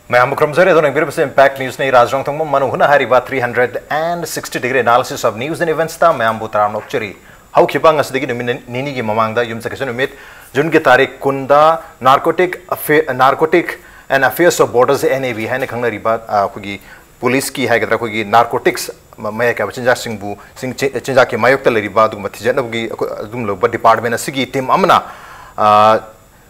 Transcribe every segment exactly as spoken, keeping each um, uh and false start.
ꯃꯌꯥꯝꯕꯨ ꯈꯨꯔꯨꯝꯖꯔꯤ꯫ ꯑꯗꯣ ꯌꯦꯡꯕꯤꯔꯤꯕꯁꯤ Impact Newsꯅꯤ꯫ ꯔꯥꯖ ꯔꯣꯡꯊꯣꯡꯕꯝ ꯃꯅꯨꯡ ꯍꯨꯠꯅ ꯍꯥꯏꯔꯤꯕ three hundred sixty degree analysis of news and eventsꯇ ꯃꯌꯥꯝꯕꯨ ꯇꯔꯥꯝꯅ ꯑꯣꯛꯆꯔꯤ꯫ ꯍꯧꯈꯤꯕ ꯉꯁꯤꯗꯒꯤ ꯅꯨꯃꯤꯠ ꯅꯤꯅꯤꯒꯤ ꯃꯃꯥꯡꯗ ꯌꯨꯝꯁꯀꯩꯁ ꯅꯨꯃꯤꯠ, Juneꯒꯤ ꯇꯥꯔꯤꯛ ꯀꯨꯟꯗ Narcotic Affair, Narcotic and Affairs of Borders, N A B ꯍꯥꯏꯅ ꯈꯪꯅꯔꯤꯕ, ꯑ, ꯑꯩꯈꯣꯏꯒꯤ ꯄꯨꯂꯤꯁꯀꯤ ꯍꯥꯏꯒꯗ꯭ꯔꯥ, ꯑꯩꯈꯣꯏꯒꯤ narcotics ꯃ-, ꯃꯌꯥꯏ ꯀꯥꯏꯕ ꯆꯤꯟꯖꯥꯛꯁꯤꯡꯕꯨ, ꯆꯤꯟ-, ꯆꯤꯟ-, ꯆꯤꯟꯖꯥꯛꯀꯤ ꯃꯥꯌꯣꯛꯇ ꯂꯩꯔꯤꯕ ꯑꯗꯨꯒꯨꯝꯕ ꯊꯤꯖꯤꯟꯅꯕꯒꯤ ꯑꯩꯈꯣꯏ ꯑꯗꯨꯒꯨꯝꯂꯕ department ꯑꯁꯤꯒꯤ team ꯑꯃꯅ, ꯑ,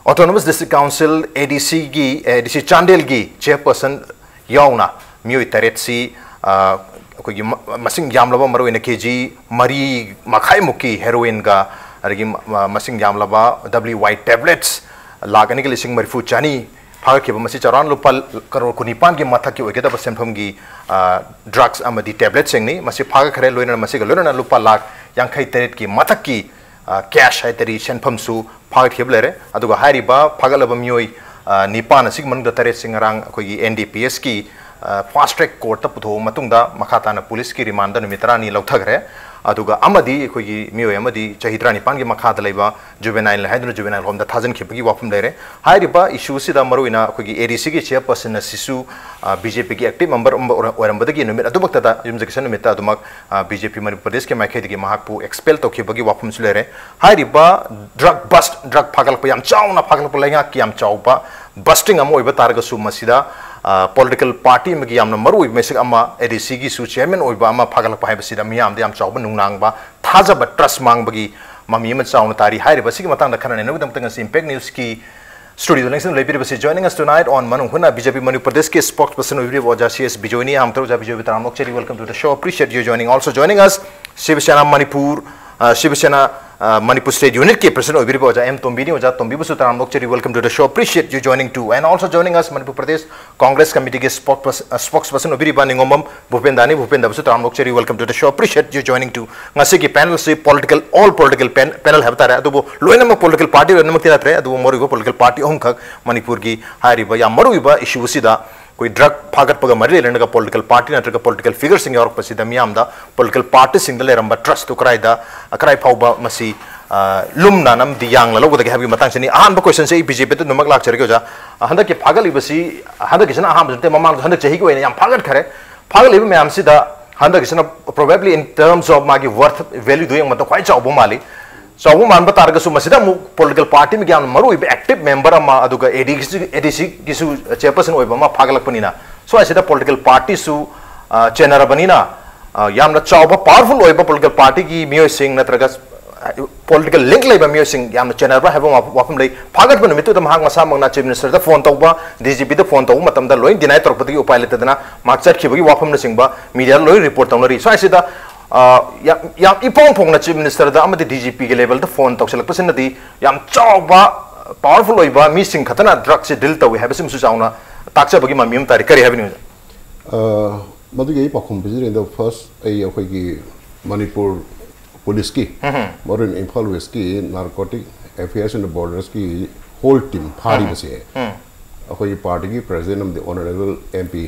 Autonomous District Council, A D Cꯒꯤ, A D C ꯆꯥꯟꯗꯦꯜꯒꯤ chairperson ꯌꯥꯎꯅ ꯃꯤꯑꯣꯏ ꯇꯔꯦꯠꯁꯤ, ꯑ, ꯑꯩꯈꯣꯏꯒꯤ ꯃ-, ꯃꯁꯤꯡ ꯌꯥꯝꯂꯕ, ꯃꯔꯨꯑꯣꯏꯅ K G ꯃꯔꯤ ꯃꯈꯥꯏꯃꯨꯛꯀꯤ heroinꯒ, ꯑꯗꯒꯤ ꯃ-, ꯃ-, ꯃꯁꯤꯡ ꯌꯥꯝꯂꯕ W Y tablets ꯂꯥꯈ ꯑꯅꯤꯒ ꯂꯤꯁꯤꯡ ꯃꯔꯤꯐꯨ ꯆꯅꯤ ꯐꯥꯒꯠꯈꯤꯕ꯫ ꯃꯁꯤ ꯆꯥꯎꯔꯥꯛꯅ ꯂꯨꯄꯥ ꯀꯔꯣꯔ ꯀꯨꯟꯅꯤꯄꯥꯟꯒꯤ ꯃꯊꯛꯀꯤ ꯑꯣꯏꯒꯗꯕ ꯁꯦꯟꯐꯝꯒꯤ, ꯑ, drugs ꯑꯃꯗꯤ tabletꯁꯤꯡꯅꯤ꯫ ꯃꯁꯤ ꯐꯥꯒꯠꯈ꯭ꯔꯦ꯫ ꯂꯣꯏꯅꯅ, ꯃꯁꯤꯒ ꯂꯣꯏꯅꯅ ꯂꯨꯄꯥ ꯂꯥꯈ ꯌꯥꯡꯈꯩ ꯇꯔꯦꯠꯀꯤ ꯃꯊꯛꯀꯤ, ꯑ, cash ꯍꯥꯏꯇꯥꯔꯦ, ꯁꯦꯟꯐꯝꯁꯨ ꯐꯥꯒꯠꯈꯤꯕ ꯂꯩꯔꯦ꯫ ꯑꯗꯨꯒ ꯍꯥꯏꯔꯤꯕ ꯐꯥꯒꯠꯂꯕ ꯃꯤꯑꯣꯏ, ꯑ, ꯅꯤꯄꯥꯟ ꯑꯁꯤꯒꯤ ꯃꯅꯨꯡꯗ ꯇꯔꯦꯠꯁꯤ ꯉꯔꯥꯡ ꯑꯩꯈꯣꯏꯒꯤ N D P Sꯀꯤ, ꯑ, fast track courtꯇ ꯄꯨꯊꯣꯛꯑꯕ ꯃꯇꯨꯡꯗ ꯃꯈꯥ ꯇꯥꯅ ꯄꯨꯂꯤꯁꯀꯤ remand ꯅꯨꯃꯤꯠ ꯇꯔꯥꯅꯤ ꯂꯧꯊꯈ꯭ꯔꯦ꯫ ꯑꯗꯨꯒ ꯑꯃꯗꯤ ꯑꯩꯈꯣꯏꯒꯤ ꯃꯤꯑꯣꯏ ꯑꯃꯗꯤ ꯆꯍꯤ ꯇꯔꯥꯅꯤꯄꯥꯟꯒꯤ ꯃꯈꯥꯗ ꯂꯩꯕ juvenile ꯍꯥꯏꯗꯨꯅ juvenile homeꯗ ꯊꯥꯖꯤꯟꯈꯤꯕꯒꯤ ꯋꯥꯐꯝ ꯂꯩꯔꯦ꯫ ꯍꯥꯏꯔꯤꯕ issue ꯑꯁꯤꯗ ꯃꯔꯨꯑꯣꯏꯅ ꯑꯩꯈꯣꯏꯒꯤ A D Cꯒꯤ chairperson ꯑꯁꯤꯁꯨ, ꯑ, B J Pꯒꯤ active member ꯑꯃ ꯑꯣꯏꯔ-, ꯑꯣꯏꯔꯝꯕꯗꯒꯤ ꯅꯨꯃꯤꯠ ꯑꯗꯨꯃꯛꯇꯗ, ꯌꯨꯝꯁꯀꯩꯁ ꯅꯨꯃꯤꯠꯇ ꯑꯗꯨꯃꯛ, ꯑ, B J P ꯃꯅꯤꯄꯨꯔ ꯄ꯭ꯔꯗꯦꯁꯀꯤ ꯃꯥꯏꯀꯩꯗꯒꯤ ꯃꯍꯥꯛꯄꯨ expel ꯇꯧꯈꯤꯕꯒꯤ ꯋꯥꯐꯝꯁꯨ ꯂꯩꯔꯦ꯫ ꯍꯥꯏꯔꯤꯕ drug bust, drug ꯐꯥꯒꯠꯂꯛꯄ, ꯌꯥꯝ ꯆꯥꯎꯅ ꯐꯥꯒꯠꯂꯛꯄ, ꯂꯩꯉꯥꯛꯀꯤ ꯌꯥꯝ ꯆꯥꯎꯕ busting ꯑꯃ ꯑꯣꯏꯕ ꯇꯥꯔꯒꯁꯨ, ꯃꯁꯤꯗ, ꯑ, political party ꯑꯃꯒꯤ ꯌꯥꯝꯅ ꯃꯔꯨꯑꯣꯏꯕ ꯃꯤꯁꯛ ꯑꯃ, A D Cꯒꯤꯁꯨ chairman ꯑꯣꯏꯕ ꯑꯃ ꯐꯥꯒꯠꯂꯛꯄ ꯍꯥꯏꯕꯁꯤꯗ ꯃꯤꯌꯥꯝꯗ ꯌꯥꯝ ꯆꯥꯎꯕ ꯅꯨꯡꯅꯥꯡꯕ, ꯊꯥꯖꯕ, trust ꯃꯥꯡꯕꯒꯤ ꯃꯃꯤ ꯑꯃ ꯆꯥꯎꯅ ꯇꯥꯔꯤ꯫ ꯍꯥꯏꯔꯤꯕ ꯑꯁꯤꯒꯤ ꯃꯇꯥꯡꯗ ꯈꯟꯅ ꯅꯩꯅꯕꯒꯤꯗꯃꯛꯇ ꯉꯁꯤ Impact Newsꯀꯤ studioꯗ ꯂꯦꯡꯁꯤꯟ ꯂꯩꯕꯤꯔꯤꯕꯁꯤ, joining us tonight on ꯃꯅꯨꯡ ꯍꯨꯠꯅ B J P ꯃꯅꯤꯄꯨꯔ ꯄ꯭ꯔꯗꯦꯁꯀꯤ spokesperson ꯑꯣꯏꯕꯤꯔꯤꯕ ꯑꯣꯖꯥ C S ꯕꯤꯖꯣꯏꯅꯤ꯫ ꯑꯍꯥꯟꯕꯗ ꯑꯣꯖꯥ ꯕꯤꯖꯣꯏꯕꯨ ꯇꯔꯥꯝꯅ ꯑꯣꯛꯆꯔꯤ꯫ Welcome to the show. Appreciate you joining. Also joining us, Shiva Sena Manipur, ꯑ, Shiva Sena, ꯑ, Manipur State Unitꯀꯤ president ꯑꯣꯏꯕꯤꯔꯤꯕ ꯑꯣꯖꯥ M ꯇꯣꯝꯕꯤꯅꯤ꯫ ꯑꯣꯖꯥ ꯇꯣꯝꯕꯤꯕꯨꯁꯨ ꯇꯔꯥꯝꯅ ꯑꯣꯛꯆꯔꯤ꯫ Welcome to the show. Appreciate you joining too. And also joining us, Manipur Pradesh Congress Committeeꯒꯤ spokesperson, ꯑ, spokesperson ꯑꯣꯏꯕꯤꯔꯤꯕ ꯅꯤꯉꯣꯝꯕꯝ ꯚꯨꯄꯦꯟꯗꯥꯅꯤ꯫ ꯚꯨꯄꯦꯟꯗꯥꯕꯨꯁꯨ ꯇꯔꯥꯝꯅ ꯑꯣꯛꯆꯔꯤ꯫ Welcome to the show. Appreciate you joining too. ꯉꯁꯤꯒꯤ panelꯁꯤ political, all political pan-, panel ꯍꯥꯏꯕ ꯇꯥꯔꯦ꯫ ꯑꯗꯨꯕꯨ ꯂꯣꯏꯅꯃꯛ political party ꯂꯣꯏꯅꯃꯛꯇꯤ ꯅꯠꯇ꯭ꯔꯦ, ꯑꯗꯨꯕꯨ ꯃꯔꯨꯑꯣꯏꯕ political party ꯑꯍꯨꯝꯈꯛ ꯃꯅꯤꯄꯨꯔꯒꯤ ꯍꯥꯏꯔꯤꯕ ꯌꯥꯝ ꯃꯔꯨꯑꯣꯏꯕ issue ꯑꯁꯤꯗ ꯑꯩꯈꯣꯏ drug ꯐꯥꯒꯠꯄꯒ ꯃꯔꯤ ꯂꯩꯅꯔꯒ political party ꯅꯠꯇ꯭ꯔꯒ political figureꯁꯤꯡ ꯌꯥꯎꯔꯛꯄꯁꯤꯗ ꯃꯤꯌꯥꯝꯗ political partyꯁꯤꯡꯗ ꯂꯩꯔꯝꯕ trustꯇꯨ ꯀꯗꯥꯏꯗ, ꯀꯗꯥꯏ ꯐꯥꯎꯕ ꯃꯁꯤ, ꯑ, ꯂꯨꯝꯅ ꯑꯃꯗꯤ ꯌꯥꯡꯅ ꯂꯧꯒꯗꯒꯦ ꯍꯥꯏꯕꯒꯤ ꯃꯇꯥꯡꯁꯤꯅꯤ꯫ ꯑꯍꯥꯟꯕ question ꯁꯦ ꯑꯩ ꯕꯤ ꯖꯦ ꯄꯤꯗ ꯑꯗꯨꯃꯛ ꯂꯥꯛꯆꯔꯒꯦ ꯑꯣꯖꯥ꯫ ꯑ, ꯍꯟꯗꯛꯀꯤ ꯐꯥꯒꯠꯂꯤꯕꯁꯤ, ꯍꯟꯗꯛꯀꯤꯁꯤꯅ ꯑꯍꯥꯟꯕꯁꯨ ꯅꯠꯇꯦ, ꯃꯃꯥꯡꯗ, ꯍꯟꯗꯛ ꯆꯍꯤꯒꯤ ꯑꯣꯏꯅ ꯌꯥꯝ ꯐꯥꯒꯠꯈ꯭ꯔꯦ꯫ ꯐꯥꯒꯠꯂꯤꯕ ꯃꯌꯥꯝꯁꯤꯗ ꯍꯟꯗꯛꯀꯤꯁꯤꯅ probably in terms of ꯃꯥꯒꯤ worth value ꯗꯨ ꯌꯦꯡꯕꯗ ꯈ꯭ꯋꯥꯏ ꯆꯥꯎꯕ ꯃꯥꯜꯂꯤ꯫ ꯆꯥꯎꯕ ꯃꯥꯟꯕ ꯇꯥꯔꯒꯁꯨ ꯃꯁꯤꯗ ꯑꯃꯨꯛ political party ꯑꯃꯒꯤ ꯌꯥꯝꯅ ꯃꯔꯨ ꯑꯣꯏꯕ active member ꯑꯃ, ꯑꯗꯨꯒ A D C, A D C ꯒꯤꯁꯨ chairperson ꯑꯣꯏꯕ ꯑꯃ ꯐꯥꯒꯠꯂꯛꯄꯅꯤꯅ, ꯁ꯭ꯋꯥꯏꯁꯤꯗ political party ꯁꯨ, ꯑ, ꯆꯦꯟꯅꯔꯕꯅꯤꯅ, ꯑ, ꯌꯥꯝꯅ ꯆꯥꯎꯕ powerful ꯑꯣꯏꯕ political party ꯒꯤ ꯃꯤꯑꯣꯏꯁꯤꯡ ꯅꯠꯇ꯭ꯔꯒ, ꯑ, political link ꯂꯩꯕ ꯃꯤꯑꯣꯏꯁꯤꯡ ꯌꯥꯝꯅ ꯆꯦꯟꯅꯕ꯭ꯔꯥ ꯍꯥꯏꯕ ꯋꯥꯐ-, ꯋꯥꯐꯝ ꯂꯩ꯫ ꯐꯥꯒꯠꯄ ꯅꯨꯃꯤꯠꯇꯨꯗ ꯃꯍꯥꯛ ꯃꯁꯥꯃꯛꯅ Chief Minister ꯗ phone ꯇꯧꯕ, D G P ꯗ phone ꯇꯧꯕ ꯃꯇꯝꯗ ꯂꯣꯏ deny ꯇꯧꯔꯛꯄꯗꯒꯤ ꯎꯄꯥꯏ ꯂꯩꯇꯗꯅ ꯃꯍꯥꯛ ꯆꯠꯈꯤꯕꯒꯤ ꯋꯥꯐꯝꯅꯆꯤꯡꯕ media ꯗ ꯂꯣꯏ report ꯇꯧꯅꯔꯤ꯫ ꯁ꯭ꯋꯥꯏꯁꯤꯗ, ꯑ, ꯌꯥꯝ, ꯌꯥꯝ ꯏꯐꯣꯡ ꯐꯣꯡꯅ Chief Minister ꯗ ꯑꯃꯗꯤ D G P ꯒꯤ level ꯗ phone ꯇꯧꯁꯤꯜꯂꯛꯄꯁꯤꯅꯗꯤ ꯌꯥꯝ ꯆꯥꯎꯕ, powerful ꯑꯣꯏꯕ ꯃꯤꯁꯤꯡ ꯈꯛꯇꯅ drug ꯁꯦ deal ꯇꯧꯏ ꯍꯥꯏꯕꯁꯤꯃꯁꯨ ꯆꯥꯎꯅ ꯇꯥꯛꯆꯕꯒꯤ ꯃꯃꯤ ꯑꯃ ꯇꯥꯔꯤ꯫ ꯀꯔꯤ ꯍꯥꯏꯕꯤꯅꯤꯡꯉꯤ? ꯑ, ꯃꯗꯨꯒꯤ ꯑꯩ ꯄꯥꯎꯈꯨꯝ ꯄꯤꯖꯔꯤꯉꯩꯗ first ꯑꯩ ꯑꯩꯈꯣꯏꯒꯤ ꯃꯅꯤꯄꯨꯔ police ꯀꯤ, ꯎꯝ꯫ ꯃꯔꯨꯑꯣꯏꯅ ꯏꯝꯐꯥꯜ West ꯀꯤ narcotic affairs and borders ꯀꯤ whole team ꯐꯥꯔꯤꯕꯁꯦ, ꯎꯝ꯫ ꯑꯩꯈꯣꯏꯒꯤ party ꯒꯤ president ꯑꯃꯗꯤ honourable M P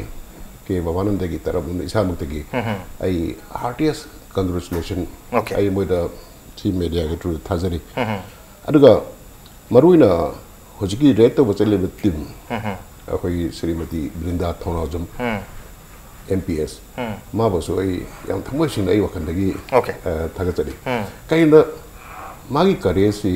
ꯀꯦ ꯕꯕꯥꯅꯟꯗꯒꯤ ꯇꯔꯞ ꯑꯃꯗꯤ ꯏꯁꯥꯃꯛꯇꯒꯤ ꯎꯝ꯫ ꯑꯩ heartiest congratulation Okay꯫ ꯑꯩ ꯃꯣꯏꯗ ꯁꯤ media ꯒꯤ through ꯗ ꯊꯥꯖꯔꯤ꯫ ꯎꯝ꯫ ꯑꯗꯨꯒ ꯃꯔꯨꯑꯣꯏꯅ ꯍꯧꯖꯤꯛꯀꯤ raid ꯇꯧꯕ ꯆꯠꯂꯤꯕ team, ꯎꯝ꯫ ꯑꯩꯈꯣꯏꯒꯤ ꯁ꯭ꯔꯤꯃꯇꯤ ꯕ꯭ꯔꯤꯟꯗꯥ ꯊꯧꯅꯥꯎꯖꯝ, ꯎꯝ꯫ M P S, ꯎꯝ꯫ ꯃꯥꯕꯨꯁꯨ ꯑꯩ ꯌꯥꯝ ꯊꯃꯣꯏ ꯁꯦꯡꯅ ꯑꯩ ꯋꯥꯈꯜꯗꯒꯤ, Okay꯫ ꯑ, ꯊꯥꯒꯠꯆꯔꯤ꯫ ꯎꯝ꯫ ꯀꯩꯒꯤꯅꯣꯗ ꯃꯥꯒꯤ courage ꯁꯤ,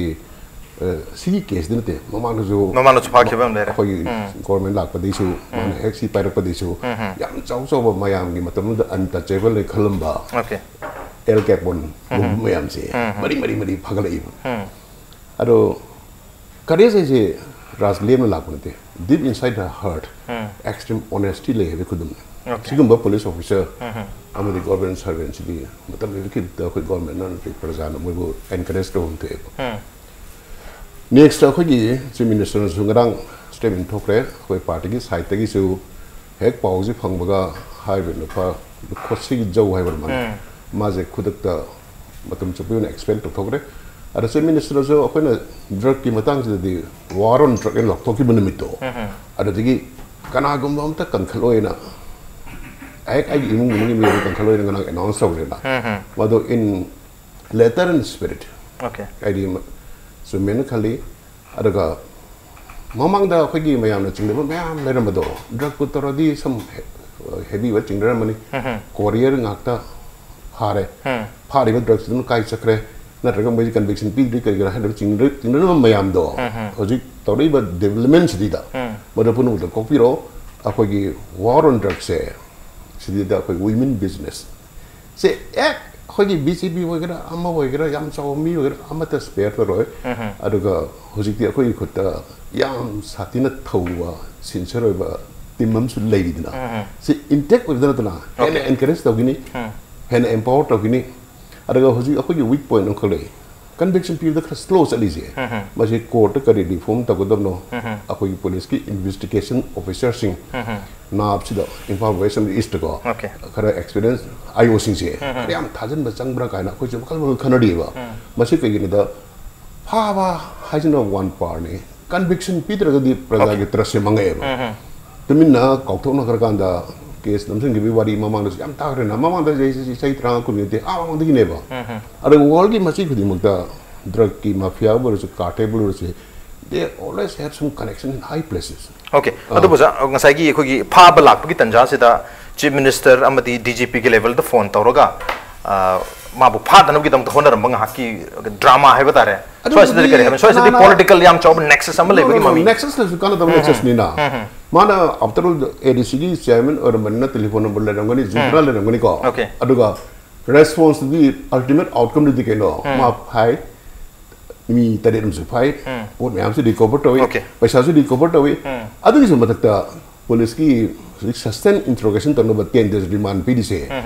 ꯑ, ꯁꯤꯒꯤ case ꯇ ꯅꯠꯇꯦ, ꯃꯃꯥꯡꯗꯁꯨ ꯃꯃꯥꯡꯗꯁꯨ ꯐꯥꯈꯤꯕ ꯑꯃ ꯂꯩꯔꯦ꯫ ꯑꯩꯈꯣꯏꯒꯤ ꯎꯝ꯫ Government ꯂꯥꯛꯄꯗꯩꯁꯨ, ꯎꯝ꯫ ꯃꯥꯅ ꯍꯦꯛ ꯁꯤ ꯄꯥꯏꯔꯛꯄꯗꯩꯁꯨ ꯎꯝ꯫ ꯌꯥꯝ ꯆꯥꯎ ꯆꯥꯎꯕ ꯃꯌꯥꯝꯒꯤ ꯃꯇꯝꯗꯨꯗ untouchable ꯅꯦ ꯈꯜꯂꯝꯕ Okay꯫ ꯑꯦꯜ ꯀꯦꯄꯣꯟ ꯎꯝ꯫ ꯒꯨꯝꯕ ꯃꯌꯥꯝꯁꯦ ꯎꯝ꯫ ꯃꯔꯤ ꯃꯔꯤ ꯃꯔꯤ ꯐꯥꯒꯠꯂꯛꯏꯕ꯫ ꯎꯝ꯫ ꯑꯗꯣ courage ꯍꯥꯏꯁꯦ ꯔꯥꯖ ꯂꯦꯝꯅ ꯂꯥꯛꯄ ꯅꯠꯇꯦ꯫ Deep inside the heart, um. Extreme honesty ꯂꯩ ꯍꯥꯏꯕꯒꯤ ꯈꯨꯗꯝꯅꯤ꯫ Okay꯫ ꯁꯤꯒꯨꯝꯕ police officer ꯎꯝ꯫ ꯑꯃꯗꯤ government servant ꯁꯤꯗꯤ ꯃꯇꯝ ꯂꯣꯏꯅꯃꯛꯇ ꯑꯩꯈꯣꯏ government ꯅ ꯅꯠꯇ꯭ꯔꯒ ꯄ꯭ꯔꯖꯥꯅ ꯃꯣꯏꯕꯨ encourage ꯇꯧꯐꯝ ꯊꯣꯛꯑꯦꯕ꯫ ꯎꯝ꯫ Next ꯑꯩꯈꯣꯏꯒꯤ Chief Minister ꯅꯁꯨ ꯉꯔꯥꯡ statement ꯊꯣꯛꯈ꯭ꯔꯦ꯫ ꯑꯩꯈꯣꯏ party ꯒꯤ side ꯇꯒꯤꯁꯨ ꯍꯦꯛ ꯄꯥꯎꯁꯤ ꯐꯪꯕꯒ ꯍꯥꯏꯔꯤꯕ ꯅꯨꯄꯥ ꯈꯣꯠꯁꯤꯖꯧ ꯍꯥꯏꯕ ꯑꯃ ꯎꯝ꯫ ꯃꯥꯁꯦ ꯈꯨꯗꯛꯇ ꯃꯇꯝ ꯆꯨꯞꯄꯒꯤ ꯑꯣꯏꯅ expel ꯇꯧꯊꯣꯛꯈ꯭ꯔꯦ꯫ ꯑꯗ Chief Minister ꯅꯁꯨ ꯑꯩꯈꯣꯏꯅ drug ꯀꯤ ꯃꯇꯥꯡꯁꯤꯗꯗꯤ war on drug ꯍꯥꯏꯅ ꯂꯥꯎꯊꯣꯛꯈꯤꯕ ꯅꯨꯃꯤꯠꯇꯣ, ꯎꯝ꯫ ꯑꯗꯨꯗꯒꯤ ꯀꯅꯥꯒꯨꯝꯕ ꯑꯝꯇ ꯀꯟꯈꯠꯂꯣꯏꯅ, ꯍꯦꯛ ꯑꯩꯒꯤ ꯏꯃꯨꯡ ꯃꯅꯨꯡꯒꯤ ꯃꯤꯑꯣꯏ ꯑꯃ ꯀꯟꯈꯠꯂꯣꯏꯅ ꯉꯔꯥꯡ announce ꯇꯧꯈ꯭ꯔꯦꯅ꯫ ꯎꯝ꯫ ꯃꯗꯣ in letter and spirit, Okay. ꯍꯥꯏꯗꯤ ꯆꯨꯝꯃꯦꯅ ꯈꯜꯂꯤ꯫ ꯑꯗꯨꯒ ꯃꯃꯥꯡꯗ ꯑꯩꯈꯣꯏꯒꯤ ꯃꯌꯥꯝꯅ ꯆꯤꯡꯅꯕ ꯃꯌꯥꯝ ꯂꯩꯔꯝꯕꯗꯣ, ꯗ꯭ꯔꯒꯄꯨ ꯇꯧꯔꯗꯤ ꯁꯝ ꯍꯦꯚꯤ ꯑꯣꯏ ꯆꯤꯡꯅꯔꯝꯃꯅꯤ꯫ ꯀꯣꯔꯤꯌꯔ ꯉꯥꯛꯇ ꯐꯥꯔꯦ꯫ ꯐꯥꯔꯤꯕ ꯗ꯭ꯔꯒꯁꯤꯗꯨꯅ ꯀꯥꯏ ꯆꯠꯈ꯭ꯔꯦ? ꯅꯠꯇ꯭ꯔꯒ ꯃꯣꯏꯁꯤ ꯀꯟꯚꯤꯛꯁꯟ ꯄꯤꯗ꯭ꯔꯤ ꯀꯔꯤꯒꯤꯔꯥ ꯍꯥꯏꯅ ꯆꯤꯡꯅ- ꯆꯤꯡꯅꯔꯝꯕ ꯃꯌꯥꯝꯗꯣ, ꯍꯧꯖꯤꯛ ꯇꯧꯔꯛꯏꯕ ꯗꯤꯕꯂꯞꯃꯦꯟꯁꯤꯗ ꯃꯗꯨ ꯄꯨꯝꯅꯃꯛꯇ ꯀꯣꯛꯄꯤꯔꯣ꯫ ꯑꯩꯈꯣꯏꯒꯤ ꯋꯥꯔ ꯑꯣꯟ ꯗ꯭ꯔꯒꯁꯦ ꯁꯤꯗꯩꯗ ꯑꯩꯈꯣꯏ ꯋꯤꯃꯦꯟ ꯕꯤꯖꯤꯅꯦꯁ ꯁꯦ ꯍꯦꯛ ꯑꯩꯈꯣꯏꯒꯤ ꯕꯤ ꯖꯦ ꯄꯤ ꯑꯣꯏꯒꯦꯔꯥ, ꯑꯃ ꯑꯣꯏꯒꯦꯔꯥ, ꯌꯥꯝ ꯆꯥꯎꯕ ꯃꯤ ꯑꯣꯏꯒꯦꯔꯥ, ꯑꯃꯠꯇ ꯁ꯭ꯄꯦꯌꯔ ꯇꯧꯔꯣꯏ꯫ ꯑꯗꯨꯒ ꯍꯧꯖꯤꯛꯇꯤ ꯑꯩꯈꯣꯏꯒꯤ ꯈꯨꯠꯇ ꯌꯥꯝ ꯁꯥꯊꯤꯅ ꯊꯧꯕ, ꯁꯤꯟꯁꯤꯌꯔ ꯑꯣꯏꯕ ꯇꯤꯝ ꯑꯃꯁꯨ ꯂꯩꯔꯤꯗꯅ, ꯁꯤ ꯏꯟꯇꯦꯛ ꯑꯣꯏꯕꯗ ꯅꯠꯇꯅ ꯍꯦꯟꯅ ꯑꯦꯟꯀꯔꯦꯖ ꯇꯧꯈꯤꯅꯤ, ꯍꯦꯟꯅ ꯑꯦꯝꯄꯥꯋꯔ ꯇꯧꯈꯤꯅꯤ꯫ ꯑꯗꯨꯒ ꯍꯧꯖꯤꯛ ꯑꯩꯈꯣꯏꯒꯤ ꯋꯤꯛ ꯄꯣꯏꯟꯠ ꯑꯃꯈꯛ ꯂꯩ, ꯀꯟꯚꯤꯛꯁꯟ ꯄꯤꯕꯗ ꯈꯔ ꯁ꯭ꯂꯣ ꯆꯠꯂꯤꯁꯦ꯫ ꯃꯁꯤ ꯀꯣꯔꯠꯇ ꯀꯔꯤ ꯔꯤꯐꯣꯔꯝ ꯇꯧꯒꯗꯕꯅꯣ, ꯑꯩꯈꯣꯏꯒꯤ ꯄꯨꯂꯤꯁꯀꯤ ꯏꯟꯚꯦꯁꯇꯤꯒꯦꯁꯟ ꯑꯣꯐꯤꯁꯔꯁꯤꯡ, ꯅꯥꯞꯁꯤꯗ, ꯏꯝꯐꯥꯜ ꯋꯦꯁ ꯑꯃꯗꯤ ꯏꯁꯇꯀꯣ, Okay. ꯈꯔ ꯑꯦꯛꯁꯄꯤꯔꯤꯌꯦꯟꯁ ꯑꯥꯏ ꯑꯣꯁꯤꯡꯁꯦ ꯈꯔ ꯌꯥꯝ ꯊꯥꯖꯤꯟꯕ ꯆꯪꯕ꯭ꯔꯥ ꯀꯥꯏꯅ ꯑꯩꯈꯣꯏꯁꯨ ꯃꯈꯜ ꯃꯈꯜ ꯈꯟꯅꯔꯤꯕ꯫ ꯃꯁꯤ ꯀꯩꯒꯤꯅꯣꯗ, ꯐꯥꯕ ꯍꯥꯏꯁꯤꯅ ꯋꯥꯟ ꯄꯥꯔꯅꯤ, ꯀꯟꯚꯤꯛꯁꯟ ꯄꯤꯗ꯭ꯔꯒꯗꯤ ꯄ꯭ꯔꯖꯥꯒꯤ Okay. ꯇ꯭ꯔꯁꯁꯦ ꯃꯥꯡꯉꯛꯑꯦꯕ꯫ ꯇꯨꯃꯤꯟꯅ ꯀꯥꯎꯊꯣꯛꯅꯈ꯭ꯔꯀꯥꯟꯗ ꯀꯦꯁ ꯅꯝꯁꯤꯟꯈꯤꯕꯒꯤ ꯋꯥꯔꯤ ꯃꯃꯥꯡꯗꯁꯨ ꯌꯥꯝ ꯇꯥꯈ꯭ꯔꯦꯅ꯫ ꯃꯃꯥꯡꯗ ꯆꯍꯤ, ꯆꯍꯤ, ꯆꯍꯤ ꯇꯔꯥꯃꯉꯥ ꯀꯨꯟ ꯅꯠꯇꯦ, ꯑꯥ ꯃꯃꯥꯡꯗꯒꯤꯅꯦꯕ꯫ ꯑꯗꯨꯒ ꯋꯥꯔꯜꯒꯤ ꯃꯆꯤ ꯈꯨꯗꯤꯡꯃꯛꯇ ꯗ꯭ꯔꯒꯀꯤ ꯃꯥꯐꯤꯌꯥꯕꯨ ꯑꯣꯏꯔꯁꯨ, ꯀꯥꯔꯇꯦꯜꯕꯨ ꯑꯣꯏꯔꯁꯨ, they always have some connection in high places. Okay. ꯑꯥ꯫ ꯑꯗꯨꯕꯨ ꯑꯣꯖꯥ, ꯉꯁꯥꯏꯒꯤ ꯑꯩꯈꯣꯏꯒꯤ ꯐꯥꯕ ꯂꯥꯛꯄꯒꯤ ꯇꯟꯖꯥꯁꯤꯗ ꯆꯤꯐ ꯃꯤꯅꯤꯁꯇꯔ ꯑꯃꯗꯤ ꯗꯤ ꯖꯤ ꯄꯤꯒꯤ ꯂꯦꯚꯦꯜꯗ ꯐꯣꯟ ꯇꯧꯔꯒ, ꯑ, ꯃꯥꯕꯨ ꯐꯥꯗꯅꯕꯒꯤꯗꯃꯛꯇ ꯍꯣꯠꯅꯔꯝꯕ ꯉꯥꯏꯍꯥꯛꯀꯤ ꯗ꯭ꯔꯃꯥ ꯍꯥꯏꯕ ꯇꯥꯔꯦ꯫ ꯑꯗꯨꯕꯨꯗꯤ ꯁ꯭ꯋꯥꯏꯁꯤꯗꯗꯤ ꯀꯔꯤ ꯍꯥꯏꯕꯅꯣ? ꯁ꯭ꯋꯥꯏꯁꯤꯗꯤ ꯀꯅꯥꯅ political ꯌꯥꯝ ꯆꯥꯎꯕ nexus ꯑꯃ ꯂꯩꯕꯒꯤ ꯃꯃꯤ꯫ Nexus ꯂꯩꯁꯨ ꯀꯥꯟꯅꯗꯕ nexusꯅꯤꯅ꯫ ꯃꯥꯅ after all A D Cꯒꯤ chairman ꯑꯣꯏꯔꯝꯕꯅꯤꯅ ꯇꯦꯂꯤꯐꯣꯟ ꯅꯝꯕꯔ ꯂꯩꯔꯝꯒꯅꯤ, ꯖꯨꯝꯗ꯭ꯔꯥ ꯂꯩꯔꯝꯒꯅꯤꯀꯣ꯫ Okay. ꯑꯗꯨꯒ responseꯗꯤ, ultimate outcomeꯗꯨꯗꯤ ꯀꯩꯅꯣ? ꯃꯥ ꯐꯥꯏ, ꯃꯤ ꯇꯔꯦꯠ ꯑꯃꯁꯨ ꯐꯥꯏ, ꯄꯣꯠ ꯃꯌꯥꯝꯁꯨ recover ꯇꯧꯏ, Okay. ꯄꯩꯁꯥꯁꯨ recover ꯇꯧꯏ꯫ ꯑꯗꯨꯒꯤꯁꯨ ꯃꯊꯛꯇ ꯄꯨꯂꯤꯁꯀꯤ ꯍꯧꯖꯤꯛ sustained interrogation ꯇꯧꯅꯕ ten days remand ꯄꯤꯔꯤꯁꯦ,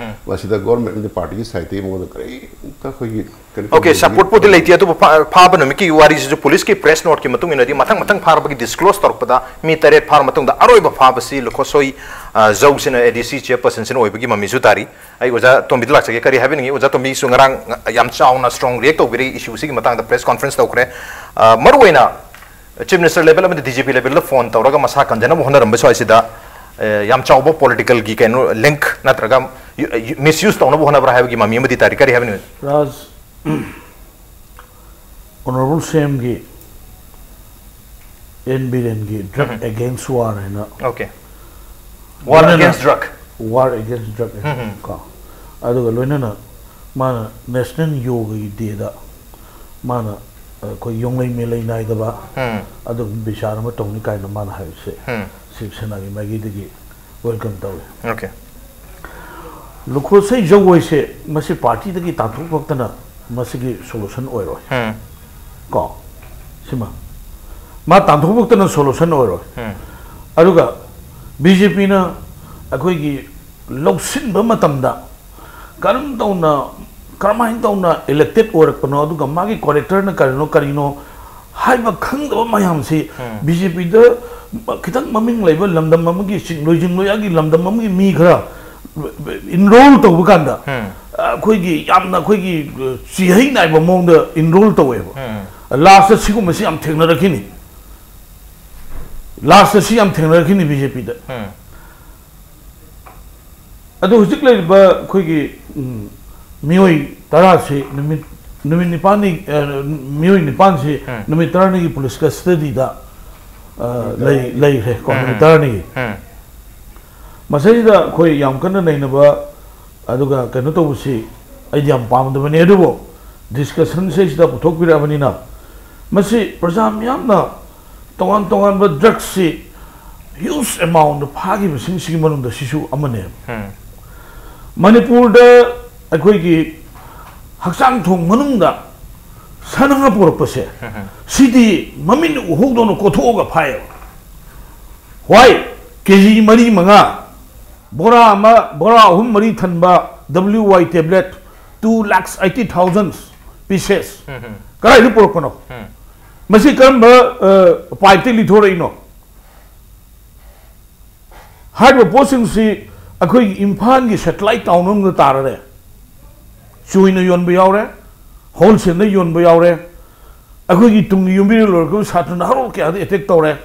ꯃꯁꯤꯗ ꯒꯣꯔꯃꯦꯟ ꯑꯃꯗꯤ ꯄꯥꯔꯇꯤꯒꯤ ꯁꯥꯏꯠꯇꯒꯤ ꯃꯉꯣꯟꯗ ꯀꯔꯤꯝꯇ ꯑꯩꯈꯣꯏꯒꯤ ꯀꯩꯅꯣ Okay, ꯇꯧꯗꯦ꯫ Supportꯄꯨꯗꯤ ꯂꯩꯇꯦ, ꯑꯗꯨꯕꯨ ꯐꯥ-, ꯐꯥꯕ ꯅꯨꯃꯤꯠꯀꯤ ꯋꯥꯔꯤꯁꯤꯁꯨ ꯄꯨꯂꯤꯁꯀꯤ press noteꯀꯤ ꯃꯇꯨꯡ ꯏꯟꯅꯗꯤ ꯃꯊꯪ ꯃꯊꯪ ꯐꯥꯔꯕꯒꯤ disclose ꯇꯧꯔꯛꯄꯗ ꯃꯤ ꯇꯔꯦꯠ ꯐꯥꯔ ꯃꯇꯨꯡꯗ ꯑꯔꯣꯏꯕ ꯐꯥꯕꯁꯤ ꯂꯨꯈꯣꯁꯣꯏ, ꯑ, ꯖꯧꯁꯤꯅ A D C chairpersonꯁꯤꯅ ꯑꯣꯏꯕꯒꯤ ꯃꯃꯤꯁꯨ ꯇꯥꯔꯤ꯫ ꯑꯩ ꯑꯣꯖꯥ ꯇꯣꯝꯕꯤꯗ ꯂꯥꯛꯆꯒꯦ꯫ ꯀꯔꯤ ꯍꯥꯏꯕꯤꯅꯤꯡꯉꯤ? ꯑꯣꯖꯥ ꯇꯣꯝꯕꯤꯁꯨ ꯉꯔꯥꯡ ꯌꯥꯝ ꯆꯥꯎꯅ strong react ꯇꯧꯕꯤꯔꯛꯏ issue ꯁꯤꯒꯤ ꯃꯇꯥꯡꯗ press conference ꯇꯧꯈ꯭ꯔꯦ꯫ ꯑ, ꯃꯔꯨꯑꯣꯏꯅ Chief Minister level ꯑꯃꯗꯤ D G P levelꯗ ꯐꯣꯟ ꯇꯧꯔꯒ ꯃꯁꯥ ꯀꯟꯖꯅꯕ ꯍꯣꯠꯅꯔꯝꯕ ꯁ꯭ꯋꯥꯏꯁꯤꯗ, ꯑ, ꯌꯥꯝ ꯆꯥꯎꯕ political ꯒꯤ ꯀꯩꯅꯣ link ꯅꯠꯇ꯭ꯔꯒ ꯌꯨ-, ꯌꯨ-, misuse ꯇꯧꯅꯕ ꯍꯣꯠꯅꯕ꯭ꯔꯥ ꯍꯥꯏꯕꯒꯤ ꯃꯃꯤ ꯑꯃꯗꯤ ꯇꯥꯔꯤ꯫ ꯀꯔꯤ ꯍꯥꯏꯕꯅꯤ? ꯔꯥꯖ, ꯑꯣꯅꯔꯦꯕꯜ ꯁꯤ ꯑꯦꯝꯒꯤ ꯑꯦꯟ ꯕꯤꯔꯦꯟꯒꯤ ꯗ꯭ꯔꯒ ꯑꯦꯒꯦꯟꯁ ꯋꯥꯔ ꯍꯥꯏꯅ Okay. War ꯂꯣꯏꯅꯅ against drug. War against drug ꯎꯝ. ꯀꯣ, ꯑꯗꯨꯒ ꯂꯣꯏꯅꯅ ꯃꯥꯅ ꯅꯦꯁꯅꯦꯜ ꯌꯣꯒꯒꯤ ꯗꯦꯗ ꯃꯥꯅ ꯑꯩꯈꯣꯏ ꯌꯣꯡꯂꯩ ꯃꯦꯂꯩ ꯅꯥꯏꯗꯕ ꯎꯝ. ꯑꯗꯨꯒꯨꯝꯕ ꯕꯤꯆꯥꯔ ꯑꯃ ꯇꯧꯅꯤ ꯀꯥꯏꯅ ꯃꯥꯅ ꯍꯥꯏꯕꯁꯦ ꯎꯝ. ꯁꯤꯕ ꯁꯦꯅꯥꯒꯤ ꯃꯥꯏꯀꯩꯗꯒꯤ ꯋꯦꯜꯀꯝ ꯇꯧꯏ꯫ Okay. ꯂꯨꯈꯣꯁꯩ ꯖꯒꯣꯏꯁꯦ ꯃꯁꯤ ꯄꯥꯔꯇꯤꯗꯒꯤ ꯇꯥꯟꯊꯣꯛꯄ ꯈꯛꯇꯅ ꯃꯁꯤꯒꯤ ꯁꯣꯂꯨꯁꯟ ꯑꯣꯏꯔꯣꯏ꯫ ꯎꯝ. ꯀꯣ, ꯁꯤꯃ ꯃꯥ ꯇꯥꯟꯊꯣꯛꯄ ꯈꯛꯇꯅ ꯁꯣꯂꯨꯁꯟ ꯑꯣꯏꯔꯣꯏ꯫ ꯎꯝ. ꯑꯗꯨꯒ ꯕꯤ ꯖꯦ ꯄꯤꯅ ꯑꯩꯈꯣꯏꯒꯤ ꯂꯧꯁꯤꯟꯕ ꯃꯇꯝꯗ ꯀꯔꯝ ꯇꯧꯅ, ꯀꯔꯝꯍꯥꯏꯅ ꯇꯧꯅ ꯏꯂꯦꯛꯇꯦꯠ ꯑꯣꯏꯔꯛꯄꯅꯣ, ꯑꯗꯨꯒ ꯃꯥꯒꯤ ꯀꯣꯔꯦꯛꯇꯔꯅ ꯀꯔꯤꯅꯣ, ꯀꯔꯤꯅꯣ ꯍꯥꯏꯕ ꯈꯪꯗꯕ ꯃꯌꯥꯝꯁꯤ ꯎꯝ. ꯕꯤ ꯖꯦ ꯄꯤꯗ ꯈꯤꯇꯪ ꯃꯃꯤꯡ ꯂꯩꯕ ꯂꯝꯗꯝ ꯑꯃꯒꯤ ꯆꯤꯡꯂꯣꯏ ꯆꯤꯡꯂꯣꯏꯌꯥꯒꯤ ꯂꯝꯗꯝ ꯑꯃꯒꯤ ꯃꯤ ꯈꯔ ꯏꯟꯔꯣꯜ ꯇꯧꯕ ꯀꯥꯟꯗ ꯎꯝ. ꯑꯩꯈꯣꯏꯒꯤ ꯌꯥꯝꯅ ꯑꯩꯈꯣꯏꯒꯤ ꯆꯤꯍꯩ ꯅꯥꯏꯕ ꯃꯑꯣꯡꯗ ꯏꯟꯔꯣꯜ ꯇꯧꯋꯦꯕ꯫ ꯎꯝ. ꯂꯥꯁꯇ ꯁꯤꯒꯨꯝꯕꯁꯤ ꯌꯥꯝ ꯊꯦꯡꯅꯔꯛꯈꯤꯅꯤ꯫ ꯂꯥꯁꯇ ꯁꯤ ꯌꯥꯝ ꯊꯦꯡꯅꯔꯛꯈꯤꯅꯤ ꯕꯤ ꯖꯦ ꯄꯤꯗ꯫ ꯎꯝ. ꯑꯗꯣ ꯍꯧꯖꯤꯛ ꯂꯩꯔꯤꯕ ꯑꯩꯈꯣꯏꯒꯤ ꯎꯝ, ꯃꯤꯑꯣꯏ ꯇꯔꯥꯁꯤ ꯅꯨꯃꯤꯠ ꯅꯨꯃꯤꯠ ꯅꯤꯄꯥꯜꯅꯤ, ꯑ, ꯃꯤꯑꯣꯏ ꯅꯤꯄꯥꯜꯁꯤ ꯎꯝ. ꯅꯨꯃꯤꯠ ꯇꯔꯥꯅꯤꯒꯤ ꯄꯨꯂꯤꯁ ꯀꯁꯇꯗꯤꯗ, ꯑ, ꯂꯩ ꯂꯩꯈ꯭ꯔꯦ ꯀꯣ, ꯎꯝ. ꯅꯨꯃꯤꯠ ꯇꯔꯥꯅꯤꯒꯤ꯫ ꯎꯝ. ꯃꯁꯤꯗ ꯑꯩꯈꯣꯏ ꯌꯥꯝ ꯀꯟꯅ ꯅꯩꯅꯕ ꯑꯗꯨꯒ ꯀꯩꯅꯣ ꯇꯧꯕꯁꯤ ꯑꯩꯗꯤ ꯌꯥꯝ ꯄꯥꯝꯗꯕꯅꯤ, ꯑꯗꯨꯕꯨ ꯗꯤꯁꯀꯁꯟꯁꯦ ꯁꯤꯗ ꯄꯨꯊꯣꯛꯄꯤꯔꯛꯑꯕꯅꯤꯅ ꯃꯁꯤ ꯄ꯭ꯔꯖꯥ ꯃꯤꯌꯥꯝꯅ ꯇꯣꯉꯥꯟ ꯇꯣꯉꯥꯟꯕ ꯗ꯭ꯔꯒꯁꯤ ꯍ꯭ꯌꯨꯖ ꯑꯦꯃꯥꯎꯟꯗ ꯐꯥꯈꯤꯕꯁꯤꯡꯁꯤꯒꯤ ꯃꯅꯨꯡꯗ ꯁꯤꯁꯨ ꯑꯃꯅꯦꯕ꯫ ꯎꯝ. ꯃꯅꯤꯄꯨꯔꯗ ꯑꯩꯈꯣꯏꯒꯤ ꯍꯛꯆꯥꯡ ꯊꯣꯡ ꯃꯅꯨꯡꯗ ꯁꯅꯥ ꯄꯨꯔꯛꯄꯁꯦ ꯁꯤꯗꯤ ꯃꯃꯤꯠꯅ ꯎꯍꯧꯗꯧꯅ ꯀꯣꯊꯣꯛꯑꯒ ꯐꯥꯏꯌꯦꯕ꯫ ꯍ꯭ꯋꯥꯏ ꯀꯦ ꯖꯤ ꯃꯔꯤ ꯃꯉꯥ, ꯕꯣꯔꯥ ꯑꯃ, ꯕꯣꯔꯥ ꯑꯍꯨꯝ ꯃꯔꯤ ꯊꯟꯕ W Y tablet two lakhs eighty thousand pieces ꯀꯗꯥꯏꯗ ꯄꯨꯔꯛꯄꯅꯣ? ꯃꯁꯤ ꯀꯔꯝꯕ ꯄꯥꯏꯞꯇꯒꯤ ꯂꯤꯊꯣꯔꯛꯏꯅꯣ? ꯍꯥꯏꯔꯤꯕ ꯄꯣꯠꯁꯤꯡꯁꯤ ꯑꯩꯈꯣꯏꯒꯤ ꯏꯝꯐꯥꯜꯒꯤ ꯁꯦꯇꯦꯂꯥꯏꯠ ꯇꯥꯎꯟ ꯑꯃꯗ ꯇꯥꯔꯔꯦ꯫ ꯆꯣꯏꯅ ꯌꯣꯟꯕ ꯌꯥꯎꯔꯦ, ꯍꯣꯜꯁꯦꯜꯗ ꯌꯣꯟꯕ ꯌꯥꯎꯔꯦ꯫ ꯑꯩꯈꯣꯏꯒꯤ ꯇꯨꯡꯒꯤ ꯌꯨꯝꯕꯤꯔꯦꯜ ꯑꯣꯏꯔꯛꯄ ꯁꯥꯇ꯭ꯔ ꯅꯍꯥꯔꯣꯜ ꯀꯌꯥꯗ ꯑꯦꯇꯦꯛ ꯇꯧꯔꯦ꯫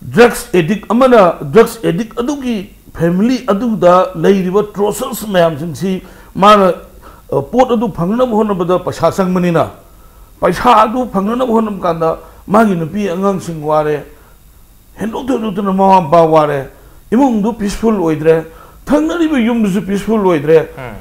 ꯗ꯭ꯔꯒꯁ ꯑꯦꯗꯤꯛ ꯑꯃꯅ ꯗ꯭ꯔꯒꯁ ꯑꯦꯗꯤꯛ ꯑꯗꯨꯒꯤ ꯐꯦꯃꯤꯂꯤ ꯑꯗꯨꯗ ꯂꯩꯔꯤꯕ ꯇ꯭ꯔꯣꯁꯜꯁ ꯃꯌꯥꯝꯁꯤꯡꯁꯤ ꯃꯥꯅ, ꯑ, ꯄꯣꯠ ꯑꯗꯨ ꯐꯪꯅꯕ ꯍꯣꯠꯅꯕꯗ ꯄꯩꯁꯥ ꯆꯪꯕꯅꯤꯅ ꯄꯩꯁꯥ ꯑꯗꯨ ꯐꯪꯅꯅꯕ ꯍꯣꯠꯅꯕ ꯀꯥꯟꯗ ꯃꯥꯒꯤ ꯅꯨꯄꯤ ꯑꯉꯥꯡꯁꯤꯡ ꯋꯥꯔꯦ, ꯍꯦꯟꯗꯣꯛꯇ ꯍꯦꯟꯗꯣꯛꯇꯅ ꯃꯃꯥ ꯃꯄꯥ ꯋꯥꯔꯦ, ꯏꯃꯨꯡꯗꯨ peaceful ꯑꯣꯏꯗ꯭ꯔꯦ, ꯊꯪꯅꯔꯤꯕ ꯌꯨꯝꯗꯨꯁꯨ peaceful ꯑꯣꯏꯗ꯭ꯔꯦ, ꯎꯝ꯫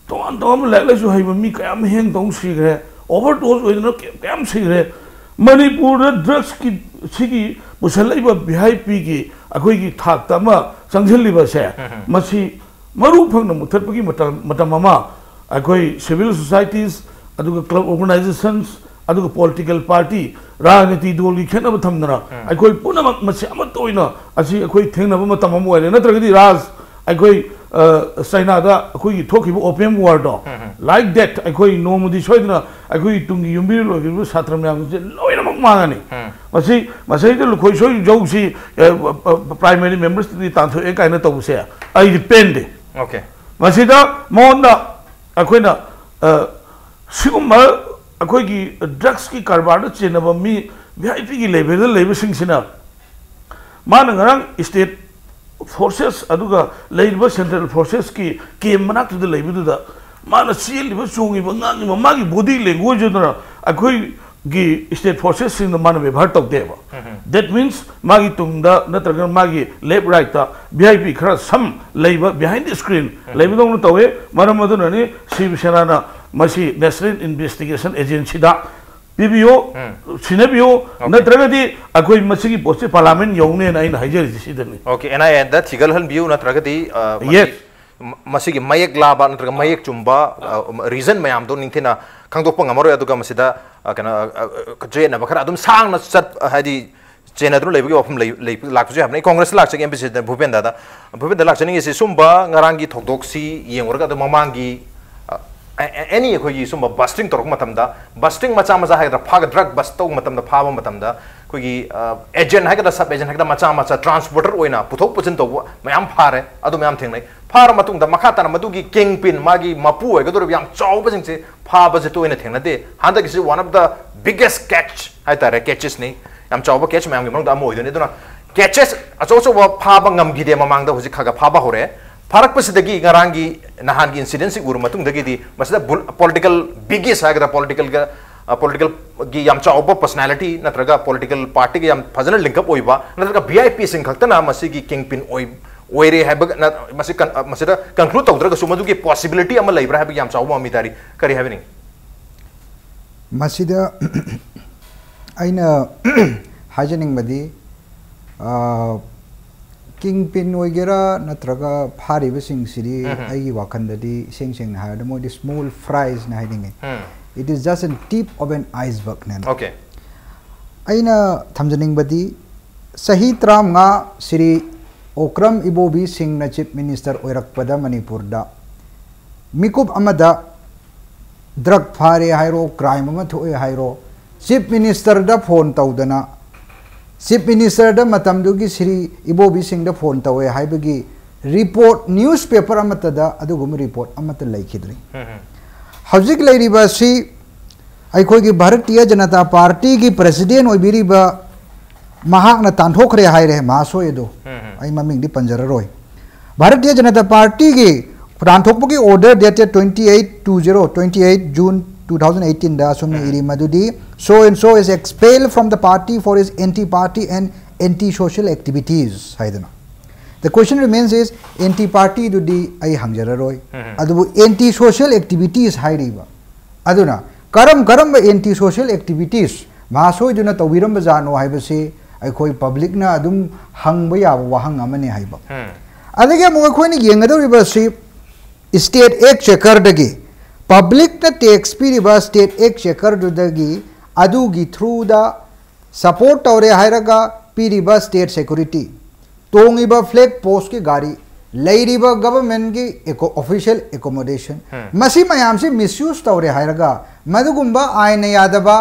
ꯇꯣꯉꯥꯟ ꯇꯣꯉꯥꯟꯕ ꯂꯥꯏꯔꯤꯛ ꯂꯥꯏꯁꯨ ꯍꯩꯕ ꯃꯤ ꯀꯌꯥꯝ ꯍꯦꯡ ꯇꯧ ꯁꯤꯈ꯭ꯔꯦ, overdose ꯑꯣꯏꯗꯅ ꯀꯌꯥ-, ꯀꯌꯥꯝ ꯁꯤꯈ꯭ꯔꯦ꯫ ꯃꯅꯤꯄꯨꯔꯗ drugsꯀꯤ ꯁꯤꯒꯤ ꯄꯨꯁꯜꯂꯛꯏꯕ V I Pꯒꯤ ꯑꯩꯈꯣꯏꯒꯤ ꯊꯥꯛꯇ ꯑꯃ ꯆꯪꯁꯤꯜꯂꯤꯕꯁꯦ, ꯎꯝ꯫ ꯃꯁꯤ ꯃꯔꯨ ꯐꯪꯅ ꯃꯨꯊꯠꯄꯒꯤ ꯃꯇꯝ, ꯃꯇꯝ ꯑꯃ ꯑꯩꯈꯣꯏ civil societies, ꯑꯗꯨꯒ club organizations, ꯑꯗꯨꯒ political party, ꯔꯥꯖꯅꯤꯇꯤ ꯗꯣꯜꯒꯤ ꯈꯦꯠꯅꯕ ꯊꯝꯗꯅ, ꯎꯝ꯫ ꯑꯩꯈꯣꯏ ꯄꯨꯝꯅꯃꯛ ꯃꯁꯤ ꯑꯃꯠꯇ ꯑꯣꯏꯅ ꯑꯁꯤ ꯑꯩꯈꯣꯏ ꯊꯦꯡꯅꯕ ꯃꯇꯝ ꯑꯃ ꯑꯣꯏꯔꯦ꯫ ꯅꯠꯇ꯭ꯔꯒꯗꯤ ꯔꯥꯖ, ꯑꯩꯈꯣꯏ, ꯑ, ꯆꯩꯅꯥꯗ ꯑꯩꯈꯣꯏꯒꯤ ꯊꯣꯛꯈꯤꯕ opium warꯗꯣ, um, um. Like that, ꯑꯩꯈꯣꯏ ꯅꯣꯡꯃꯗꯤ ꯁꯣꯏꯗꯅ ꯑꯩꯈꯣꯏꯒꯤ ꯇꯨꯡꯒꯤ ꯌꯨꯝꯕꯤꯔꯣꯜ ꯑꯣꯏꯒꯗꯕ ꯁꯥꯇ꯭ꯔ ꯃꯌꯥꯝꯁꯦ ꯂꯣꯏꯅꯃꯛ ꯃꯥꯡꯉꯅꯤ꯫ ꯎꯝ꯫ ꯃꯁꯤ, ꯃꯁꯤꯗ ꯂꯨꯈꯣꯏ ꯁꯣꯏ ꯖꯧꯁꯤ, ꯑ, ꯑ, primary membersꯇꯗꯤ ꯇꯥꯟꯊꯣꯛꯑꯦ ꯀꯥꯏꯅ ꯇꯧꯕꯁꯦ ꯑꯩꯗꯤ ꯄꯦꯟꯗꯦ꯫ Okay꯫ ꯃꯁꯤꯗ ꯃꯉꯣꯟꯗ ꯑꯩꯈꯣꯏꯅ, ꯑ, ꯁꯤꯒꯨꯝꯕ ꯑꯩꯈꯣꯏꯒꯤ drugsꯀꯤ ꯀꯔꯕꯥꯔꯗ ꯆꯦꯟꯅꯕ ꯃꯤ V I Pꯒꯤ levelꯗ ꯂꯩꯕꯁꯤꯡꯁꯤꯅ ꯃꯥꯅ ꯉꯔꯥꯡ state forces ꯑꯗꯨꯒ ꯂꯩꯔꯤꯕ central forcesꯀꯤ camp ꯃꯅꯥꯛꯇꯨꯗ ꯂꯩꯕꯗꯨꯗ ꯃꯥꯅ ꯆꯦꯜꯂꯤꯕ, ꯆꯣꯡꯉꯤꯕ, ꯉꯥꯡꯉꯤꯕ, ꯃꯥꯒꯤ body language ꯑꯗꯨꯅ ꯑꯩꯈꯣꯏꯒꯤ state forcesꯁꯤꯡꯗ ꯃꯥꯅ ꯕꯦꯕꯥꯔ ꯇꯧꯗꯦꯕ꯫ ꯎꯝ꯫ That means ꯃꯥꯒꯤ ꯇꯨꯡꯗ ꯅꯠꯇ꯭ꯔꯒ ꯃꯥꯒꯤ left rightꯇ V I P ꯈꯔ ꯁꯝ ꯂꯩꯕ behind the screen ꯎꯝ꯫ ꯂꯩꯕꯗꯧꯅ ꯇꯧꯋꯦ꯫ ꯃꯔꯝ ꯑꯗꯨꯅꯅꯤ ꯁꯤꯕ ꯁꯦꯅꯥꯅ ꯃꯁꯤ National Investigation Agencyꯗ ꯄꯤꯕꯤꯌꯨ, ꯎꯝ꯫ ꯁꯤꯟꯅꯕꯤꯌꯨ, Okay꯫ ꯅꯠꯇ꯭ꯔꯒꯗꯤ ꯑꯩꯈꯣꯏ ꯃꯁꯤꯒꯤ ꯄꯣꯠꯁꯤ parliament ꯌꯧꯅꯦꯅ ꯑꯩꯅ ꯍꯥꯏꯖꯔꯤꯁꯤ ꯁꯤꯗꯅꯤ꯫ Okay, N I Aꯗ ꯊꯤꯒꯠꯍꯟꯕꯤꯌꯨ, ꯅꯠꯇ꯭ꯔꯒꯗꯤ, ꯑ, ꯃꯁꯤ, Yes꯫ ꯃ-, ꯃꯁꯤꯒꯤ ꯃꯌꯦꯛ ꯂꯥꯕ ꯅꯠꯇ꯭ꯔꯒ ꯃꯌꯦꯛ ꯆꯨꯝꯕ, ꯑ, reason ꯃꯌꯥꯝꯗꯣ ꯅꯤꯡꯊꯤꯅ ꯈꯪꯗꯣꯛꯄ ꯉꯝꯃꯔꯣꯏ꯫ ꯑꯗꯨꯒ ꯃꯁꯤꯗ, ꯑ, ꯀꯩꯅꯣ, ꯑ, ꯑ, ꯆꯌꯦꯠꯅꯕ ꯈꯔ ꯑꯗꯨꯝ ꯁꯥꯡꯅ ꯆꯠ-, ꯍꯥꯏꯗꯤ ꯆꯦꯟꯅꯗꯨꯅ ꯂꯩꯕꯒꯤ ꯋꯥꯐꯝ ꯂꯩ-, ꯂꯩ-, ꯂꯥꯛꯄꯁꯨ ꯌꯥꯕꯅꯤ꯫ ꯑꯩ ꯀꯣꯡꯒ꯭ꯔꯦꯁꯇ ꯂꯥꯛꯆꯒꯦ, M P C ꯗ ꯚꯨꯄꯦꯟꯗꯥꯗ꯫ ꯚꯨꯄꯦꯟꯗꯥ ꯂꯥꯛꯆꯅꯤꯡꯉꯤꯁꯤ ꯁꯨꯝꯕ ꯉꯔꯥꯡꯒꯤ ꯊꯧꯗꯣꯛꯁꯤ ꯌꯦꯡꯉꯨꯔꯒ ꯑꯗꯨꯝ ꯃꯃꯥꯡꯒꯤ, ꯑ, ꯑ, ꯑ, any ꯑꯩꯈꯣꯏꯒꯤ ꯁꯨꯝꯕ busting ꯇꯧꯔꯛꯄ ꯃꯇꯝꯗ, busting ꯃꯆꯥ ꯃꯆꯥ ꯍꯥꯏꯒꯗ꯭ꯔꯥ, ꯐꯥꯒ-, drug bust ꯇꯧꯕ ꯃꯇꯝꯗ ꯐꯥꯕ ꯃꯇꯝꯗ ꯑꯩꯈꯣꯏꯒꯤ, ꯑ, agent ꯍꯥꯏꯒꯗ꯭ꯔꯥ, sub agent ꯍꯥꯏꯒꯗ꯭ꯔꯥ, ꯃꯆꯥ ꯃꯆꯥ transporter ꯑꯣꯏꯅ ꯄꯨꯊꯣꯛ ꯄꯨꯁꯤꯟ ꯇꯧꯕ ꯃꯌꯥꯝ ꯐꯥꯔꯦ, ꯑꯗꯨ ꯃꯌꯥꯝ ꯊꯦꯡꯅꯩ꯫ ꯐꯥꯔ ꯃꯇꯨꯡꯗ ꯃꯈꯥ ꯇꯥꯅ ꯃꯗꯨꯒꯤ kingpin, ꯃꯥꯒꯤ ꯃꯄꯨ ꯑꯣꯏꯒꯗꯧꯔꯤꯕ ꯌꯥꯝ ꯆꯥꯎꯕꯁꯤꯡꯁꯦ ꯐꯥꯕꯁꯦ ꯇꯣꯏꯅ ꯊꯦꯡꯅꯗꯦ꯫ ꯍꯟꯗꯛꯀꯤꯁꯤ one of the biggest catch ꯍꯥꯏꯇꯥꯔꯦ, catchesꯅꯤ꯫ ꯌꯥꯝ ꯆꯥꯎꯕ catch ꯃꯌꯥꯝꯒꯤ ꯃꯅꯨꯡꯗ ꯑꯃ ꯑꯣꯏꯗꯣꯏꯅꯤ꯫ ꯑꯗꯨꯅ catches ꯑꯆꯧ ꯑꯆꯧꯕ ꯐꯥꯕ ꯉꯝꯈꯤꯗꯦ ꯃꯃꯥꯡꯗ, ꯍꯧꯖꯤꯛ ꯈꯔ ꯈꯔ ꯐꯥꯕ ꯍꯧꯔꯦ꯫ ꯐꯥꯔꯛꯄꯁꯤꯗꯒꯤ ꯉꯔꯥꯡꯒꯤ ꯅꯍꯥꯟꯒꯤ incidentꯁꯤ ꯎꯔ ꯃꯇꯨꯡꯗꯒꯤꯗꯤ ꯃꯁꯤꯗ ꯕꯨꯜ-, political biggest ꯍꯥꯏꯒꯗ꯭ꯔꯥ, politicalꯒ ꯄꯣꯂꯤꯇꯤꯀꯦꯜꯒꯤ ꯌꯥꯝ ꯆꯥꯎꯕ ꯄꯔꯁꯅꯦꯂꯤꯇꯤ ꯅꯠꯇ꯭ꯔꯒ ꯄꯣꯂꯤꯇꯤꯀꯦꯜ ꯄꯥꯔꯇꯤꯒ ꯌꯥꯝ ꯐꯖꯅ ꯂꯤꯡꯀꯞ ꯑꯣꯏꯕ ꯅꯠꯇ꯭ꯔꯒ ꯚꯤ ꯑꯥꯏ ꯄꯤꯁꯤꯡ ꯈꯛꯇꯅ ꯃꯁꯤꯒꯤ ꯀꯤꯡ ꯄꯤꯟ ꯑꯣꯏ ꯑꯣꯏꯔꯦ ꯍꯥꯏꯕ ꯅ- ꯃꯁꯤ ꯀꯟ- ꯃꯁꯤꯗ ꯀꯟꯀ꯭ꯂꯨꯗ ꯇꯧꯗ꯭ꯔꯒꯁꯨ ꯃꯗꯨꯒꯤ ꯄꯣꯁꯤꯕꯤꯂꯤꯇꯤ ꯑꯃ ꯂꯩꯕ꯭ꯔꯥ ꯍꯥꯏꯕꯒꯤ ꯌꯥꯝ ꯆꯥꯎꯕ ꯃꯃꯤ ꯇꯥꯔꯤ꯫ ꯀꯔꯤ ꯍꯥꯏꯕꯤꯅꯤꯡꯉꯤ? ꯃꯁꯤꯗ ꯑꯩꯅ ꯍꯥꯏꯖꯅꯤꯡꯕꯗꯤ, ꯀꯤꯡ ꯄꯤꯟ ꯑꯣꯏꯒꯦꯔꯥ ꯅꯠꯇ꯭ꯔꯒ ꯐꯥꯔꯤꯕꯁꯤꯡꯁꯤꯗꯤ ꯑꯩꯒꯤ ꯋꯥꯈꯜꯗꯗꯤ ꯏꯁꯦꯡ ꯁꯦꯡꯅ ꯍꯥꯏꯔꯕꯗ ꯃꯣꯏꯗꯤ ꯁ꯭ꯃꯣꯜ ꯐ꯭ꯔꯥꯏꯁꯅ ꯍꯥꯏꯅꯤꯡꯉꯤ꯫ It is just a tip of an icebergꯅꯦꯅ꯫ Okay. ꯑꯩꯅ ꯊꯝꯖꯅꯤꯡꯕꯗꯤ, ꯆꯍꯤ ꯇꯔꯥꯃꯉꯥ ꯁ꯭ꯔꯤ ꯑꯣꯀ꯭ꯔꯝ ꯏꯕꯣꯕꯤ ꯁꯤꯡꯅ ꯆꯤꯐ ꯃꯤꯅꯤꯁꯇꯔ ꯑꯣꯏꯔꯛꯄꯗ ꯃꯅꯤꯄꯨꯔꯗ ꯃꯤꯀꯨꯞ ꯑꯃꯗ ꯗ꯭ꯔꯒ ꯐꯥꯔꯦ ꯍꯥꯏꯔꯣ, ꯀ꯭ꯔꯥꯏꯝ ꯑꯃ ꯊꯣꯛꯑꯦ ꯍꯥꯏꯔꯣ, ꯆꯤꯐ ꯃꯤꯅꯤꯁꯇꯔꯗ ꯐꯣꯟ ꯇꯧꯗꯅ, ꯆꯤꯐ ꯃꯤꯅꯤꯁꯇꯔꯗ ꯃꯇꯝꯗꯨꯒꯤ ꯁ꯭ꯔꯤ ꯏꯕꯣꯕꯤ ꯁꯤꯡꯗ ꯐꯣꯟ ꯇꯧꯋꯦ ꯍꯥꯏꯕꯒꯤ ꯔꯤꯄꯣꯔꯠ, ꯅ꯭ꯌꯨꯁ ꯄꯦꯄꯔ ꯑꯃꯠꯇꯗ ꯑꯗꯨꯒꯨꯝꯕ ꯔꯤꯄꯣꯔꯠ ꯑꯃꯠꯇ ꯂꯩꯈꯤꯗ꯭ꯔꯤ꯫ ꯍꯧꯖꯤꯛ ꯂꯩꯔꯤꯕ ꯑꯁꯤ ꯑꯩꯈꯣꯏꯒꯤ ꯚꯥꯔꯇꯤꯌ ꯖꯅꯇꯥ ꯄꯥꯔꯇꯤꯒꯤ ꯄ꯭ꯔꯦꯁꯤꯗꯦꯟ ꯑꯣꯏꯕꯤꯔꯤꯕ ꯃꯍꯥꯛꯅ ꯇꯥꯟꯊꯣꯛꯈ꯭ꯔꯦ ꯍꯥꯏꯔꯦ, ꯃꯍꯥꯁꯣꯏ ꯑꯗꯨ꯫ ꯑꯩ ꯃꯃꯤꯡꯗꯤ ꯄꯟꯖꯔꯔꯣꯏ꯫ ꯚꯥꯔꯇꯤꯌ ꯖꯅꯇꯥ ꯄꯥꯔꯇꯤꯒꯤ ꯇꯥꯟꯊꯣꯛꯄꯒꯤ order dated twenty eight two zero, twenty eight June two thousand eighteen ꯗ ꯑꯁꯨꯝꯅ ꯏꯔꯤ ꯃꯗꯨꯗꯤ, "So and so is expelled from the party for his anti party and anti social activities" ꯍꯥꯏꯗꯅ꯫ The question remains is, anti party ꯗꯨꯗꯤ ꯑꯩ ꯍꯪꯖꯔꯔꯣꯏ꯫ ꯑꯗꯨꯕꯨ anti social activities ꯍꯥꯏꯔꯤꯕ ꯑꯗꯨꯅ ꯀꯔꯝ ꯀꯔꯝꯕ anti social activities ꯃꯍꯥꯁꯣꯏꯗꯨꯅ ꯇꯧꯕꯤꯔꯝꯕꯖꯥꯠꯅꯣ ꯍꯥꯏꯕꯁꯤ ꯑꯩꯈꯣꯏ ꯄꯕ꯭ꯂꯤꯛꯅ ꯑꯗꯨꯝ ꯍꯪꯕ ꯌꯥꯕ ꯋꯥꯍꯪ ꯑꯃꯅꯤ ꯍꯥꯏꯕ꯫ ꯑꯗꯒꯤ ꯑꯃꯨꯛ ꯑꯩꯈꯣꯏꯅ ꯌꯦꯡꯒꯗꯧꯔꯤꯕ ꯑꯁꯤ state exchequer ꯗꯒꯤ, ꯄꯕ꯭ꯂꯤꯛꯅ ꯇꯦꯛꯁ ꯄꯤꯔꯤꯕ state exchequer ꯗꯨꯗꯒꯤ, ꯑꯗꯨꯒꯤ through ꯗ support ꯇꯧꯔꯦ ꯍꯥꯏꯔꯒ ꯄꯤꯔꯤꯕ state security, ꯇꯣꯡꯉꯤꯕ ꯐ꯭ꯂꯦꯒ ꯄꯣꯁꯀꯤ ꯒꯥꯔꯤ, ꯂꯩꯔꯤꯕ ꯒꯚꯔꯟꯃꯦꯟꯠꯀꯤ ꯑꯦꯀꯣ- official accommodation, ꯃꯁꯤ ꯃꯌꯥꯝꯁꯤ ꯃꯤꯁꯌꯨꯁ ꯇꯧꯔꯦ ꯍꯥꯏꯔꯒ ꯃꯗꯨꯒꯨꯝꯕ ꯑꯥꯏꯟꯅ ꯌꯥꯗꯕ,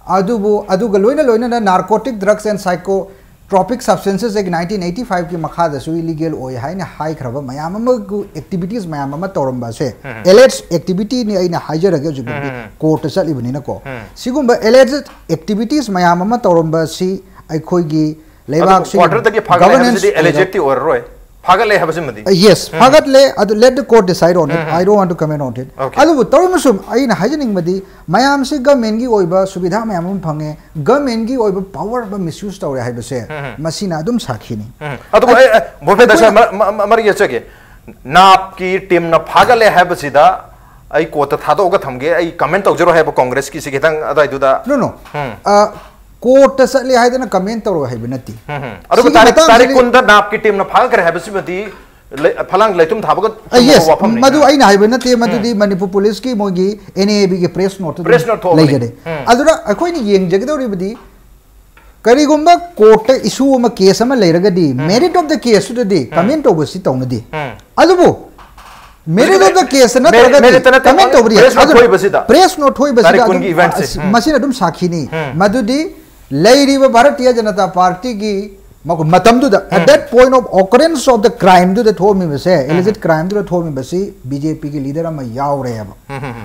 ꯑꯗꯨꯕꯨ ꯑꯗꯨꯒ ꯂꯣꯏꯅ ꯂꯣꯏꯅꯅ Narcotic Drugs and Psychotropic Substances Act nineteen eighty five ꯀꯤ ꯃꯈꯥꯗꯁꯨ ꯏꯂꯤꯒꯦꯜ ꯑꯣꯏ ꯍꯥꯏꯅ ꯍꯥꯏꯈ꯭ꯔꯕ ꯃꯌꯥꯝ ꯑꯃꯒꯤ ꯑꯦꯛꯇꯤꯚꯤꯇꯤꯁ ꯃꯌꯥꯝ ꯑꯃ ꯇꯧꯔꯝꯕ ꯑꯁꯦ ꯑꯦꯂꯦꯖ ꯑꯦꯛꯇꯤꯚꯤꯇꯤꯅꯤ꯫ ꯑꯩꯅ ꯍꯥꯏꯖꯔꯒꯦ, ꯍꯧꯖꯤꯛ ꯍꯧꯖꯤꯛ ꯀꯣꯔꯠꯇ ꯆꯠꯂꯤꯕꯅꯤꯅꯀꯣ, ꯁꯤꯒꯨꯝꯕ ꯑꯦꯂꯦꯖ ꯑꯦꯛꯇꯤꯚꯤꯇꯤꯁ ꯃꯌꯥꯝ ꯑꯃ ꯇꯧꯔꯝꯕ ꯑꯁꯤ ꯑꯩꯈꯣꯏꯒꯤ ꯂꯩꯕꯥꯛꯁꯤꯒꯤ ꯀ꯭ꯋꯥꯇꯔꯗꯒꯤ ꯐꯥꯒꯠꯂꯦ ꯒꯚꯔꯅꯦꯟꯁ ꯍꯥꯏꯕꯁꯤꯗꯤ ꯑꯦꯂꯦꯖꯦꯠꯇꯤ ꯑꯣꯏꯔꯔꯣꯏ꯫ ꯐꯥꯒꯠꯂꯦ ꯍꯥꯏꯕꯁꯤꯃꯗꯤ? Yes, ꯐꯥꯒꯠꯂꯦ, ꯑꯗꯨ let the court decide on it. I don't want to comment on it. Okay. ꯑꯗꯨꯕꯨ ꯇꯧꯔꯤꯃꯁꯨ ꯑꯩꯅ ꯍꯥꯏꯖꯅꯤꯡꯕꯗꯤ, ꯃꯌꯥꯝꯁꯤ ꯒꯃꯦꯟꯒꯤ ꯑꯣꯏꯕ ꯁꯨꯕꯤꯙꯥ ꯃꯌꯥꯝ ꯑꯃ ꯐꯪꯉꯦ, ꯒꯃꯦꯟꯒꯤ ꯑꯣꯏꯕ ꯄꯋꯔ ꯑꯃ ꯃꯤꯁꯌꯨꯁ ꯇꯧꯔꯦ ꯍꯥꯏꯕꯁꯦ ꯃꯁꯤꯅ ꯑꯗꯨꯝ ꯁꯥꯈꯤꯅꯤ꯫ ꯎꯝ꯫ ꯑꯗꯨꯕꯨ ꯑꯩ, ꯑꯩ, ꯚꯣꯄꯦꯟꯗ ꯁꯥꯔ, ꯃꯔꯛ, ꯃꯔꯛ, ꯃꯔꯛ ꯌꯦꯠꯆꯒꯦ꯫ ꯅꯥꯞꯀꯤ ꯇꯤꯝꯅ ꯐꯥꯒꯠꯂꯦ ꯍꯥꯏꯕꯁꯤꯗ ꯑꯩ ꯀꯣꯔꯠꯇ ꯊꯥꯗꯣꯛꯑꯒ ꯊꯝꯒꯦ, ꯑꯩ ꯀꯃꯦꯟ ꯇꯧꯖꯔꯣꯏ ꯍꯥꯏꯕ ꯀꯣꯡꯒ꯭ꯔꯦꯁꯀꯤꯁꯤ ꯈꯤꯇꯪ ꯑꯗꯨꯋꯥꯏꯗꯨꯗ꯫ No, no. ꯎꯝ꯫ ꯑ, ꯀꯣꯔꯠꯇ ꯆꯠꯂꯦ ꯍꯥꯏꯗꯅ ꯀꯃꯦꯟ ꯇꯧꯔꯣꯏ ꯍꯥꯏꯕ ꯅꯠꯇꯦ꯫ ꯎꯝ, ꯎꯝ꯫ ꯑꯗꯨꯕꯨ ꯁꯤꯒꯤ ꯇꯥꯔꯤꯛ, ꯇꯥꯔꯤꯛ ꯃꯇꯥꯡꯁꯤꯗꯤ ꯀꯨꯟꯗ ꯅꯥꯞꯀꯤ ꯇꯤꯝꯅ ꯐꯥꯒꯠꯈ꯭ꯔꯦ ꯍꯥꯏꯕꯁꯤꯃꯗꯤ ꯂꯩ-, ꯐꯂꯥꯡ ꯂꯩꯇꯨꯝ ꯊꯥꯕꯒ ꯑ, ꯆꯨꯝꯕ yes, ꯋꯥꯐꯝꯅꯤ꯫ ꯃꯗꯨ ꯎꯝ꯫ ꯑꯩꯅ ꯍꯥꯏꯕ ꯅꯠꯇꯦ, ꯃꯗꯨꯗꯤ ꯃꯅꯤꯄꯨꯔ ꯄꯨꯂꯤꯁꯀꯤ ꯃꯣꯏꯒꯤ N A A B ꯒꯤ ꯄ꯭ꯔꯦꯁ ꯅꯣꯠꯇꯨ ꯄ꯭ꯔꯦꯁ ꯅꯣꯠ ꯊꯣꯛꯑꯕꯅꯤ꯫ ꯂꯩꯖꯔꯦ꯫ ꯎꯝ꯫ ꯑꯗꯨꯅ ꯑꯩꯈꯣꯏꯅ ꯌꯦꯡꯖꯒꯗꯧꯔꯤꯕꯗꯤ, ꯀꯔꯤꯒꯨꯝꯕ ꯀꯣꯔꯠꯇ ꯏꯁꯨ ꯑꯃ, ꯀꯦꯁ ꯑꯃ ꯂꯩꯔꯒꯗꯤ, merit of the case ꯇꯨꯗꯗꯤ ꯀꯃꯦꯟ ꯇꯧꯕꯁꯤ ꯇꯧꯅꯗꯦ꯫ ꯎꯝ꯫ ꯑꯗꯨꯕꯨ merit of the case ꯇ merit, ꯅꯠꯇ꯭ꯔꯒꯗꯤ merit ꯇ ꯅꯠꯇꯦ, ꯀꯃꯦꯟ ꯇꯧꯕꯗꯤ ꯌꯥꯏ꯫ ꯄ꯭ꯔꯦꯁ ꯅꯣꯠ ꯑꯗꯨꯅ ꯊꯣꯛꯏꯕꯁꯤꯗ꯫ ꯄ꯭ꯔꯦꯁ ꯅꯣꯠ ꯊꯣꯛꯏꯕꯁꯤꯗ ꯇꯥꯔꯤꯛ ꯑꯗꯨꯝ, ꯀꯨꯟꯒꯤ ꯏꯚꯦꯟꯠꯁꯦ꯫ ꯑꯁ, ꯎꯝ꯫ ꯃꯁꯤꯅ ꯑꯗꯨꯝ ꯁꯥꯈꯤꯅꯤ꯫ ꯎꯝ꯫ ꯃꯗꯨꯗꯤ ꯂꯩꯔꯤꯕ ꯚꯥꯔꯇꯤꯌ ꯖꯅꯇꯥ ꯄꯥꯔꯇꯤꯒꯤ ꯃꯈꯣꯏ ꯃꯇꯝꯗꯨꯗ, at that point of occurrence of the crime ꯗꯨꯗ ꯊꯣꯛꯑꯝꯃꯤꯕꯁꯦ, alleged crime ꯗꯨꯗ ꯊꯣꯛꯑꯝꯃꯤꯕꯁꯤ B J P ꯒꯤ leader ꯑꯃ ꯌꯥꯎꯔꯦꯕ꯫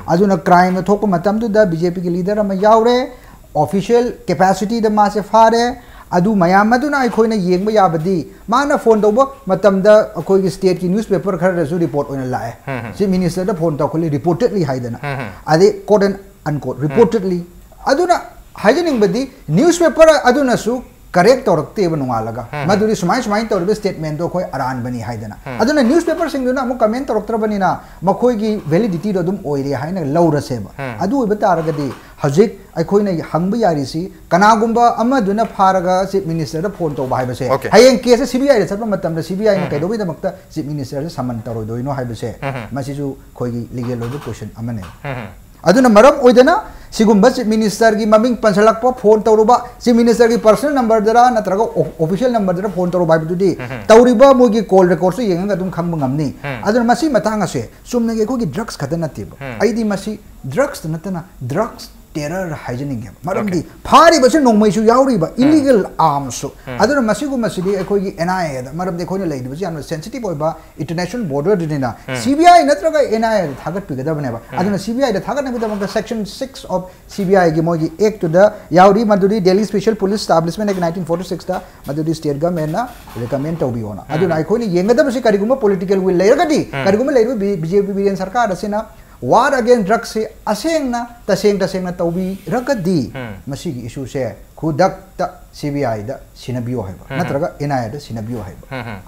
ꯑꯗꯨꯅ crime ꯗ ꯊꯣꯛꯄ ꯃꯇꯝꯗꯨꯗ B J P ꯒꯤ leader ꯑꯃ ꯌꯥꯎꯔꯦ, official capacity ꯗ ꯃꯥꯁꯦ ꯐꯥꯔꯦ꯫ ꯑꯗꯨ ꯃꯌꯥꯝ ꯑꯗꯨꯅ ꯑꯩꯈꯣꯏꯅ ꯌꯦꯡꯕ ꯌꯥꯕꯗꯤ, ꯃꯥꯅ ꯐꯣꯟ ꯇꯧꯕ ꯃꯇꯝꯗ ꯑꯩꯈꯣꯏꯒꯤ state ꯀꯤ newspaper ꯈꯔꯗꯁꯨ report ꯑꯣꯏꯅ ꯂꯥꯛꯑꯦ꯫ Chief Minister ꯗ ꯐꯣꯟ ꯇꯧꯈꯠꯂꯤ, reportedly ꯍꯥꯏꯗꯅ꯫ ꯑꯗꯩ quote and unquote, reportedly꯫ ꯑꯗꯨꯅ ꯍꯥꯏꯖꯅꯤꯡꯕꯗꯤ, newspaper ꯑꯗꯨꯅꯁꯨ correct ꯇꯧꯔꯛꯇꯦꯕ ꯅꯣꯡꯉꯥꯜꯂꯒ꯫ ꯃꯗꯨꯗꯤ ꯁꯨꯃꯥꯏ ꯁꯨꯃꯥꯏꯅ ꯇꯧꯔꯤꯕ statement ꯗꯣ ꯑꯩꯈꯣꯏ ꯑꯔꯥꯟꯕꯅꯤ ꯍꯥꯏꯗꯅ꯫ ꯑꯗꯨꯅ newspaper ꯁꯤꯡꯗꯨꯅ ꯑꯃꯨꯛ comment ꯇꯧꯔꯛꯇ꯭ꯔꯕꯅꯤꯅ ꯃꯈꯣꯏꯒꯤ validity ꯗꯣ ꯑꯗꯨꯝ ꯑꯣꯏꯔꯦ ꯍꯥꯏꯅ ꯂꯧꯔꯁꯦꯕ꯫ ꯑꯗꯨ ꯑꯣꯏꯕ ꯇꯥꯔꯒꯗꯤ ꯍꯧꯖꯤꯛ ꯑꯩꯈꯣꯏꯅ ꯍꯪꯕ ꯌꯥꯔꯤꯁꯤ, ꯀꯅꯥꯒꯨꯝꯕ ꯑꯃꯗꯨꯅ ꯐꯥꯔꯒ Chief Minister ꯗ ꯐꯣꯟ ꯇꯧꯕ ꯍꯥꯏꯕꯁꯦ, Okay. ꯍꯌꯦꯡ case say C B I ꯗ ꯆꯠꯄ ꯃꯇꯝꯗ C B I ꯅ ꯀꯩꯗꯧꯕꯩꯗꯃꯛꯇ Chief Minister ꯁꯦ summon ꯇꯧꯔꯣꯏꯗꯣꯏꯅꯣ ꯍꯥꯏꯕꯁꯦ, ꯃꯁꯤꯁꯨ ꯑꯩꯈꯣꯏꯒꯤ legal ꯑꯣꯏꯕ question ꯑꯃꯅꯦ꯫ ꯑꯗꯨꯅ ꯃꯔꯝ ꯑꯣꯏꯗꯅ ꯁꯤꯒꯨꯝꯕ Chief Minister ꯒꯤ ꯃꯃꯤꯡ ꯄꯟꯁꯤꯜꯂꯛꯄ, ꯐꯣꯟ ꯇꯧꯔꯨꯕ, Chief Minister ꯒꯤ personal number ꯗꯔ ꯅꯠꯇ꯭ꯔꯒ ꯑꯣ-, official number ꯗꯔ ꯐꯣꯟ ꯇꯧꯔꯨꯕ ꯍꯥꯏꯕꯗꯨꯗꯤ, ꯇꯧꯔꯤꯕ ꯃꯣꯏꯒꯤ call record ꯁꯨ ꯌꯦꯡꯉꯒ ꯑꯗꯨꯝ ꯈꯪꯕ ꯉꯝꯅꯤ꯫ ꯑꯗꯨꯅ ꯃꯁꯤ ꯃꯇꯥꯡ ꯑꯁꯦ ꯆꯨꯝꯅꯒꯤ ꯑꯩꯈꯣꯏꯒꯤ drugs ꯈꯛꯇ ꯅꯠꯇꯦꯕ꯫ ꯑꯩꯗꯤ ꯃꯁꯤ drugs ꯇ ꯅꯠꯇꯅ drugs ꯇꯦꯔꯔ ꯍꯥꯏꯖꯅꯤꯡꯉꯦꯕ꯫ ꯃꯔꯝꯗꯤ ꯐꯥꯔꯤꯕꯁꯤ ꯅꯣꯡꯃꯩꯁꯨ ꯌꯥꯎꯔꯤꯕ, ꯏꯂꯤꯒꯦꯜ ꯑꯥꯔꯝꯁꯨ꯫ ꯑꯗꯨꯅ ꯃꯁꯤꯒꯨꯝꯕꯁꯤꯗꯤ ꯑꯩꯈꯣꯏꯒꯤ ꯑꯦꯟ ꯑꯥꯏ ꯑꯦꯗ, ꯃꯔꯝꯗꯤ ꯑꯩꯈꯣꯏꯅ ꯂꯩꯔꯤꯕꯁꯤ ꯌꯥꯝꯅ ꯁꯦꯟꯁꯤꯇꯤꯚ ꯑꯣꯏꯕ ꯏꯟꯇꯔꯅꯦꯁꯅꯦꯜ ꯕꯣꯔꯗꯔꯗꯅꯤꯅ, ꯁꯤ ꯕꯤ ꯑꯥꯏ ꯅꯠꯇ꯭ꯔꯒ ꯑꯦꯟ ꯑꯥꯏ ꯑꯦꯗ ꯊꯥꯒꯠꯄꯤꯒꯗꯕꯅꯦꯕ꯫ ꯑꯗꯨꯅ ꯁꯤ ꯕꯤ ꯑꯥꯏꯗ ꯊꯥꯒꯠꯅꯕꯒꯤꯗꯃꯛꯇ section six of C B ꯑꯥꯏꯒꯤ ꯃꯣꯏꯒꯤ ꯑꯦꯛꯇꯨꯗ ꯌꯥꯎꯔꯤ, ꯃꯗꯨꯗꯤ Delhi Special Police Establishment Act nineteen forty ꯁꯤꯛꯁꯇ ꯃꯗꯨꯗꯤ ꯁ꯭ꯇꯦꯠ ꯒꯚꯔꯟꯃꯦꯟꯠꯅ ꯔꯤꯀꯃꯦꯟ ꯇꯧꯕꯤꯌꯣꯅ꯫ ꯑꯗꯨꯅ ꯑꯩꯈꯣꯏꯅ ꯌꯦꯡꯒꯗꯕꯁꯤ ꯀꯔꯤꯒꯨꯝꯕ ꯄꯣꯂꯤꯇꯤꯀꯦꯜ ꯋꯤꯜ ꯂꯩꯔꯒꯗꯤ, ꯀꯔꯤꯒꯨꯝꯕ ꯂꯩꯔꯤꯕ ꯕꯤ ꯖꯦ ꯄꯤ ꯕꯤꯔꯦꯟ ꯁꯔꯀꯥꯔ ꯑꯁꯤꯅ ꯋꯥꯔ ꯑꯒꯦꯟꯁ ꯗ꯭ꯔꯒꯁꯤ ꯑꯁꯦꯡꯅ, ꯇꯁꯦꯡ ꯇꯁꯦꯡꯅ ꯇꯧꯕꯤꯔꯒꯗꯤ, ꯃꯁꯤꯒꯤ ꯏꯁꯨꯁꯦ ꯈꯨꯗꯛꯇ ꯁꯤ ꯕꯤ ꯑꯥꯏꯗ ꯁꯤꯟꯅꯕꯤꯌꯨ ꯍꯥꯏꯕ, ꯅꯠꯇ꯭ꯔꯒ ꯑꯦꯟ ꯑꯥꯏ ꯑꯦꯗ ꯁꯤꯟꯅꯕꯤꯌꯨ ꯍꯥꯏꯕ꯫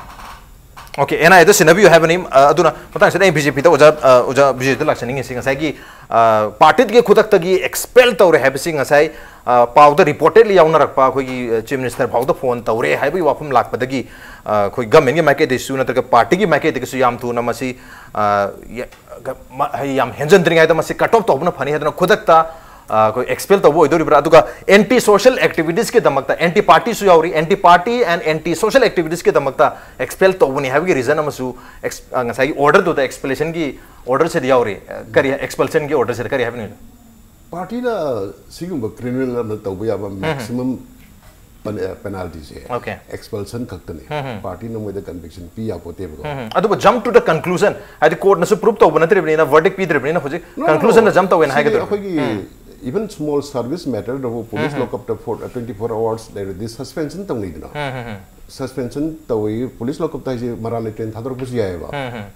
ꯑꯣꯀꯦ, ꯑꯦꯟ ꯑꯥꯏ ꯑꯦꯗ ꯁꯤꯟꯅꯕꯤꯌꯨ ꯍꯥꯏꯕꯅꯤ꯫ ꯑ, ꯑꯗꯨꯅ ꯃꯇꯥꯡꯁꯤꯗ ꯑꯩ ꯕꯤ ꯖꯦ ꯄꯤꯗ ꯑꯣꯖꯥ, ꯑ, ꯑꯣꯖꯥ ꯕꯤꯖꯦꯄꯤꯗ ꯂꯥꯛꯆꯅꯤꯡꯉꯤꯁꯤ ꯉꯁꯥꯏꯒꯤ, ꯑ, ꯄꯥꯔꯇꯤꯗꯒꯤ ꯈꯨꯗꯛꯇꯒꯤ ꯑꯦꯛꯁꯄꯦꯜ ꯇꯧꯔꯦ ꯍꯥꯏꯕꯁꯤ ꯉꯁꯥꯏ, ꯑ, ꯄꯥꯎꯗ ꯔꯤꯄꯣꯔꯇꯦꯗꯂꯤ ꯌꯥꯎꯅꯔꯛꯄ ꯑꯩꯈꯣꯏꯒꯤ, ꯑ, ꯆꯤꯐ ꯃꯤꯅꯤꯁꯇꯔ ꯐꯥꯎꯗ ꯐꯣꯟ ꯇꯧꯔꯦ ꯍꯥꯏꯕꯒꯤ ꯋꯥꯐꯝ ꯂꯥꯛꯄꯗꯒꯤ, ꯑ, ꯑꯩꯈꯣꯏ ꯒꯃꯦꯟꯒꯤ ꯃꯥꯏꯀꯩꯗꯒꯤꯁꯨ ꯅꯠꯇ꯭ꯔꯒ ꯄꯥꯔꯇꯤꯒꯤ ꯃꯥꯏꯀꯩꯗꯒꯤꯁꯨ ꯌꯥꯝ ꯊꯨꯅ ꯃꯁꯤ, ꯑ, ꯌ-, ꯒ-, ꯃ-, ꯍꯥꯏꯗꯤ ꯌꯥꯝ ꯍꯦꯟꯖꯟꯗ꯭ꯔꯤꯉꯩꯗ ꯃꯁꯤ ꯀꯠ ꯑꯣꯐ ꯇꯧꯕꯅ ꯐꯅꯤ ꯍꯥꯏꯗꯅ ꯈꯨꯗꯛꯇ, ꯑ, ꯑꯩꯈꯣꯏ ꯑꯦꯛꯁꯄꯦꯜ ꯇꯧꯕ ꯑꯣꯏꯗꯣꯔꯤꯕ꯭ꯔꯥ? ꯑꯗꯨꯒ ꯑꯦꯟꯇꯤ ꯁꯣꯁꯤꯌꯦꯜ ꯑꯦꯛꯇꯤꯚꯤꯇꯤꯁꯀꯤꯗꯃꯛꯇ, ꯑꯦꯟꯇꯤ ꯄꯥꯔꯇꯤꯁꯨ ꯌꯥꯎꯔꯤ, anti party and anti social ꯑꯦꯛꯇꯤꯚꯤꯇꯤꯁꯀꯤꯗꯃꯛꯇ ꯑꯦꯛꯁꯄꯦꯜ ꯇꯧꯕꯅꯤ ꯍꯥꯏꯕꯒꯤ ꯔꯤꯖꯟ ꯑꯃꯁꯨ ꯑꯦꯛꯁ-, ꯑ, ꯉꯁꯥꯏꯒꯤ ꯑꯣꯔꯗꯔꯗꯨꯗ ꯑꯦꯛꯁꯄꯦꯜꯁꯟꯒꯤ ꯑꯣꯔꯗꯔꯁꯤꯗ ꯌꯥꯎꯔꯤ꯫ ꯑ, ꯀꯔꯤ ꯑꯦꯛꯁꯄꯜꯁꯟꯒꯤ ꯑꯣꯔꯗꯔꯁꯤꯗ ꯀꯔꯤ ꯍꯥꯏꯕꯅꯣ? ꯄꯥꯔꯇꯤꯅ ꯁꯤꯒꯨꯝꯕ ꯀ꯭ꯔꯤꯃꯤꯅꯦꯜ ꯑꯃ ꯇꯧꯕ ꯌꯥꯕ ꯃꯦꯛꯁꯤꯃꯝ ꯑꯦꯛꯁꯄꯜꯁꯟ ꯈꯛꯇꯅꯤ꯫ ꯄꯥꯔꯇꯤꯅ ꯃꯣꯏꯗ ꯀꯟꯚꯤꯛꯁꯟ ꯄꯤ ꯌꯥꯄꯣꯠꯇꯦꯕꯀꯣ꯫ ꯑꯗꯨꯕꯨ ꯖꯝꯞ ꯇꯨ ꯗ ꯀꯟꯀ꯭ꯂꯨꯖꯟ, ꯍꯥꯏꯗꯤ ꯀꯣꯔꯠꯅꯁꯨ ꯄ꯭ꯔꯨꯞ ꯇꯧꯕ ꯅꯠꯇ꯭ꯔꯤꯕꯅꯤꯅ, ꯚꯔꯗꯤꯛ ꯄꯤꯗ꯭ꯔꯤꯕꯅꯤꯅ ꯍꯧꯖꯤꯛ ꯀꯟꯀ꯭ꯂꯨꯖꯟꯗ ꯖꯝꯞ ꯇꯧꯋꯦꯅ ꯁꯤꯗꯤ ꯍꯥꯏꯒꯗ꯭ꯔꯣ? ꯑꯩꯈꯣꯏꯒꯤ ꯏꯚꯟ ꯁ꯭ꯃꯣꯜ ꯁꯥꯔꯚꯤꯁ ꯃꯦꯇꯔꯗꯕꯨ ꯄꯨꯂꯤꯁ ꯂꯣꯀꯞꯇ ꯐꯣꯔ ꯇ꯭ꯋꯦꯟꯇꯤ ꯐꯣꯔ ꯑꯋꯥꯔꯁ ꯂꯩꯔꯗꯤ ꯁꯁꯄꯦꯟꯁꯟ ꯇꯧꯅꯩꯗꯅ꯫ ꯁꯁꯄꯦꯟꯁꯟ ꯇꯧꯏ, ꯄꯨꯂꯤꯁ ꯂꯣꯀꯞꯇ ꯍꯥꯏꯁꯦ ꯃꯔꯥꯜ ꯂꯩꯇ꯭ꯔꯦꯅ ꯊꯥꯗꯣꯔꯛꯄꯁꯨ ꯌꯥꯏꯑꯕ꯫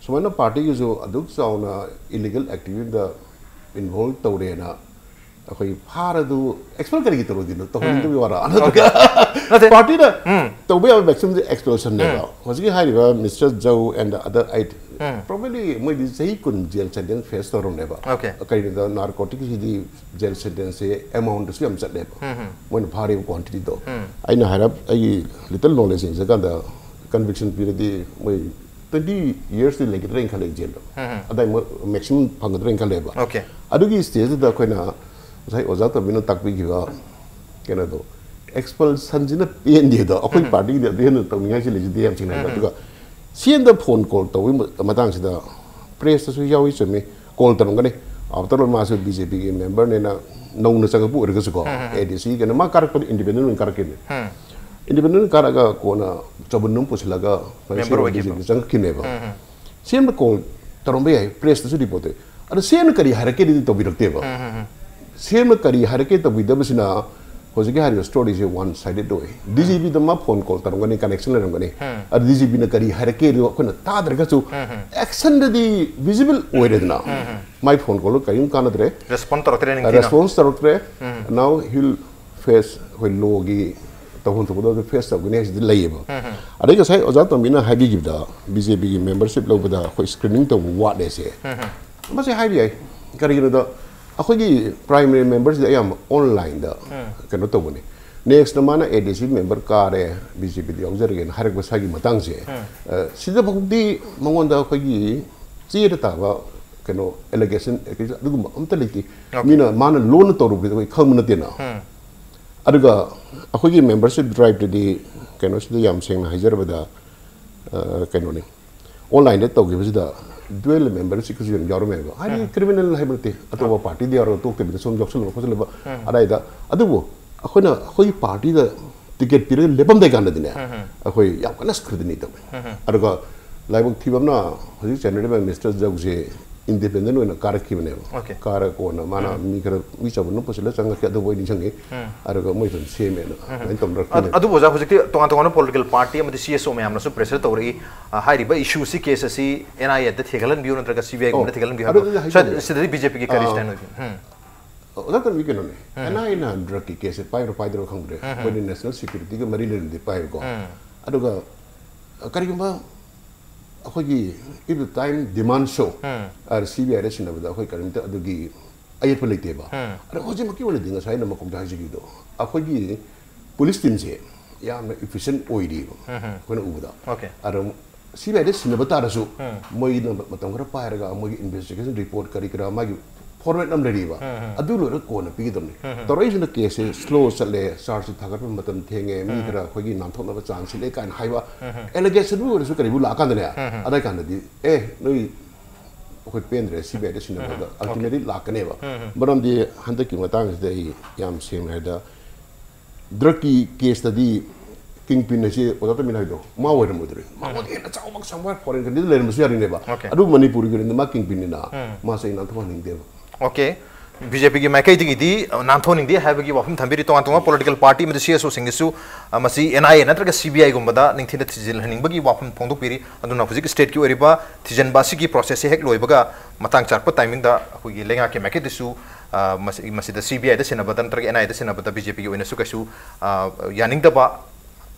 ꯁꯨꯃꯥꯏꯅ ꯄꯥꯔꯇꯤꯒꯤꯁꯨ ꯑꯗꯨꯛ ꯆꯥꯎꯅ ꯏꯂꯤꯒꯦꯜ ꯑꯦꯛꯇꯤꯚꯤꯇꯤꯗ ꯏꯟꯚꯣꯜꯕ ꯇꯧꯔꯦꯅ ꯑꯩꯈꯣꯏ ꯐꯥꯔꯗꯨ ꯑꯦꯛꯁꯄꯦꯜ ꯀꯔꯤꯒꯤ ꯇꯧꯔꯣꯏꯗꯣꯏꯅꯣ? ꯇꯧꯍꯟꯅꯤꯡꯗꯕꯒꯤ ꯋꯥꯔ? ꯅꯠꯇꯦ꯫ ꯄꯥꯔꯇꯤꯅ ꯇꯧꯕ ꯌꯥꯕ ꯃꯦꯛꯁꯤꯃꯝꯗꯤ ꯑꯦꯛꯁꯄꯜꯁꯟꯅꯦꯕ꯫ ꯍꯧꯖꯤꯛꯀꯤ ꯍꯥꯏꯔꯤꯕ ꯃꯤꯁꯇꯔ ꯖꯧ ꯑꯦꯟ ꯑꯗꯔ ꯑꯩꯠ, ꯄ꯭ꯔꯣꯕꯦꯕꯂꯤ ꯃꯣꯏꯗꯤ ꯆꯍꯤ ꯀꯨꯟ ꯖꯦꯜ ꯁꯦꯟꯇꯦꯟꯁ ꯐꯦꯁ ꯇꯧꯔꯝꯅꯦꯕ꯫ ꯑꯣꯀꯦ꯫ ꯀꯩꯒꯤꯅꯣꯗ ꯅꯥꯔꯀꯣꯇꯤꯛꯁꯤꯗꯤ ꯖꯦꯜ ꯁꯦꯟꯇꯦꯟꯁꯁꯦ ꯑꯦꯃꯥꯎꯟꯗꯁꯨ ꯌꯥꯝ ꯆꯠꯂꯦꯕ꯫ ꯃꯣꯏꯅ ꯐꯥꯔꯤꯕ ꯀ꯭ꯋꯥꯟꯇꯤꯇꯤꯗꯣ꯫ ꯑꯩꯅ ꯍꯥꯏꯔꯞ ꯑꯩꯒꯤ ꯂꯤꯇꯜ ꯅꯣꯂꯦꯖ ꯌꯦꯡꯖꯀꯥꯟꯗ ꯀꯟꯚꯤꯛꯁꯟ ꯄꯤꯔꯗꯤ ꯃꯣꯏ ꯇ꯭ꯋꯦꯟꯇꯤ ꯌꯔꯁꯇꯤ ꯂꯩꯒꯗ꯭ꯔꯥꯅ ꯈꯜꯂꯦ ꯖꯦꯜꯗꯣ꯫ ꯑꯗꯥꯏ ꯃꯦꯛꯁꯤꯃꯝ ꯐꯪꯒꯗ꯭ꯔꯥꯅ ꯈꯜꯂꯦꯕ꯫ ꯑꯣꯀꯦ꯫ ꯑꯗꯨꯒꯤ ꯁ꯭ꯇꯦꯖꯇꯨꯗ ꯑꯩꯈꯣꯏꯅ ꯉꯁꯥꯏ ꯑꯣꯖꯥ ꯇꯣꯝꯕꯤꯅ ꯇꯥꯛꯄꯤꯈꯤꯕ ꯀꯩꯅꯣꯗꯣ, ꯑꯦꯛꯁꯄꯜꯁꯟꯁꯤꯅ ꯄꯦꯟꯗꯦꯗꯣ꯫ ꯑꯩꯈꯣꯏ ꯄꯥꯔꯇꯤꯒꯤꯗꯤ ꯑꯗꯨ ꯍꯦꯟꯅ ꯇꯧꯅꯤꯡꯉꯥꯏꯁꯤ ꯂꯩꯖꯗꯦ ꯌꯥꯝ ꯁꯦꯡꯅ ꯍꯥꯏꯔꯕꯗ꯫ ꯑꯗꯨꯒ ꯁꯤ ꯑꯦꯟꯗ ꯐꯣꯟ ꯀꯣꯜ ꯇꯧꯕꯒꯤ ꯃꯇꯥꯡꯁꯤꯗ ꯄ꯭ꯔꯦꯁꯇꯁꯨ ꯌꯥꯎꯏ, ꯆꯨꯝꯃꯤ, ꯀꯣꯜ ꯇꯧꯔꯝꯒꯅꯤ꯫ ꯑꯥꯐꯇꯔ ꯑꯣꯜ ꯃꯥꯁꯨ ꯕꯤ ꯖꯦ ꯄꯤꯒꯤ ꯃꯦꯝꯕꯔꯅꯦꯅ ꯅꯧꯅ ꯆꯪꯉꯛꯄ ꯑꯣꯏꯔꯒꯁꯨꯀꯣ, ꯑꯦ ꯗꯤ ꯁꯤ ꯀꯩꯅꯣ, ꯃꯥ ꯀꯥꯔꯛꯄꯗ ꯏꯟꯗꯤꯄꯦꯟꯗꯦꯟ ꯑꯣꯏꯅ ꯀꯥꯔꯛꯈꯤꯕꯅꯦ꯫ ꯏꯟꯗꯤꯄꯦꯟꯗꯦꯟ ꯀꯥꯔꯛꯑꯒ ꯀꯣꯟꯅ ꯆꯕꯨꯟ ꯑꯃ ꯄꯨꯁꯤꯜꯂꯒ ꯃꯦꯝꯕꯔ ꯕꯤ ꯖꯦ ꯄꯤꯗ ꯆꯪꯉꯛꯈꯤꯕꯅꯦꯕ꯫ ꯁꯤ ꯑꯦꯝꯗ ꯀꯣꯜ ꯇꯧꯔꯝꯕ ꯌꯥꯏ, ꯄ꯭ꯔꯦꯁꯇꯁꯨ ꯔꯤꯄꯣꯔꯠ ꯇꯧꯏ꯫ ꯑꯗꯣ ꯁꯤ ꯑꯦꯝꯅ ꯀꯔꯤ ꯍꯥꯏꯔꯛꯀꯦꯗꯤ ꯇꯧꯕꯤꯔꯛꯇꯦꯕ꯫ ꯁꯤ ꯑꯦꯝꯅ ꯀꯔꯤ ꯍꯥꯏꯔꯛꯀꯦ ꯇꯧꯕꯤꯗꯕꯁꯤꯅ ꯍꯧꯖꯤꯛꯀꯤ ꯍꯥꯏꯔꯤꯕ ꯁ꯭ꯇꯣꯔꯤꯁꯦ ꯋꯥꯟ ꯁꯥꯏꯗꯦꯗ ꯑꯣꯏ꯫ ꯗꯤ ꯖꯤ ꯄꯤꯗ ꯃꯥ ꯐꯣꯟ ꯀꯣꯜ ꯇꯧꯔꯝꯒꯅꯤ, ꯀꯅꯦꯛꯁꯟ ꯂꯩꯔꯝꯒꯅꯤ꯫ ꯑꯗ ꯗꯤ ꯖꯤ ꯄꯤꯅ ꯀꯔꯤ ꯍꯥꯏꯔꯛꯀꯦꯗꯣ ꯑꯩꯈꯣꯏꯅ ꯇꯥꯗ꯭ꯔꯒꯁꯨ ꯑꯦꯛꯁꯟꯗꯗꯤ ꯚꯤꯖꯤꯕꯜ ꯑꯣꯏꯔꯦꯗꯅ꯫ ꯃꯥꯏ ꯐꯣꯟ ꯀꯣꯜ ꯀꯔꯤꯝ ꯀꯥꯟꯅꯗ꯭ꯔꯦ꯫ ꯔꯦꯁꯄꯣꯟ ꯇꯧꯔꯛꯇ꯭ꯔꯦ ꯅꯤꯡꯊꯤꯅ꯫ ꯔꯦꯁꯄꯣꯟꯁ ꯇꯧꯔꯛꯇ꯭ꯔꯦ꯫ Now he'll face, ꯑꯩꯈꯣꯏ ꯂꯣꯒꯤ ꯇꯧꯐꯝ ꯊꯣꯛꯄꯗꯣ ꯑꯗꯨ ꯐꯦꯁ ꯇꯧꯒꯅꯤ ꯍꯥꯏꯁꯤꯗꯤ ꯂꯩꯌꯦꯕ꯫ ꯑꯗꯩ ꯉꯁꯥꯏ ꯑꯣꯖꯥ ꯇꯣꯝꯕꯤꯅ ꯍꯥꯏꯕꯤꯈꯤꯕꯗ ꯕꯤ ꯖꯦ ꯄꯤꯒꯤ ꯃꯦꯝꯕꯔꯁꯤꯞ ꯂꯧꯕꯗ ꯑꯩꯈꯣꯏ ꯁ꯭ꯀ꯭ꯔꯤꯅꯤꯡ ꯇꯧꯕ ꯋꯥꯠꯂꯦꯁꯦ꯫ ꯃꯁꯤ ꯍꯥꯏꯕ ꯌꯥꯏ꯫ ꯀꯔꯤꯒꯤꯅꯣꯗ ꯑꯩꯈꯣꯏꯒꯤ ꯄ꯭ꯔꯥꯏꯃꯔꯤ ꯃꯦꯝꯕꯔꯁꯤꯗꯤ ꯑꯌꯥꯝꯕ ꯑꯣꯟꯂꯥꯏꯟꯗ ꯀꯩꯅꯣ ꯇꯧꯕꯅꯤ꯫ ꯅꯦꯛꯁꯇ ꯃꯥꯅ ꯑꯦ ꯗꯤ ꯁꯤ ꯃꯦꯝꯕꯔ ꯀꯥꯔꯦ, ꯕꯤ ꯖꯦ ꯄꯤꯗ ꯌꯥꯎꯖꯔꯒꯦꯅ ꯍꯥꯏꯔꯛꯄ ꯁ꯭ꯋꯥꯏꯒꯤ ꯃꯇꯥꯡꯁꯦ, ꯑ, ꯁꯤꯗ ꯐꯥꯎꯗꯤ ꯃꯉꯣꯟꯗ ꯑꯩꯈꯣꯏꯒꯤ ꯆꯦꯗ ꯇꯥꯕ ꯀꯩꯅꯣ ꯑꯦꯂꯤꯒꯦꯁꯟ ꯑꯗꯨꯒꯨꯝꯕ ꯑꯝꯇ ꯂꯩꯇꯦ꯫ ꯃꯤꯅ ꯃꯥꯅ ꯂꯣꯟꯅ ꯇꯧꯔꯨꯕꯗꯤ ꯑꯩꯈꯣꯏ ꯈꯪꯕ ꯅꯠꯇꯦꯅ꯫ ꯑꯗꯨꯒ ꯑꯩꯈꯣꯏꯒꯤ ꯃꯦꯝꯕꯔꯁꯤꯞ ꯗ꯭ꯔꯥꯏꯕꯇꯗꯤ ꯀꯩꯅꯣꯁꯤꯗ ꯌꯥꯝ ꯁꯦꯡꯅ ꯍꯥꯏꯖꯔꯕꯗ, ꯑ, ꯀꯩꯅꯣꯅꯤ, ꯑꯣꯟꯂꯥꯏꯟꯗ ꯇꯧꯈꯤꯕꯁꯤꯗ ꯗꯨꯋꯦꯜ ꯃꯦꯝꯕꯔꯁꯤꯞꯀꯁꯨ ꯑꯗꯨꯝ ꯌꯥꯎꯔꯝꯃꯦꯕ꯫ ꯍꯥꯏꯗꯤ ꯀ꯭ꯔꯤꯃꯤꯅꯦꯜ ꯍꯥꯏꯕ ꯅꯠꯇꯦ, ꯑꯇꯣꯞꯄ ꯄꯥꯔꯇꯤꯗ ꯌꯥꯎꯔꯒ ꯇꯣꯛꯇꯕꯤꯗ ꯁꯨꯝ ꯌꯥꯎꯁꯜꯂꯕ ꯈꯣꯠꯆꯜꯂꯕ ꯑꯗꯥꯏꯗ꯫ ꯑꯗꯨꯕꯨ ꯑꯩꯈꯣꯏꯅ ꯑꯩꯈꯣꯏꯒꯤ ꯄꯥꯔꯇꯤꯗ ꯇꯤꯀꯦꯠ ꯄꯤꯔꯒ ꯂꯦꯞꯄꯝꯗꯥꯏ ꯀꯥꯟꯗꯗꯤꯅꯦ, ꯑꯩꯈꯣꯏ ꯌꯥꯝ ꯀꯟꯅ ꯁ꯭ꯀ꯭ꯔꯨꯇꯤꯅꯤ ꯇꯧꯋꯦ꯫ ꯑꯗꯨꯒ ꯂꯥꯏꯕꯛ ꯊꯤꯕ ꯑꯃꯅ ꯍꯧꯖꯤꯛ ꯆꯦꯟꯅꯔꯤꯕ ꯃꯤꯁꯇꯔ ꯖꯧꯁꯦ ꯏꯟꯗꯤꯄꯦꯟꯗꯦꯟ ꯑꯣꯏꯅ ꯀꯥꯔꯛꯈꯤꯕꯅꯦꯕ꯫ Okay. ꯀꯥꯔꯒ ꯀꯣꯟꯅ ꯃꯥꯅ ꯃꯤ ꯈꯔ, ꯃꯤ ꯆꯕꯨꯟ ꯑꯃ ꯄꯨꯁꯤꯜꯂ ꯆꯪꯉꯛꯈꯤ, ꯑꯗꯨꯕꯨ ꯑꯩ ꯅꯤꯡꯁꯤꯡꯉꯤ꯫ ꯑꯗꯨꯒ ꯃꯣꯏ ꯑꯗꯨꯝ ꯁꯦꯝꯃꯦꯅ ꯑꯗꯨꯃꯥꯏꯅ ꯇꯧꯅꯔꯛꯈꯤꯕꯅꯦ꯫ ꯑꯗꯨ-, ꯑꯗꯨꯕꯨ ꯑꯣꯖꯥ, ꯍꯧꯖꯤꯛꯇꯤ ꯇꯣꯉꯥꯟ ꯇꯣꯉꯥꯟꯕ ꯄꯣꯂꯤꯇꯤꯀꯦꯜ ꯄꯥꯔꯇꯤ ꯑꯃꯗꯤ ꯁꯤ ꯑꯦꯁ ꯑꯣ ꯃꯌꯥꯝꯅꯁꯨ ꯄ꯭ꯔꯦꯁꯔ ꯇꯧꯔꯛꯏ꯫ ꯑ, ꯍꯥꯏꯔꯤꯕ ꯏꯁꯨꯁꯤ, ꯀꯦꯁ ꯑꯁꯤ ꯑꯦꯟ ꯑꯥꯏ ꯑꯦꯗ ꯊꯤꯒꯠꯍꯟꯕꯤꯌꯨ ꯅꯠꯇ꯭ꯔꯒ ꯁꯤ ꯕꯤ ꯑꯥꯏꯒꯨꯝꯕꯗ ꯑꯣ, ꯊꯤꯒꯠꯍꯟꯕꯤꯌꯨ ꯑꯗꯨ ꯍꯥꯏꯕꯗꯣ꯫ ꯑꯗꯨꯗꯤ ꯍꯥꯏꯖꯒꯦ꯫ ꯁ꯭ꯋꯥꯏꯗ, ꯁꯤꯗꯗꯤ ꯕꯤ ꯖꯦ ꯄꯤꯒꯤ ꯀꯔꯤ ꯑꯥ, ꯁ꯭ꯇꯦꯟ ꯑꯣꯏꯕꯤꯅꯣ? ꯎꯝ. ꯑꯣꯖꯥ ꯇꯣꯝꯕꯤ, ꯀꯩꯅꯣꯅꯦ, ꯑꯦꯟ ꯑꯥꯏ ꯑꯦꯅ ꯗ꯭ꯔꯒꯀꯤ ꯀꯦꯁꯁꯦ ꯄꯥꯏꯕ꯭ꯔꯥ ꯄꯥꯏꯗ꯭ꯔꯥ ꯈꯪꯗ꯭ꯔꯦ, ꯃꯣꯏꯗꯤ ꯅꯦꯁꯅꯦꯜ ꯁꯦꯀ꯭ꯌꯨꯔꯤꯇꯤꯒ ꯃꯔꯤ ꯂꯩꯅꯗꯤ ꯄꯥꯏꯕꯀꯣ꯫ ꯑꯗꯨꯒ, ꯑ, ꯀꯔꯤꯒꯨꯝꯕ ꯑꯩꯈꯣꯏꯒꯤ if the time demand so, ꯑ, ꯁꯤ ꯕꯤ ꯑꯥꯏꯗ ꯁꯤꯟꯅꯕꯗ ꯑꯩꯈꯣꯏ ꯀꯔꯤꯝꯇ ꯑꯗꯨꯒꯤ ꯑꯌꯦꯠꯄ ꯂꯩꯇꯦꯕ꯫ ꯑꯗꯣ ꯍꯧꯖꯤꯛꯃꯛꯀꯤ ꯑꯣꯏꯅꯗꯤ ꯉꯁꯥꯏ ꯑꯩꯅ ꯃꯀꯣꯛꯇ ꯍꯥꯏꯖꯈꯤꯕꯗꯣ, ꯑꯩꯈꯣꯏꯒꯤ ꯄꯨꯂꯤꯁ ꯇꯤꯝꯁꯦ ꯌꯥꯝꯅ ꯏꯐꯤꯁꯦꯟ ꯑꯣꯏꯔꯤꯕ ꯑꯩꯈꯣꯏꯅ ꯎꯕꯗ꯫ Okay. ꯑꯗꯣ ꯁꯤ ꯕꯤ ꯑꯥꯏꯗ ꯁꯤꯟꯅꯕ ꯇꯥꯔꯁꯨ, ꯃꯣꯏꯒꯤꯅ ꯃꯇꯝ ꯈꯔ ꯄꯥꯏꯔꯒ ꯃꯣꯏꯒꯤ ꯏꯟꯚꯦꯁꯇꯤꯒꯦꯁꯟ ꯔꯤꯄꯣꯔꯠ ꯀꯔꯤ ꯀꯔꯥ ꯃꯥꯒꯤ ꯐꯣꯔꯃꯦꯠ ꯑꯃ ꯂꯩꯔꯤꯕ, ꯑꯗꯨ ꯂꯣꯏꯔꯒ ꯀꯣꯟꯅ ꯄꯤꯒꯗꯕꯅꯤ꯫ ꯇꯧꯔꯛꯏꯁꯤꯅ ꯀꯦꯁꯁꯦ ꯁ꯭ꯂꯣ ꯆꯠꯂꯦ, ꯆꯥꯔꯖꯁꯤ ꯊꯥꯒꯠꯄ ꯃꯇꯝ ꯊꯦꯡꯉꯦ, ꯃꯤ ꯈꯔ ꯑꯩꯈꯣꯏꯒꯤ ꯅꯥꯟꯊꯣꯛꯅꯕ ꯆꯥꯟꯁ ꯂꯩ ꯀꯥꯏꯅ ꯍꯥꯏꯕ ꯑꯦꯂꯤꯒꯦꯁꯟꯕꯨ ꯑꯣꯏꯔꯁꯨ ꯀꯔꯤꯕꯨ ꯂꯥꯛꯑꯀꯥꯟꯗꯅꯦ, ꯑꯗꯥꯏ ꯀꯥꯟꯗꯗꯤ, "ꯑꯦ, ꯅꯣꯏ ꯑꯩꯈꯣꯏ ꯄꯦꯟꯗ꯭ꯔꯦ, ꯁꯤ ꯕꯤ ꯑꯥꯏꯗ ꯁꯤꯟꯅꯕꯗ ꯑꯜꯇꯤꯃꯦꯠꯂꯤ ꯂꯥꯛꯀꯅꯦꯕ꯫ ꯃꯔꯝꯗꯤ ꯍꯟꯗꯛꯀꯤ ꯃꯇꯥꯡꯁꯤꯗ ꯑꯩ ꯌꯥꯝ ꯁꯦꯡꯅ ꯍꯥꯏꯔꯗ, ꯗ꯭ꯔꯒꯀꯤ ꯀꯦꯁꯇꯗꯤ ꯀꯤꯡ ꯄꯤꯟ ꯍꯥꯏꯁꯦ ꯑꯣꯖꯥ ꯇꯃꯤꯟ ꯍꯥꯏꯗꯣ ꯃꯥ ꯑꯣꯏꯔꯝꯃꯣꯏꯗꯣꯏꯅꯤ꯫ ꯃꯉꯣꯟꯗ ꯍꯦꯟꯅ ꯆꯥꯎꯕ ꯁꯝꯋꯦꯌꯔ ꯐꯣꯔꯦꯟ ꯀꯟꯇ꯭ꯔꯤꯗ ꯂꯩꯔꯝꯕꯁꯨ ꯌꯥꯔꯤꯅꯦꯕ꯫ ꯑꯗꯨꯕꯨ ꯃꯅꯤꯄꯨꯔꯒꯤ ꯑꯣꯏꯅ ꯃꯥ ꯀꯤꯡ ꯄꯤꯟꯅꯤꯅ ꯃꯥꯁꯦ ꯑꯩ ꯅꯥꯟꯊꯣꯛꯍꯟꯅꯤꯡꯗꯦꯕ꯫ ꯑꯣꯀꯦ, ꯕꯤ ꯖꯦ ꯄꯤꯒꯤ ꯃꯥꯏꯀꯩꯗꯒꯤꯗꯤ ꯅꯥꯟꯊꯣꯛꯍꯟꯅꯤꯡꯗꯦ ꯍꯥꯏꯕꯒꯤ ꯋꯥꯐꯝ ꯊꯝꯕꯤꯔꯤ꯫ ꯇꯣꯉꯥꯟ ꯇꯣꯉꯥꯟꯕ ꯄꯣꯂꯤꯇꯤꯀꯦꯜ ꯄꯥꯔꯇꯤ ꯑꯃꯗꯤ ꯁꯤ ꯑꯦꯁ ꯑꯣꯁꯤꯡꯒꯤꯁꯨ ꯃꯁꯤ ꯑꯦꯟ ꯑꯥꯏ ꯑꯦ ꯅꯠꯇ꯭ꯔꯒ ꯁꯤ ꯕꯤ ꯑꯥꯏꯒꯨꯝꯕꯗ ꯅꯤꯡꯊꯤꯅ ꯊꯤꯖꯤꯜꯍꯟꯅꯤꯡꯕꯒꯤ ꯋꯥꯐꯝ ꯐꯣꯡꯗꯣꯛꯄꯤꯔꯤ꯫ ꯑꯗꯨꯅ ꯍꯧꯖꯤꯛ ꯁ꯭ꯇꯦꯠꯀꯤ ꯑꯣꯏꯔꯤꯕ ꯊꯤꯖꯤꯟꯕ ꯑꯁꯤꯒꯤ ꯄ꯭ꯔꯣꯁꯦꯁꯁꯦ ꯍꯦꯛ ꯂꯣꯏꯕꯒ ꯃꯇꯥꯡ ꯆꯥꯔꯛꯄ ꯇꯥꯏꯃꯤꯡꯗ ꯑꯩꯈꯣꯏꯒꯤ ꯂꯩꯉꯥꯛꯀꯤ ꯃꯥꯏꯀꯩꯗꯁꯨ ꯃꯁꯤꯗ ꯁꯤ ꯕꯤ ꯑꯥꯏꯗ ꯁꯤꯟꯅꯕꯗ ꯅꯠꯇ꯭ꯔꯒ ꯑꯦꯟ ꯑꯥꯏ ꯑꯦꯗ ꯁꯤꯟꯅꯕꯗ ꯕꯤ ꯖꯦ ꯄꯤꯒꯤ ꯑꯣꯏꯅꯁꯨ ꯀꯩꯁꯨ ꯌꯥꯅꯤꯡꯗꯕ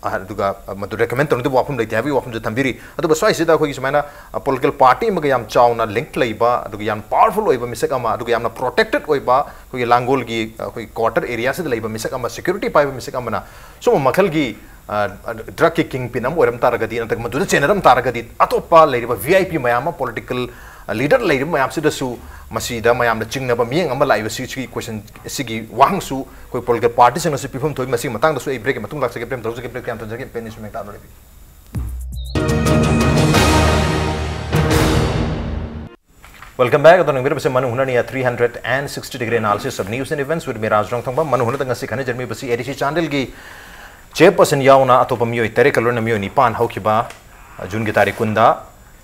ꯑꯗꯨꯒ ꯃꯗꯨ ꯔꯦꯀꯃꯦꯟ ꯇꯧꯅꯗꯕ ꯋꯥꯐꯝ ꯂꯩꯇꯦ ꯍꯥꯏꯕꯒꯤ ꯋꯥꯐꯝꯁꯨ ꯊꯝꯕꯤꯔꯤ꯫ ꯑꯗꯨꯒ ꯁ꯭ꯋꯥꯏꯁꯤꯗ ꯑꯩꯈꯣꯏꯒꯤ ꯁꯨꯃꯥꯏꯅ ꯄꯣꯂꯤꯇꯤꯀꯦꯜ ꯄꯥꯔꯇꯤ ꯑꯃꯒ ꯌꯥꯝ ꯆꯥꯎꯅ ꯂꯤꯡꯛ ꯂꯩꯕ, ꯑꯗꯨꯒ ꯌꯥꯝ ꯄꯥꯋꯔꯐꯨꯜ ꯑꯣꯏꯕ ꯃꯤꯁꯛ ꯑꯃ, ꯑꯗꯨꯒ ꯌꯥꯝꯅ ꯄ꯭ꯔꯣꯇꯦꯛꯇꯦꯠ ꯑꯣꯏꯕ ꯑꯩꯈꯣꯏꯒꯤ ꯂꯥꯡꯒꯣꯜꯒꯤ ꯑꯩꯈꯣꯏꯒꯤ ꯀ꯭ꯋꯥꯇꯔ ꯑꯦꯔꯤꯌꯥꯁꯤꯗ ꯂꯩꯕ ꯃꯤꯁꯛ ꯑꯃ, ꯁꯦꯀ꯭ꯌꯨꯔꯤꯇꯤ ꯄꯥꯏꯕ ꯃꯤꯁꯛ ꯑꯃꯅ ꯁꯨꯝꯕ ꯃꯈꯜꯒꯤ ꯗ꯭ꯔꯒꯀꯤ ꯀꯤꯡ ꯄꯤꯟ ꯑꯃ ꯑꯣꯏꯔꯝ ꯇꯥꯔꯒꯗꯤ, ꯅꯠꯇ꯭ꯔꯒ ꯃꯗꯨꯗ ꯆꯦꯟꯅꯔꯝ ꯇꯥꯔꯒꯗꯤ, ꯑꯇꯣꯞꯄ ꯂꯩꯔꯤꯕ ꯚꯤ ꯑꯥꯏ ꯄꯤ ꯃꯌꯥꯝ ꯑꯃ, ꯄꯣꯂꯤꯇꯤꯀꯦꯜ ꯂꯤꯗꯔ ꯂꯩꯔꯤꯕ ꯃꯌꯥꯝꯁꯤꯗꯁꯨ ꯃꯁꯤꯗ ꯃꯌꯥꯝꯅ ꯆꯤꯡꯅꯕ ꯃꯤꯠꯌꯦꯡ ꯑꯃ ꯂꯥꯛꯏꯕꯁꯤ, ꯁꯤꯒꯤ ꯀꯣꯏꯁꯟ ꯁꯤꯒꯤ ꯋꯥꯍꯪꯁꯨ ꯑꯩꯈꯣꯏ ꯄꯣꯂꯤꯇꯤꯀꯦꯜ ꯄꯥꯔꯇꯤꯁꯤꯡꯅꯁꯨ ꯄꯤꯐꯝ ꯊꯣꯛꯏ꯫ ꯃꯁꯤꯒꯤ ꯃꯇꯥꯡꯗꯁꯨ ꯑꯩ ꯕ꯭ꯔꯦꯛꯀꯤ ꯃꯇꯨꯡ ꯂꯥꯛꯆꯒꯦ꯫ ꯕ꯭ꯔꯦꯛ ꯇꯧꯖꯒꯦ꯫ ꯕ꯭ꯔꯦꯛ ꯌꯥꯝ ꯇꯧꯖꯒꯦ꯫ ꯄꯦꯟ ꯏꯟꯁꯇ꯭ꯔꯨꯃꯦꯟ ꯇꯥꯛꯂꯣꯏꯕꯤ꯫ Welcome back. ꯑꯗꯣ ꯅꯪꯕꯤꯔꯕꯁꯦ ꯃꯅꯨꯡ ꯍꯨꯅꯅꯤꯌꯥ three hundred and sixty degree analysis of news and events with me, ꯔꯥꯖ ꯔꯣꯡꯊꯣꯡꯕ꯫ ꯃꯅꯨꯡ ꯍꯨꯅꯗ ꯉꯁꯤ ꯈꯟꯅꯖꯔꯝꯃꯤꯕꯁꯤ ꯑꯦ ꯗꯤ ꯁꯤ ꯆꯥꯟꯗꯦꯜꯒꯤ ꯆꯦꯌꯔꯄꯔꯁꯟ ꯌꯥꯎꯅ ꯑꯇꯣꯞꯄ ꯃꯤꯑꯣꯏ ꯇꯔꯦꯠꯀ ꯂꯣꯏꯅꯅ ꯃꯤꯑꯣꯏ ꯅꯤꯄꯥꯟ ꯍꯧꯈꯤꯕ ꯖꯨꯟꯒꯤ ꯇꯥꯔꯤꯛ ꯀꯨꯟꯗ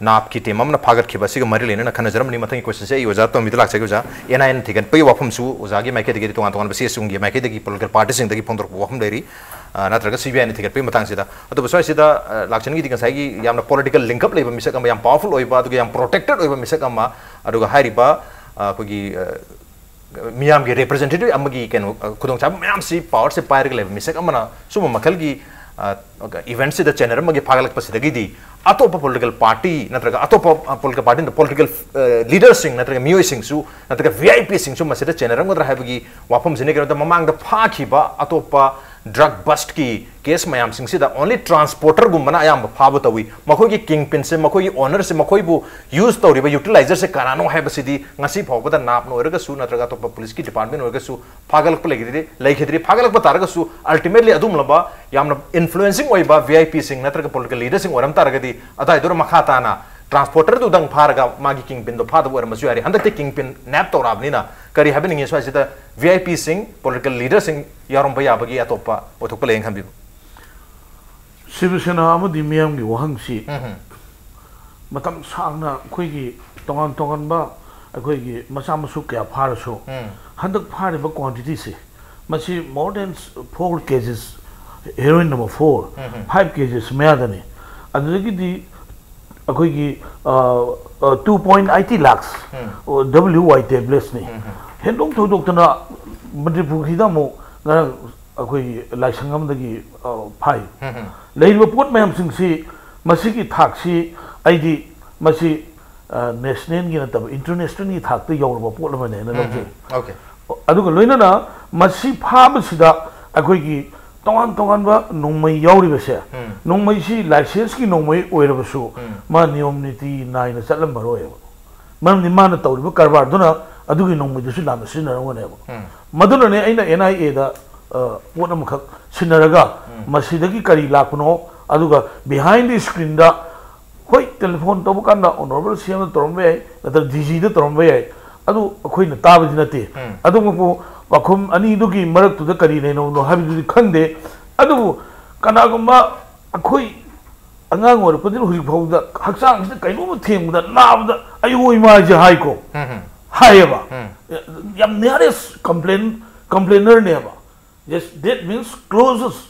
ꯅꯥꯞꯀꯤ ꯇꯤꯝ ꯑꯃꯅ ꯐꯥꯒꯠꯈꯤꯕ ꯑꯁꯤꯒ ꯃꯔꯤ ꯂꯩꯅꯅ ꯈꯟꯅꯖꯔꯝꯕꯅꯤ꯫ ꯃꯊꯪꯒꯤ ꯀꯣꯏꯁꯟꯁꯦ ꯑꯩ ꯑꯣꯖꯥ ꯇꯣꯝꯕꯤꯗ ꯂꯥꯛꯆꯒꯦ꯫ ꯑꯣꯖꯥ, ꯑꯦꯟ ꯑꯥꯏ ꯑꯦꯅ ꯊꯤꯒꯠꯄꯒꯤ ꯋꯥꯐꯝꯁꯨ ꯑꯣꯖꯥꯒꯤ ꯃꯥꯏꯀꯩꯗꯒꯤꯗꯤ, ꯇꯣꯉꯥꯟ ꯇꯣꯉꯥꯟꯕ ꯁꯤ ꯑꯦꯁ ꯌꯨꯒꯤ ꯃꯥꯏꯀꯩꯗꯒꯤ, ꯄꯣꯂꯤꯇꯤꯀꯦꯜ ꯄꯥꯔꯇꯤꯁꯤꯡꯗꯒꯤ ꯐꯣꯡꯗꯣꯔꯛꯄ ꯋꯥꯐꯝ ꯂꯩꯔꯤ, ꯑ, ꯅꯠꯇ꯭ꯔꯒ ꯁꯤ ꯕꯤ ꯑꯥꯏꯅ ꯊꯤꯒꯠꯄꯒꯤ ꯃꯇꯥꯡꯁꯤꯗ꯫ ꯑꯗꯨꯕꯨ ꯁ꯭ꯋꯥꯏꯁꯤꯗ, ꯑ, ꯂꯥꯛꯆꯅꯤꯡꯉꯤꯗꯤ ꯉꯁꯥꯏꯒꯤ ꯌꯥꯝꯅ ꯄꯣꯂꯤꯇꯤꯀꯦꯜ ꯂꯤꯡꯀꯞ ꯂꯩꯕ ꯃꯤꯁꯛ ꯑꯃ, ꯌꯥꯝ ꯄꯥꯋꯔꯐꯨꯜ ꯑꯣꯏꯕ, ꯑꯗꯨꯒ ꯌꯥꯝ ꯄ꯭ꯔꯣꯇꯦꯛꯇꯦꯠ ꯑꯣꯏꯕ ꯃꯤꯁꯛ ꯑꯃ, ꯑꯗꯨꯒ ꯍꯥꯏꯔꯤꯕ, ꯑ, ꯑꯩꯈꯣꯏꯒꯤ, ꯑ, ꯃꯤꯌꯥꯝꯒꯤ ꯔꯤꯄ꯭ꯔꯖꯦꯟꯇꯦꯇꯤꯚ ꯑꯃꯒꯤ ꯀꯩꯅꯣ, ꯑ, ꯈꯨꯗꯣꯡꯆꯥꯕ ꯃꯌꯥꯝꯁꯤ, ꯄꯥꯋꯔꯁꯦ ꯄꯥꯏꯔꯒ ꯂꯩꯕ ꯃꯤꯁꯛ ꯑꯃꯅ ꯁꯨꯝꯕ ꯃꯈꯜꯒꯤ, ꯑ, ꯏꯚꯦꯟꯠꯁꯤꯗ ꯆꯦꯟꯅꯔꯝꯕꯒꯤ ꯐꯥꯒꯠꯂꯛꯄꯁꯤꯗꯒꯤꯗꯤ ꯑꯇꯣꯞꯄ ꯄꯣꯂꯤꯇꯤꯀꯦꯜ ꯄꯥꯔꯇꯤ ꯅꯠꯇ꯭ꯔꯒ ꯑꯇꯣꯞꯄ, ꯑ, ꯄꯣꯂꯤꯇꯤꯀꯦꯜ ꯄꯥꯔꯇꯤ ꯅꯠꯇꯕ ꯄꯣꯂꯤꯇꯤꯀꯦꯜ, ꯑ, ꯂꯤꯗꯔꯁꯤꯡ ꯅꯠꯇ꯭ꯔꯒ ꯃꯤꯑꯣꯏꯁꯤꯡꯁꯨ ꯅꯠꯇ꯭ꯔꯒ ꯚꯤ ꯑꯥꯏ ꯄꯤꯁꯤꯡꯁꯨ ꯃꯁꯤꯗ ꯆꯦꯟꯅꯔꯝꯒꯗ꯭ꯔꯥ ꯍꯥꯏꯕꯒꯤ ꯋꯥꯐꯝꯁꯤꯅ ꯀꯩꯅꯣꯗ ꯃꯃꯥꯡꯗ ꯐꯥꯈꯤꯕ ꯑꯇꯣꯞꯄ ꯗ꯭ꯔꯒ ꯕꯁꯀꯤ ꯀꯦꯁ ꯃꯌꯥꯝꯁꯤꯡꯁꯤꯗ ꯑꯣꯟꯂꯤ ꯇ꯭ꯔꯥꯟꯁꯄꯣꯔꯇꯔꯒꯨꯝꯕꯅ ꯑꯌꯥꯝꯕ ꯐꯥꯕ ꯇꯧꯏ꯫ ꯃꯈꯣꯏꯒꯤ ꯀꯤꯡ ꯄꯤꯟꯁꯦ, ꯃꯈꯣꯏꯒꯤ ꯑꯣꯅꯔꯁꯦ, ꯃꯈꯣꯏꯕꯨ ꯌꯨꯁ ꯇꯧꯔꯤꯕ ꯌꯨꯇꯤꯂꯥꯏꯖꯔꯁꯦ ꯀꯅꯥꯅꯣ ꯍꯥꯏꯕꯁꯤꯗꯤ ꯉꯁꯤ ꯐꯥꯎꯕꯗ ꯅꯥꯞꯅ ꯑꯣꯏꯔꯒꯁꯨ ꯅꯠꯇ꯭ꯔꯒ ꯑꯇꯣꯞꯄ ꯄꯨꯂꯤꯁꯀꯤ ꯗꯤꯄꯥꯔꯠꯃꯦꯟ ꯑꯣꯏꯔꯒꯁꯨ ꯐꯥꯒꯠꯂꯛꯄ ꯂꯩꯈꯤꯗ꯭ꯔꯤ, ꯂꯩꯈꯤꯗ꯭ꯔꯤ꯫ ꯐꯥꯒꯠꯂꯛꯄ ꯇꯥꯔꯒꯁꯨ ꯑꯜꯇꯤꯃꯦꯠꯂꯤ ꯑꯗꯨꯒꯨꯝꯂꯕ ꯌꯥꯝꯅ ꯏꯟꯐ꯭ꯂꯨꯌꯦꯟꯁꯤꯡ ꯑꯣꯏꯕ ꯚꯤ ꯑꯥꯏ ꯄꯤꯁꯤꯡ ꯅꯠꯇ꯭ꯔꯒ ꯄꯣꯂꯤꯇꯤꯀꯦꯜ ꯂꯤꯗꯔꯁꯤꯡ ꯑꯣꯏꯔꯝ ꯇꯥꯔꯒꯗꯤ ꯑꯗꯥꯏꯗꯨꯔ ꯃꯈꯥ ꯇꯥꯅ ꯇ꯭ꯔꯥꯟꯁꯄꯣꯔꯇꯔꯗꯨꯗꯪ ꯐꯥꯔꯒ ꯃꯥꯒꯤ ꯀꯤꯡ ꯄꯤꯟꯗꯣ ꯐꯥꯗꯕ ꯑꯣꯏꯔꯝꯕꯁꯨ ꯌꯥꯔꯤ꯫ ꯍꯟꯗꯛꯇꯤ ꯀꯤꯡ ꯄꯤꯟ ꯅꯦꯞ ꯇꯧꯔꯛꯑꯕꯅꯤꯅ ꯀꯔꯤ ꯍꯥꯏꯕꯤꯅꯤꯡꯉꯤ? ꯁ꯭ꯋꯥꯏꯁꯤꯗ ꯚꯤ ꯑꯥꯏ ꯄꯤꯁꯤꯡ, ꯄꯣꯂꯤꯇꯤꯀꯦꯜ ꯂꯤꯗꯔꯁꯤꯡ ꯌꯥꯎꯔꯝꯕ ꯌꯥꯕꯒꯤ ꯑꯇꯣꯞꯄ ꯑꯣꯏꯊꯣꯛꯄ ꯂꯩꯌꯦꯅ ꯈꯟꯕꯤꯕ? ꯁꯤꯕ ꯁꯦꯅꯥ ꯑꯃꯗꯤ ꯃꯤꯌꯥꯝꯒꯤ ꯋꯥꯍꯪꯁꯤ ꯃꯇꯝ ꯁꯥꯡꯅ ꯑꯩꯈꯣꯏꯒꯤ ꯇꯣꯉꯥꯟ ꯇꯣꯉꯥꯟꯕ ꯑꯩꯈꯣꯏꯒꯤ ꯃꯆꯥ ꯃꯁꯨ ꯀꯌꯥ ꯐꯥꯔꯁꯨ, ꯍꯟꯗꯛ ꯐꯥꯔꯤꯕ ꯀ꯭ꯋꯥꯟꯇꯤꯇꯤꯁꯦ, ꯃꯁꯤ more than four kgs heroin number four, five kgs ꯃꯌꯥꯗꯅꯤ꯫ ꯑꯗꯨꯗꯒꯤꯗꯤ ꯑꯩꯈꯣꯏꯒꯤ two point eighty lakhs W Y tabletsꯅꯤ꯫ ꯍꯦꯟꯗꯣꯛ ꯊꯣꯏꯗꯣꯛꯇꯅ ꯃꯅꯤꯄꯨꯔꯁꯤꯗ ꯑꯃꯨꯛ ꯉꯔꯥꯡ ꯑꯩꯈꯣꯏꯒꯤ ꯂꯥꯏꯁꯪ ꯑꯃꯗꯒꯤ ꯐꯥꯏ꯫ ꯂꯩꯔꯤꯕ ꯄꯣꯠ ꯃꯌꯥꯝꯁꯤꯡꯁꯤ, ꯃꯁꯤꯒꯤ ꯊꯥꯛꯁꯤ ꯑꯩꯗꯤ ꯃꯁꯤ ꯅꯦꯁꯅꯦꯜꯒꯤ ꯅꯠꯇꯕ ꯏꯟꯇꯔꯅꯦꯁꯅꯦꯜꯒꯤ ꯊꯥꯛꯇ ꯌꯧꯔꯕ ꯄꯣꯠ ꯑꯃꯅꯦꯅ ꯂꯧꯖꯩ꯫ ꯑꯣꯀꯦ꯫ ꯑꯗꯨꯒ ꯂꯣꯏꯅꯅ ꯃꯁꯤ ꯐꯥꯕꯁꯤꯗ ꯑꯩꯈꯣꯏꯒꯤ ꯇꯣꯉꯥꯟ ꯇꯣꯉꯥꯟꯕ ꯅꯣꯡꯃꯩ ꯌꯥꯎꯔꯤꯕꯁꯦ, ꯅꯣꯡꯃꯩꯁꯤ ꯂꯥꯏꯁꯦꯟꯁꯀꯤ ꯅꯣꯡꯃꯩ ꯑꯣꯏꯔꯕꯁꯨ, ꯃꯥ ꯅꯤꯌꯣꯝ ꯅꯤꯇꯤ ꯅꯥꯏꯅ ꯆꯠꯂꯝꯃꯔꯣꯏꯕ꯫ ꯃꯔꯝꯗꯤ ꯃꯥꯅ ꯇꯧꯔꯤꯕ ꯀꯔꯕꯥꯔꯗꯨꯅ ꯑꯗꯨꯒꯤ ꯅꯣꯡꯃꯩꯗꯨꯁꯨ ꯂꯥꯟꯅ ꯁꯤꯖꯤꯟꯅꯔꯝꯒꯅꯦꯕ꯫ ꯃꯗꯨꯅꯅꯦ ꯑꯩꯅ ꯑꯦꯟ ꯑꯥꯏ ꯑꯦꯗ ꯄꯣꯠ ꯑꯃꯈꯛ ꯁꯤꯟꯅꯔꯒ, ꯃꯁꯤꯗꯒꯤ ꯀꯔꯤ ꯂꯥꯛꯄꯅꯣ, ꯑꯗꯨꯒ behind the screenꯗ, ꯍꯣꯏ, ꯇꯦꯂꯤꯐꯣꯟ ꯇꯧꯕ ꯀꯥꯟꯗ ꯑꯣꯅꯔꯦꯕꯜ ꯁꯤ ꯑꯦꯝꯗ ꯇꯧꯔꯝꯕ ꯌꯥꯏ, ꯅꯠꯇ꯭ꯔꯒ ꯗꯤ ꯖꯤꯗ ꯇꯧꯔꯝꯕ ꯌꯥꯏ, ꯑꯗꯨ ꯑꯩꯈꯣꯏꯅ ꯇꯥꯕꯗꯤ ꯅꯠꯇꯦ꯫ ꯑꯗꯨꯃꯛꯄꯨ ꯄꯥꯎꯈꯨꯝ ꯑꯅꯤꯗꯨꯒꯤ ꯃꯔꯛꯇꯨꯗ ꯀꯔꯤ ꯂꯩꯅꯕꯅꯣ ꯍꯥꯏꯕꯗꯨꯗꯤ ꯈꯪꯗꯦ꯫ ꯑꯗꯨꯕꯨ ꯀꯅꯥꯒꯨꯝꯕ ꯑꯩꯈꯣꯏ ꯑꯉꯥꯡ ꯑꯣꯏꯔꯛꯄꯗꯒꯤ ꯍꯧꯖꯤꯛ ꯐꯥꯎꯕꯗ ꯍꯛꯆꯥꯡꯁꯤꯗ ꯀꯩꯅꯣꯝꯃ ꯊꯦꯡꯕꯗ ꯅꯥꯕꯗ ꯑꯌꯣ ꯏꯃꯥ ꯍꯥꯏꯁꯦ ꯍꯥꯏꯀꯣ, ꯍꯥꯏꯌꯦꯕ꯫ ꯌꯥꯝ nearest complain, complainerꯅꯦꯕ꯫ Yes, that means closest,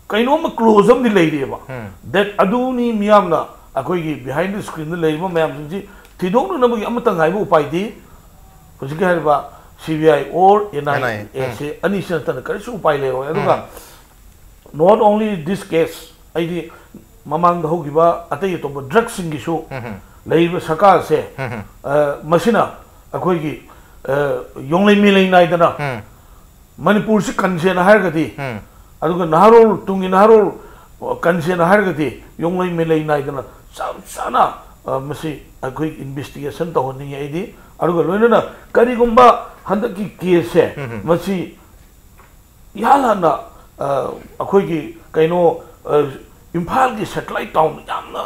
ꯀꯩꯅꯣꯝꯃ ꯀ꯭ꯂꯣꯖ ꯑꯃꯗꯤ ꯂꯩꯔꯤꯑꯕ꯫ That ꯑꯗꯨꯅꯤ ꯃꯤꯌꯥꯝꯅ ꯑꯩꯈꯣꯏꯒꯤ behind the screenꯗ ꯂꯩꯔꯤꯕ ꯃꯌꯥꯝꯁꯤꯡꯁꯤ ꯊꯤꯗꯣꯛꯅꯅꯕꯒꯤ ꯑꯃꯇꯪ ꯉꯥꯏꯕ ꯎꯄꯥꯏꯗꯤ ꯍꯧꯖꯤꯛꯀꯤ ꯍꯥꯏꯔꯤꯕ C B I or N I ꯑꯦꯁꯦ, ꯑꯅꯤꯁꯤ ꯅꯠꯇꯅ ꯀꯔꯤꯁꯨ ꯎꯄꯥꯏ ꯂꯩꯔꯣꯏ꯫ ꯑꯗꯨꯒ not only this case, ꯑꯩꯗꯤ ꯃꯃꯥꯡꯗ ꯍꯧꯈꯤꯕ ꯑꯇꯩ ꯑꯇꯣꯞꯄ ꯗ꯭ꯔꯒꯁꯤꯡꯒꯤꯁꯨ ꯂꯩꯔꯤꯕ ꯁꯔꯀꯥꯔꯁꯦ, ꯃꯁꯤꯅ ꯑꯩꯈꯣꯏꯒꯤ ꯌꯣꯡꯂꯩ ꯃꯦꯂꯩ ꯅꯥꯏꯗꯅ ꯃꯅꯤꯄꯨꯔꯁꯤ ꯀꯟꯁꯦꯅ ꯍꯥꯏꯔꯒꯗꯤ, ꯑꯗꯨꯒ ꯅꯍꯥꯔꯣꯜ, ꯇꯨꯡꯒꯤ ꯅꯍꯥꯔꯣꯜ ꯀꯟꯁꯦꯅ ꯍꯥꯏꯔꯒꯗꯤ ꯌꯣꯡꯂꯩ ꯃꯦꯂꯩ ꯅꯥꯏꯗꯅ ꯆꯞ ꯆꯥꯅ ꯃꯁꯤ ꯑꯩꯈꯣꯏ ꯏꯟꯚꯦꯁꯇꯤꯒꯦꯁꯟ ꯇꯧꯍꯟꯅꯤꯡꯉꯤ꯫ ꯑꯩꯗꯤ ꯑꯗꯨꯒ ꯂꯣꯏꯅꯅ ꯀꯔꯤꯒꯨꯝꯕ ꯍꯟꯗꯛꯀꯤ ꯀꯦꯁꯁꯦ ꯃꯁꯤ ꯏꯍꯥꯟ ꯍꯥꯟꯅ ꯑꯩꯈꯣꯏꯒꯤ ꯀꯩꯅꯣ, ꯏꯝꯐꯥꯜꯒꯤ ꯁꯦꯇꯦꯂꯥꯏꯠ ꯇꯥꯎꯟ ꯌꯥꯝꯅ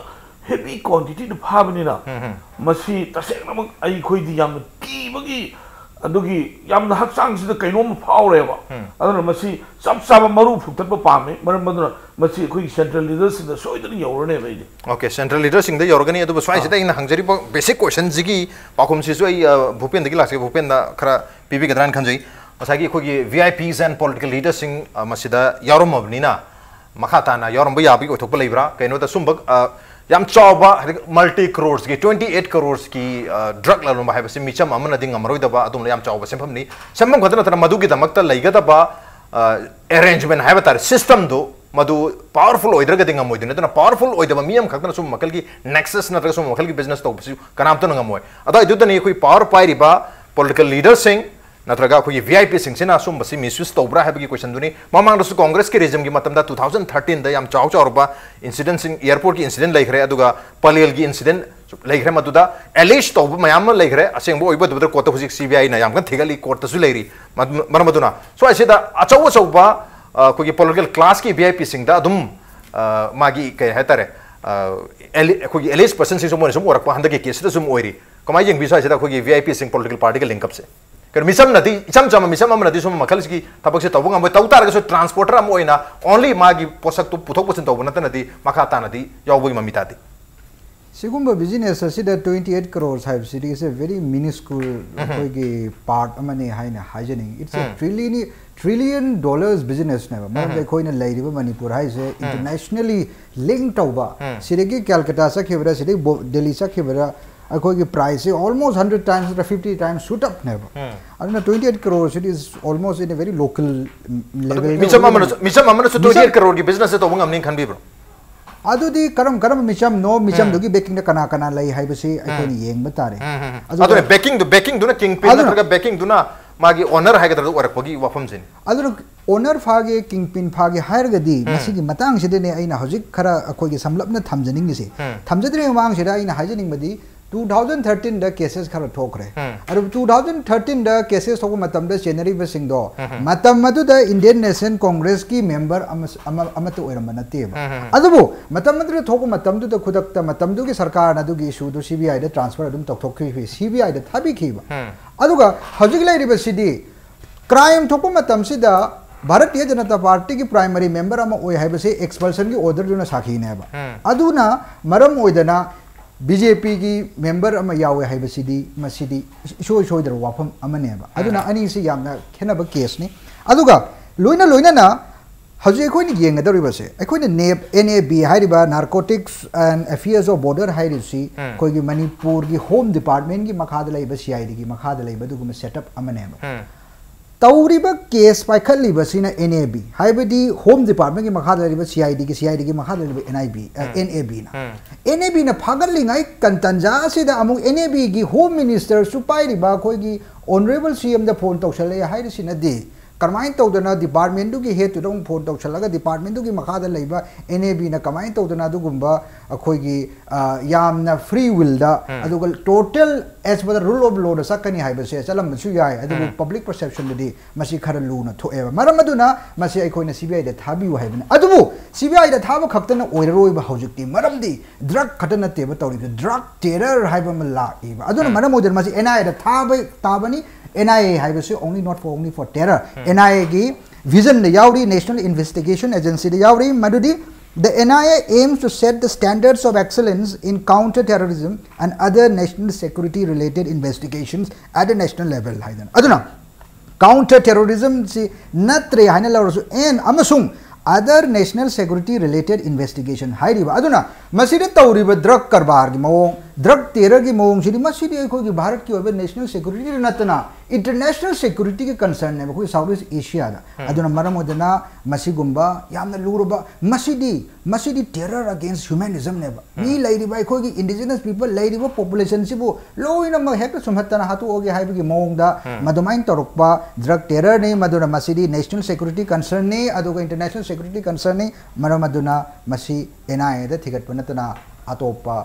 ꯍꯦꯚꯤ ꯀ꯭ꯋꯥꯟꯇꯤꯇꯤꯗ ꯐꯥꯕꯅꯤꯅ, ꯃꯁꯤ ꯇꯁꯦꯡꯅꯃꯛ ꯑꯩꯈꯣꯏꯗꯤ ꯌꯥꯝꯅ ꯀꯤꯕꯒꯤ, ꯑꯗꯨꯒꯤ ꯌꯥꯝꯅ ꯍꯛꯆꯥꯡꯁꯤꯗ ꯀꯩꯅꯣꯝ ꯐꯥꯎꯔꯦꯕ꯫ ꯑꯗꯨꯅ ꯃꯁꯤ ꯆꯞ ꯆꯥꯕ ꯃꯔꯨ ꯐꯨꯛꯇꯠꯄ ꯄꯥꯝꯃꯤ꯫ ꯃꯔꯝ ꯑꯗꯨꯅ ꯃꯁꯤ ꯑꯩꯈꯣꯏꯒꯤ ꯁꯦꯟꯇ꯭ꯔꯦꯜ ꯂꯤꯗꯔꯁꯤꯡꯗ ꯁꯣꯏꯗꯅ ꯌꯧꯔꯅꯦꯕ ꯑꯩꯗꯤ꯫ ꯑꯣꯀꯦ, ꯁꯦꯟꯇ꯭ꯔꯦꯜ ꯂꯤꯗꯔꯁꯤꯡꯗ ꯌꯧꯔꯒꯅꯤ꯫ ꯑꯗꯨꯕꯨ ꯁ꯭ꯋꯥꯏꯁꯤꯗ ꯑꯩꯅ ꯍꯪꯖꯔꯤꯕ ꯕꯦꯁꯤꯛ ꯀꯣꯏꯁꯟꯁꯤꯒꯤ ꯄꯥꯎꯈꯨꯝꯁꯤꯁꯨ ꯑꯩ, ꯑ, ꯚꯨꯄꯦꯟꯗꯒꯤ ꯂꯥꯛꯆꯒꯦ꯫ ꯚꯨꯄꯦꯟꯗ ꯈꯔ ꯄꯤꯕꯤꯒꯗ꯭ꯔꯥ ꯍꯥꯏꯅ ꯈꯟꯖꯩ꯫ ꯉꯁꯥꯏꯒꯤ ꯑꯩꯈꯣꯏꯒꯤ V I Ps and political leaderꯁꯤꯡ, ꯑ, ꯃꯁꯤꯗ ꯌꯥꯎꯔꯝꯃꯕꯅꯤꯅ ꯃꯈꯥ ꯇꯥꯅ ꯌꯥꯎꯔꯝꯕ ꯌꯥꯕꯒꯤ ꯑꯣꯏꯊꯣꯛꯄ ꯂꯩꯕ꯭ꯔꯥ? ꯀꯩꯅꯣꯗ ꯁꯨꯝꯕ, ꯑ, ꯌꯥꯝ ꯆꯥꯎꯕ, ꯍꯥꯏꯗꯤ multi crores ꯀꯤ, twenty eight crores ꯀꯤ, ꯑ, drug ꯂꯂꯣꯟꯕ ꯍꯥꯏꯕꯁꯤ ꯃꯤꯆꯝ ꯑꯃꯅꯗꯤ ꯉꯝꯃꯔꯣꯏꯗꯕ ꯑꯗꯨꯝꯕ ꯌꯥꯝ ꯆꯥꯎꯕ ꯁꯦꯟꯐꯝꯅꯤ꯫ ꯁꯦꯟꯐꯝ ꯈꯛꯇ ꯅꯠꯇꯅ ꯃꯗꯨꯒꯤꯗꯃꯛꯇ ꯂꯩꯒꯗꯕ, ꯑ, arrangement ꯍꯥꯏꯕ ꯇꯥꯔꯦ, system ꯗꯨ ꯃꯗꯨ powerful ꯑꯣꯏꯗ꯭ꯔꯒꯗꯤ ꯉꯝꯃꯣꯏꯗꯣꯏꯅꯤ꯫ ꯑꯗꯨꯅ powerful ꯑꯣꯏꯗꯕ ꯃꯤ ꯑꯃꯈꯛꯇꯅ ꯁꯨꯝꯕ ꯃꯈꯜꯒꯤ nexus ꯅꯠꯇ꯭ꯔꯒ ꯁꯨꯝꯕ ꯃꯈꯜꯒꯤ business ꯇꯧꯕꯁꯤ ꯀꯅꯥꯝꯇꯅ ꯉꯝꯃꯣꯏ꯫ ꯑꯗꯨꯋꯥꯏꯗꯨꯗꯅꯤ ꯑꯩꯈꯣꯏ power ꯄꯥꯏꯔꯤꯕ political leaderꯁꯤꯡ ꯅꯠꯇ꯭ꯔꯒ ꯑꯩꯈꯣꯏꯒꯤ V I Pꯁꯤꯡꯁꯤꯅ ꯁꯨꯝꯕꯁꯤ misuse ꯇꯧꯕ꯭ꯔꯥ ꯍꯥꯏꯕꯒꯤ ꯀꯣꯏꯁꯟꯗꯨꯅꯤ꯫ ꯃꯃꯥꯡꯗꯁꯨ ꯀꯣꯡꯒ꯭ꯔꯦꯁꯀꯤ regime ꯒꯤ ꯃꯇꯝꯗ two thousand thirteen ꯗ ꯌꯥꯝ ꯆꯥꯎ ꯆꯥꯎꯔꯕ incident ꯁꯤꯡ, airport ꯀꯤ incident ꯂꯩꯈ꯭ꯔꯦ, ꯑꯗꯨꯒ ꯄꯂꯦꯜꯒꯤ incident ꯂꯩꯈ꯭ꯔꯦ꯫ ꯃꯗꯨꯗ allege ꯇꯧꯕ ꯃꯌꯥꯝ ꯑꯃ ꯂꯩꯈ꯭ꯔꯦ꯫ ꯑꯁꯦꯡꯕ ꯑꯣꯏꯕ ꯑꯗꯨꯗ court ꯇ ꯍꯧꯖꯤꯛ C B I ꯅ ꯌꯥꯝ ꯀꯟꯅ ꯊꯤꯒꯠꯂꯤ, court ꯇꯁꯨ ꯂꯩꯔꯤ꯫ ꯃ-, ꯃꯔꯝ ꯑꯗꯨꯅ ꯁ꯭ꯋꯥꯏꯁꯤꯗ ꯑꯆꯧ ꯑꯆꯧꯕ, ꯑ, ꯑꯩꯈꯣꯏꯒꯤ political class ꯀꯤ V I P ꯁꯤꯡꯗ ꯑꯗꯨꯝ, ꯑ, ꯃꯥꯒꯤ ꯀꯩ ꯍꯥꯏꯇꯥꯔꯦ, ꯑ, ꯑꯦꯂꯤ-, ꯑꯩꯈꯣꯏꯒꯤ alleged person ꯁꯤꯡꯁꯨ ꯃꯣꯏꯅ ꯁꯨꯝ ꯑꯣꯏꯔꯛꯄ ꯍꯟꯗꯛꯀꯤ case ꯁꯤꯗ ꯁꯨꯝ ꯑꯣꯏꯔꯤ꯫ ꯀꯃꯥꯏꯅ ꯌꯦꯡꯕꯤ ꯁ꯭ꯋꯥꯏꯁꯤꯗ ꯑꯩꯈꯣꯏꯒꯤ V I P ꯁꯤꯡ political party ꯒ link up ꯁꯦ? ꯀꯩꯅꯣ, ꯃꯤꯆꯝꯅꯗꯤ, ꯏꯆꯝ ꯆꯝꯕ ꯃꯤꯆꯝ ꯑꯃꯅꯗꯤ ꯁꯨꯝꯕ ꯃꯈꯜꯁꯤꯒꯤ ꯊꯕꯛꯁꯦ ꯇꯧꯕ ꯉꯝꯃꯣꯏ꯫ ꯇꯧ ꯇꯥꯔꯒꯁꯨ transporter ꯑꯃ ꯑꯣꯏꯅ only ꯃꯥꯒꯤ ꯄꯣꯠꯁꯛꯇꯨ ꯄꯨꯊꯣꯛ ꯄꯨꯁꯤꯟ ꯇꯧꯕ ꯅꯠꯇꯅꯗꯤ ꯃꯈꯥ ꯇꯥꯅꯗꯤ ꯌꯥꯎꯕꯒꯤ ꯃꯃꯤ ꯇꯥꯗꯦ꯫ ꯁꯤꯒꯨꯝꯕ business ꯑꯁꯤꯗ twenty eight crores ꯍꯥꯏꯕꯁꯤꯗꯤ is a very minuscule ꯑꯩꯈꯣꯏꯒꯤ part ꯑꯃꯅꯤ ꯍꯥꯏꯅ ꯍꯥꯏꯖꯅꯤꯡꯉꯤ꯫ It's a trillion, trillion dollars business ꯅꯦꯕ꯫ ꯃꯔꯝꯗꯤ ꯑꯩꯈꯣꯏꯅ ꯂꯩꯔꯤꯕ ꯃꯅꯤꯄꯨꯔ ꯍꯥꯏꯁꯦ internationally link ꯇꯧꯕ꯫ ꯁꯤꯗꯒꯤ ꯀꯦꯜꯀꯇꯥ ꯆꯠꯈꯤꯕꯗ, ꯁꯤꯗꯒꯤ ꯕꯣ-, ꯗꯦꯜꯂꯤ ꯆꯠꯈꯤꯕꯗ ꯑꯩꯈꯣꯏꯒꯤ price ꯁꯦ almost hundred times ꯅꯠꯇ꯭ꯔ fifty times shoot up ꯅꯦꯕ꯫ ꯑꯗꯨꯅ twenty eight crores, it is almost in a very local level. ꯃꯤꯆꯝ ꯑꯃꯅꯁꯨ, ꯃꯤꯆꯝ ꯑꯃꯅꯁꯨ twenty eight crore ꯒꯤ business ꯁꯦ ꯇꯧꯕ ꯉꯝꯅꯤ ꯈꯟꯕꯤꯕ꯭ꯔꯣ? ꯑꯗꯨꯗꯤ ꯀꯔꯝ ꯀꯔꯝꯕ ꯃꯤꯆꯝꯅꯣ, ꯃꯤꯆꯝꯗꯨꯒꯤ backing ꯗ ꯀꯅꯥ ꯀꯅꯥ ꯂꯩ ꯍꯥꯏꯕꯁꯤ ꯑꯩꯈꯣꯏꯅ ꯌꯦꯡꯕ ꯇꯥꯔꯦ꯫ ꯑꯗꯨꯒ ꯑꯗꯨꯅ backing ꯗꯨ, backing ꯗꯨꯅ kingpin ꯑꯗꯨꯅ ꯅꯠꯇ꯭ꯔꯒ backing ꯗꯨꯅ ꯃꯥꯒꯤ owner ꯍꯥꯏꯒꯗ꯭ꯔꯥ ꯑꯗꯨ ꯑꯣꯏꯔꯛꯄꯒꯤ ꯋꯥꯐꯝꯁꯤꯅꯤ꯫ ꯑꯗꯨꯅ owner ꯐꯥꯒꯦ, kingpin ꯐꯥꯒꯦ ꯍꯥꯏꯔꯒꯗꯤ ꯃꯁꯤꯒꯤ ꯃꯇꯥꯡꯁꯤꯗꯅꯦ ꯑꯩꯅ ꯍꯧꯖꯤꯛ ꯈꯔ ꯑꯩꯈꯣꯏꯒꯤ ꯁꯝꯂꯞꯅ ꯊꯝꯖꯅꯤꯡꯉꯤꯁꯦ꯫ ꯊꯝꯖꯗ꯭ꯔꯤꯉꯩ ꯃꯃꯥꯡꯁꯤꯗ ꯑꯩꯅ ꯍꯥꯏꯖꯅꯤꯡꯕꯗꯤ ꯇꯨ ꯊꯥꯎꯖꯟ ꯊꯥꯔꯇꯤꯟꯗ ꯀꯦꯁꯦꯁ ꯈꯔ ꯊꯣꯛꯈ꯭ꯔꯦ꯫ ꯑꯗꯨꯕꯨ ꯇꯨ ꯊꯥꯎꯖꯟ ꯊꯥꯔꯇꯤꯟꯗ ꯀꯦꯁꯦꯁ ꯊꯣꯛꯄ ꯃꯇꯝꯗ ꯆꯦꯟꯅꯔꯤꯕꯁꯤꯡꯗꯣ ꯃꯇꯝ ꯑꯗꯨꯗ ꯏꯟꯗꯤꯌꯟ ꯅꯦꯁꯅꯦꯜ ꯀꯣꯡꯒ꯭ꯔꯦꯁꯀꯤ ꯃꯦꯝꯕꯔ ꯑꯃ, ꯑꯃ, ꯑꯃꯠꯇ ꯑꯣꯏꯔꯝꯕ ꯅꯠꯇꯦꯕ꯫ ꯑꯗꯨꯕꯨ ꯃꯇꯝ ꯑꯗꯨꯗ ꯊꯣꯛꯄ ꯃꯇꯝꯗꯨꯗ ꯈꯨꯗꯛꯇ ꯃꯇꯝꯗꯨꯒꯤ ꯁꯔꯀꯥꯔꯅ ꯑꯗꯨꯒꯤ ꯏꯁꯨꯗꯨ ꯁꯤ ꯕꯤ ꯑꯥꯏꯗ ꯇ꯭ꯔꯥꯟꯁꯐꯔ ꯑꯗꯨꯝ ꯇꯧꯊꯣꯛꯈꯤꯕ, ꯁꯤ ꯕꯤ ꯑꯥꯏꯗ ꯊꯥꯕꯤꯈꯤꯕ꯫ ꯑꯗꯨꯒ ꯍꯧꯖꯤꯛ ꯂꯩꯔꯤꯕꯁꯤꯗꯤ ꯀ꯭ꯔꯥꯏꯝ ꯊꯣꯛꯄ ꯃꯇꯝꯁꯤꯗ ꯚꯥꯔꯇꯤꯌ ꯖꯅꯇꯥ ꯄꯥꯔꯇꯤꯒꯤ ꯄ꯭ꯔꯥꯏꯃꯔꯤ ꯃꯦꯝꯕꯔ ꯑꯃ ꯑꯣꯏ ꯍꯥꯏꯕꯁꯤ ꯑꯦꯛꯁꯄꯜꯁꯟꯒꯤ ꯑꯣꯔꯗꯔꯗꯨꯅ ꯁꯥꯈꯤꯅꯦꯕ꯫ ꯑꯗꯨꯅ ꯃꯔꯝ ꯑꯣꯏꯗꯅ ꯕꯤ ꯖꯦ ꯄꯤꯒꯤ ꯃꯦꯝꯕꯔ ꯑꯃ ꯌꯥꯎꯋꯦ ꯍꯥꯏꯕꯁꯤꯗꯤ ꯃꯁꯤꯗꯤ ꯏꯁꯣꯏ ꯁꯣꯏꯗ꯭ꯔꯕ ꯋꯥꯐꯝ ꯑꯃꯅꯦꯕ꯫ ꯑꯗꯨꯅ ꯑꯅꯤꯁꯤ ꯌꯥꯝꯅ ꯈꯦꯠꯅꯕ ꯀꯦꯁꯅꯤ꯫ ꯑꯗꯨꯒ ꯂꯣꯏꯅ ꯂꯣꯏꯅꯅ ꯍꯧꯖꯤꯛ ꯑꯩꯈꯣꯏꯅ ꯌꯦꯡꯒꯗꯧꯔꯤꯕꯁꯦ, ꯑꯩꯈꯣꯏꯅ ꯅꯦꯞ, ꯑꯦꯟ ꯑꯦ ꯕꯤ ꯍꯥꯏꯔꯤꯕ Narcotics and Affairs of Border ꯍꯥꯏꯔꯤꯁꯤ ꯑꯩꯈꯣꯏꯒꯤ ꯃꯅꯤꯄꯨꯔꯒꯤ ꯍꯣꯝ ꯗꯤꯄꯥꯔꯠꯃꯦꯟꯒꯤ ꯃꯈꯥꯗ ꯂꯩꯕ, ꯁꯤ ꯑꯥꯏ ꯗꯤꯒꯤ ꯃꯈꯥꯗ ꯂꯩꯕ ꯑꯗꯨꯒꯨꯝꯕ ꯁꯦꯠ ꯑꯞ ꯑꯃꯅꯦꯕ꯫ ꯇꯧꯔꯤꯕ ꯀꯦꯁ ꯄꯥꯏꯈꯠꯂꯤꯕꯁꯤꯅ ꯑꯦꯟ ꯑꯦ ꯕꯤ, ꯍꯥꯏꯕꯗꯤ ꯍꯣꯝ ꯗꯤꯄꯥꯔꯠꯃꯦꯟꯒꯤ ꯃꯈꯥꯗ ꯂꯩꯔꯤꯕ ꯁꯤ ꯑꯥꯏ ꯗꯤꯒꯤ, ꯁꯤ ꯑꯥꯏ ꯗꯤꯒꯤ ꯃꯈꯥꯗ ꯂꯩꯔꯤꯕ ꯑꯦꯟ ꯑꯥꯏ ꯕꯤ, ꯑ, ꯑꯦꯟ ꯑꯦ ꯕꯤꯅ꯫ ꯑꯦꯟ ꯑꯦ ꯕꯤꯅ ꯐꯥꯒꯠꯂꯤꯉꯩ ꯀꯟ-, ꯇꯟꯖꯥ ꯑꯁꯤꯗ ꯑꯃꯨꯛ ꯑꯦꯟ ꯑꯦ ꯕꯤꯒꯤ ꯍꯣꯝ ꯃꯤꯅꯤꯁꯇꯔꯁꯨ ꯄꯥꯏꯔꯤꯕ ꯑꯩꯈꯣꯏꯒꯤ ꯑꯣꯅꯔꯦꯕꯜ ꯁꯤ ꯑꯦꯝꯗ ꯐꯣꯟ ꯇꯧꯁꯜꯂꯛꯑꯦ ꯍꯥꯏꯔꯤꯁꯤꯅꯗꯤ, ꯀꯔꯝꯍꯥꯏꯅ ꯇꯧꯗꯅ ꯗꯤꯄꯥꯔꯠꯃꯦꯟꯗꯨꯒꯤ ꯍꯦꯠꯇꯨꯗ ꯑꯃꯨꯛ ꯐꯣꯟ ꯇꯧꯁꯜꯂꯒ ꯗꯤꯄꯥꯔꯠꯃꯦꯟꯗꯨꯒꯤ ꯃꯈꯥꯗ ꯂꯩꯕ ꯑꯦꯟ ꯑꯦ ꯕꯤꯅ ꯀꯃꯥꯏꯅ ꯇꯧꯗꯅ ꯑꯗꯨꯒꯨꯝꯕ ꯑꯩꯈꯣꯏꯒꯤ, ꯑ, ꯌꯥꯝꯅ ꯐ꯭ꯔꯤ ꯋꯤꯜꯗ, ꯑꯗꯨꯒ total S per the rule of load ꯆꯠꯀꯅꯤ ꯍꯥꯏꯕꯁꯦ ꯆꯠꯂꯝꯕꯁꯨ ꯌꯥꯏ꯫ ꯑꯗꯨꯕꯨ ꯄꯕ꯭ꯂꯤꯛ ꯄꯔꯁꯦꯞꯁꯟꯗꯗꯤ ꯃꯁꯤ ꯈꯔ ꯂꯨꯅ ꯊꯣꯛꯑꯦꯕ꯫ ꯃꯔꯝ ꯑꯗꯨꯅ ꯃꯁꯤ ꯑꯩꯈꯣꯏꯅ ꯁꯤ ꯕꯤ ꯑꯥꯏꯗ ꯊꯥꯕꯤꯌꯨ ꯍꯥꯏꯕꯅꯤ꯫ ꯑꯗꯨꯕꯨ ꯁꯤ ꯕꯤ ꯑꯥꯏꯗ ꯊꯥꯕ ꯈꯛꯇꯅ ꯑꯣꯏꯔꯔꯣꯏꯕ ꯍꯧꯖꯤꯛꯇꯤ꯫ ꯃꯔꯝꯗꯤ ꯗ꯭ꯔꯒ ꯈꯛꯇ ꯅꯠꯇꯦꯕ ꯇꯧꯔꯤꯕꯁꯦ, ꯗ꯭ꯔꯒ ꯇꯦꯔꯔ ꯍꯥꯏꯕ ꯑꯃ ꯂꯥꯛꯏꯕ꯫ ꯑꯗꯨꯅ ꯃꯔꯝ ꯑꯣꯏꯗꯅ ꯃꯁꯤ ꯑꯦꯟ ꯑꯥꯏ ꯑꯦꯗ ꯊꯥꯕ ꯇꯥꯕꯅꯤ꯫ ꯑꯦꯟ ꯑꯥꯏ ꯑꯦ ꯍꯥꯏꯕꯁꯤ only, not for, only for terror꯫ N I ꯑꯦꯒꯤ ꯚꯤꯖꯟꯗ ꯌꯥꯎꯔꯤ, ꯅꯦꯁꯅꯦꯜ ꯏꯟꯚꯦꯁꯇꯤꯒꯦꯁꯟ ꯑꯦꯖꯦꯟꯁꯤꯗ ꯌꯥꯎꯔꯤ, ꯃꯗꯨꯗꯤ "The N I A aims to set the standards of excellence in counter-terrorism and other national security-related investigations at a national level" ꯍꯥꯏꯗꯅ꯫ ꯑꯗꯨꯅ counter ꯇꯦꯔꯣꯔꯤꯖꯝꯁꯤ ꯅꯠꯇ꯭ꯔꯦ ꯍꯥꯏꯅ ꯂꯧꯔꯁꯨ, and ꯑꯃꯁꯨꯡ other national security-related investigation ꯍꯥꯏꯔꯤꯕ꯫ ꯑꯗꯨꯅ ꯃꯁꯤꯗ ꯇꯧꯔꯤꯕ ꯗ꯭ꯔꯒ ꯀꯔꯕꯥꯔꯒꯤ ꯃꯑꯣꯡ, ꯗ꯭ꯔꯒ ꯇꯦꯔꯔꯒꯤ ꯃꯑꯣꯡꯁꯤꯗꯤ, ꯃꯁꯤꯗꯤ ꯑꯩꯈꯣꯏꯒꯤ ꯚꯥꯔꯠꯀꯤ ꯑꯣꯏꯕ ꯅꯦꯁꯅꯦꯜ ꯁꯦꯀ꯭ꯌꯨꯔꯤꯇꯤꯗ ꯅꯠꯇꯅ ꯏꯟꯇꯔꯅꯦꯁꯅꯦꯜ ꯁꯦꯀ꯭ꯌꯨꯔꯤꯇꯤꯒꯤ ꯀꯟꯁꯔꯟꯅꯦꯕ ꯑꯩꯈꯣꯏ ꯁꯥꯎꯠ ꯏꯁ ꯑꯦꯁꯤꯌꯥꯗ꯫ ꯑꯗꯨꯅ ꯃꯔꯝ ꯑꯣꯏꯗꯅ ꯃꯁꯤꯒꯨꯝꯕ ꯌꯥꯝꯅ ꯂꯨꯔꯕ, ꯃꯁꯤꯗꯤ, ꯃꯁꯤꯗꯤ terror against humanismꯅꯦꯕ꯫ ꯃꯤ ꯂꯩꯔꯤꯕ ꯑꯩꯈꯣꯏꯒꯤ indigenous people ꯂꯩꯔꯤꯕ ꯄꯣꯄꯨꯂꯦꯁꯟꯁꯤꯕꯨ ꯂꯣꯏꯅꯃꯛ ꯍꯦꯛꯇ ꯁꯨꯝꯍꯠꯇꯅ ꯍꯥꯠꯇꯣꯛꯑꯒꯦ ꯍꯥꯏꯕꯒꯤ ꯃꯑꯣꯡꯗ ꯃꯗꯨꯃꯥꯏꯅ ꯇꯧꯔꯛꯄ ꯗ꯭ꯔꯒ ꯇꯦꯔꯔꯅꯤ꯫ ꯃꯗꯨꯅ ꯃꯁꯤꯗꯤ ꯅꯦꯁꯅꯦꯜ ꯁꯦꯀ꯭ꯌꯨꯔꯤꯇꯤ ꯀꯟꯁꯔꯟꯅꯤ, ꯑꯗꯨꯒ ꯏꯟꯇꯔꯅꯦꯁꯅꯦꯜ ꯁꯦꯀ꯭ꯌꯨꯔꯤꯇꯤ ꯀꯟꯁꯔꯟꯅꯤ꯫ ꯃꯔꯝ ꯑꯗꯨꯅ ꯃꯁꯤ ꯑꯦꯟ ꯑꯥꯏ ꯑꯦꯗ ꯊꯤꯒꯠꯄ ꯅꯠꯇꯅ ꯑꯇꯣꯞꯄ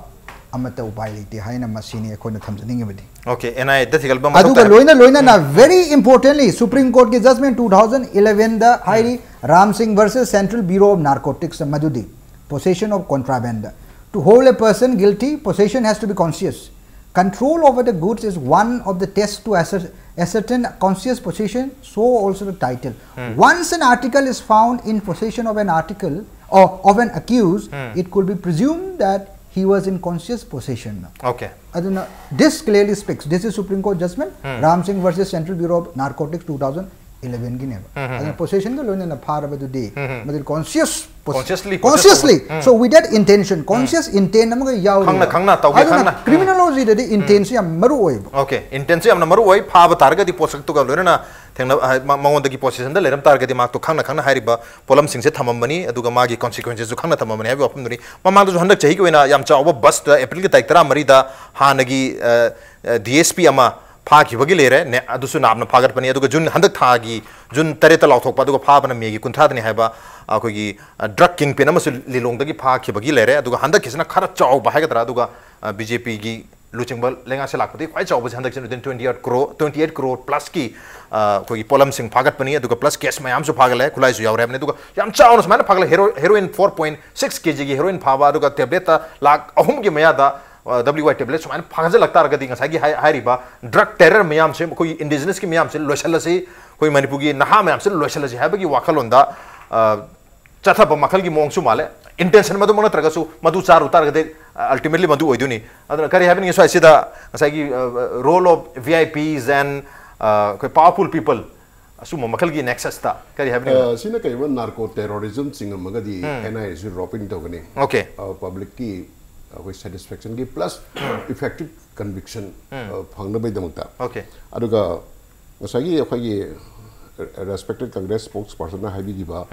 ꯑꯃꯠꯇ ꯎꯄꯥꯏ ꯂꯩꯇꯦ ꯍꯥꯏꯅ ꯃꯁꯤꯅꯤ ꯑꯩꯈꯣꯏꯅ ꯊꯝꯖꯅꯤꯡꯉꯤꯕꯗꯤ꯫ Okay, NIA ꯗ ꯊꯤꯒꯠꯄ ꯃꯊꯧ ꯑꯗꯨꯒ ꯇꯥꯏ꯫ ꯂꯣꯏꯅ ꯂꯣꯏꯅꯅ very importantly Supreme Court ꯀꯤ judgment two thousand eleven ꯗ ꯍꯥꯏꯔꯤ, Ram Singh versus Central Bureau of Narcotics ꯗ ꯃꯗꯨꯗꯤ possession of contraband, to hold a person guilty, possession has to be conscious. Control over the goods is one of the tests to ascer- ascertain conscious possession, so also the title. Once an article is found in possession of an article or of an accused, it could be presumed that he was in conscious possession. Okay. ꯑꯗꯨꯅ this clearly speaks, this is Supreme Court judgment, Ram Singh versus Central Bureau of Narcotics two thousand eleven ꯒꯤꯅꯦꯕ꯫ ꯑꯗꯨꯅ possession ꯒ ꯂꯣꯏꯅꯅ ꯐꯥꯔꯕꯗꯨꯗꯤ ꯃꯗꯨꯗꯤ conscious Consciously, consciously conscious so with that intention, conscious intent ꯑꯃꯒ ꯌꯥꯎꯔꯤ꯫ ꯈꯪꯅ ꯈꯪꯅ ꯇꯧꯒꯦ, ꯑꯗꯨꯅ ꯈꯪꯅ꯫ Criminology ꯗꯗꯤ intent ꯁꯤ ꯌꯥꯝ ꯃꯔꯨ ꯑꯣꯏꯕ꯫ Okay, intent ꯁꯤ ꯌꯥꯝꯅ ꯃꯔꯨ ꯑꯣꯏ꯫ ꯐꯥꯕ ꯇꯥꯔꯒꯗꯤ ꯄꯣꯠꯁꯛꯇꯨꯒ ꯂꯣꯏꯅꯅ ꯊꯦꯡꯅ ꯃꯉꯣꯟꯗꯒꯤ possession ꯗ ꯂꯩꯔꯝ ꯇꯥꯔꯒꯗꯤ ꯃꯍꯥꯛꯇꯣ ꯈꯪꯅ ꯈꯪꯅ ꯍꯥꯏꯔꯤꯕ ꯄꯣꯠꯂꯝꯁꯤꯡꯁꯦ ꯊꯝꯃꯝꯕꯅꯤ, ꯑꯗꯨꯒ ꯃꯥꯒꯤ consequences ꯁꯨ ꯈꯪꯅ ꯊꯝꯃꯝꯕꯅꯤ ꯍꯥꯏꯕꯒꯤ ꯋꯥꯐꯝꯗꯨꯅꯤ꯫ ꯃꯃꯥꯡꯗꯁꯨ ꯍꯟꯗꯛ ꯆꯍꯤꯒꯤ ꯑꯣꯏꯅ ꯌꯥꯝ ꯆꯥꯎꯕ bust, April ꯒꯤ ꯇꯥꯔꯤꯛ ꯇꯔꯥꯃꯔꯤꯗ ꯍꯥꯟꯅꯒꯤ DSP ꯑꯃ ꯐꯥꯈꯤꯕꯒꯤ ꯂꯩꯔꯦ, ꯑꯗꯨꯁꯨ ꯅꯥꯞꯅ ꯐꯥꯒꯠꯄꯅꯤ꯫ ꯑꯗꯨꯒ June, ꯍꯟꯗꯛ ꯊꯥꯒꯤ June ꯇꯔꯦꯠꯇ ꯂꯥꯎꯊꯣꯛꯄ, ꯑꯗꯨꯒ ꯐꯥꯕꯅ May ꯒꯤ ꯀꯨꯟꯊ꯭ꯔꯥꯗꯅꯤ ꯍꯥꯏꯕ ꯑꯩꯈꯣꯏꯒꯤ drug kingpin ꯑꯃꯁꯨ ꯂꯤꯂꯣꯡꯗꯒꯤ ꯐꯥꯈꯤꯕꯒꯤ ꯂꯩꯔꯦ꯫ ꯑꯗꯨꯒ ꯍꯟꯗꯛꯀꯤꯁꯤꯅ ꯈꯔ ꯆꯥꯎꯕ ꯍꯥꯏꯒꯗ꯭ꯔꯥ, ꯑꯗꯨꯒ BJP ꯒꯤ ꯂꯨꯆꯤꯡꯕ ꯂꯩꯉꯥꯛꯁꯦ ꯂꯥꯛꯄꯗꯒꯤ ꯈ꯭ꯋꯥꯏ ꯆꯥꯎꯕꯁꯦ ꯍꯟꯗꯛꯁꯦ within twenty eight crore, twenty eight crore plus ꯀꯤ ꯑꯩꯈꯣꯏꯒꯤ ꯄꯣꯠꯂꯝꯁꯤꯡ ꯐꯥꯒꯠꯄꯅꯤ꯫ ꯑꯗꯨꯒ plus cash ꯃꯌꯥꯝꯁꯨ ꯐꯥꯒꯠꯂꯦ, ꯈꯨꯠꯂꯥꯏꯁꯨ ꯌꯥꯎꯔꯦ ꯍꯥꯏꯕꯅꯤ꯫ ꯑꯗꯨꯒ ꯌꯥꯝ ꯆꯥꯎꯅ ꯁꯨꯃꯥꯏꯅ ꯐꯥꯒꯠꯂꯦ, heroin four point six kg ꯒꯤ heroin ꯐꯥꯕ, ꯑꯗꯨꯒ tablet ꯇ ꯂꯥꯛ ꯑꯍꯨꯝꯒꯤ ꯃꯌꯥꯗ WY tablet ꯁꯨꯃꯥꯏꯅ ꯐꯥꯒꯠꯂꯛ ꯇꯥꯔꯒꯗꯤ ꯉꯁꯥꯏꯒꯤ ꯍꯥꯏꯔꯤꯕ drug terror ꯃꯌꯥꯝꯁꯦ, ꯑꯩꯈꯣꯏꯒꯤ indigenous ꯀꯤ ꯃꯌꯥꯝꯁꯦ ꯂꯣꯏꯁꯤꯜꯂꯁꯤ, ꯑꯩꯈꯣꯏ ꯃꯅꯤꯄꯨꯔꯒꯤ ꯅꯍꯥ ꯃꯌꯥꯝꯁꯦ ꯂꯣꯏꯁꯤꯜꯂꯁꯤ ꯍꯥꯏꯕꯒꯤ ꯋꯥꯈꯜꯂꯣꯟꯗ ꯆꯠꯊꯕ ꯃꯈꯜꯒꯤ ꯃꯑꯣꯡꯁꯨ ꯃꯥꯜꯂꯦ꯫ Intention ꯃꯗꯨꯃꯛ ꯅꯠꯇ꯭ꯔꯒꯁꯨ ꯃꯗꯨ ꯆꯥꯔꯨ ꯇꯥꯔꯒꯗꯤ ultimately ꯃꯗꯨ ꯑꯣꯏꯗꯣꯏꯅꯤ꯫ ꯑꯗꯨꯅ ꯀꯔꯤ ꯍꯥꯏꯕꯅꯤꯡꯉꯤ ꯁ꯭ꯋꯥꯏꯁꯤꯗ ꯉꯁꯥꯏꯒꯤ role of VIPs and ꯑꯩꯈꯣꯏ powerful people, ꯑꯁꯨꯝꯕ ꯃꯈꯜꯒꯤ nexus ꯇ ꯀꯔꯤ ꯍꯥꯏꯕꯅꯤꯡꯉꯤ? ꯁꯤꯅ ꯀꯩꯒꯨꯝꯕ narco terrorism ꯆꯤꯡꯉꯝꯃꯒꯗꯤ NIA ꯁꯨ ꯔꯣꯞ ꯏꯟ ꯇꯧꯒꯅꯤ꯫ Okay. Public ꯀꯤ ꯑꯩꯈꯣꯏ satisfaction ꯒꯤ plus effective conviction ꯐꯪꯅꯕꯒꯤꯗꯃꯛꯇ꯫ Okay. ꯑꯗꯨꯒ ꯉꯁꯥꯏꯒꯤ ꯑꯩꯈꯣꯏꯒꯤ respected Congress spokesperson ꯅ ꯍꯥꯏꯕꯤꯈꯤꯕ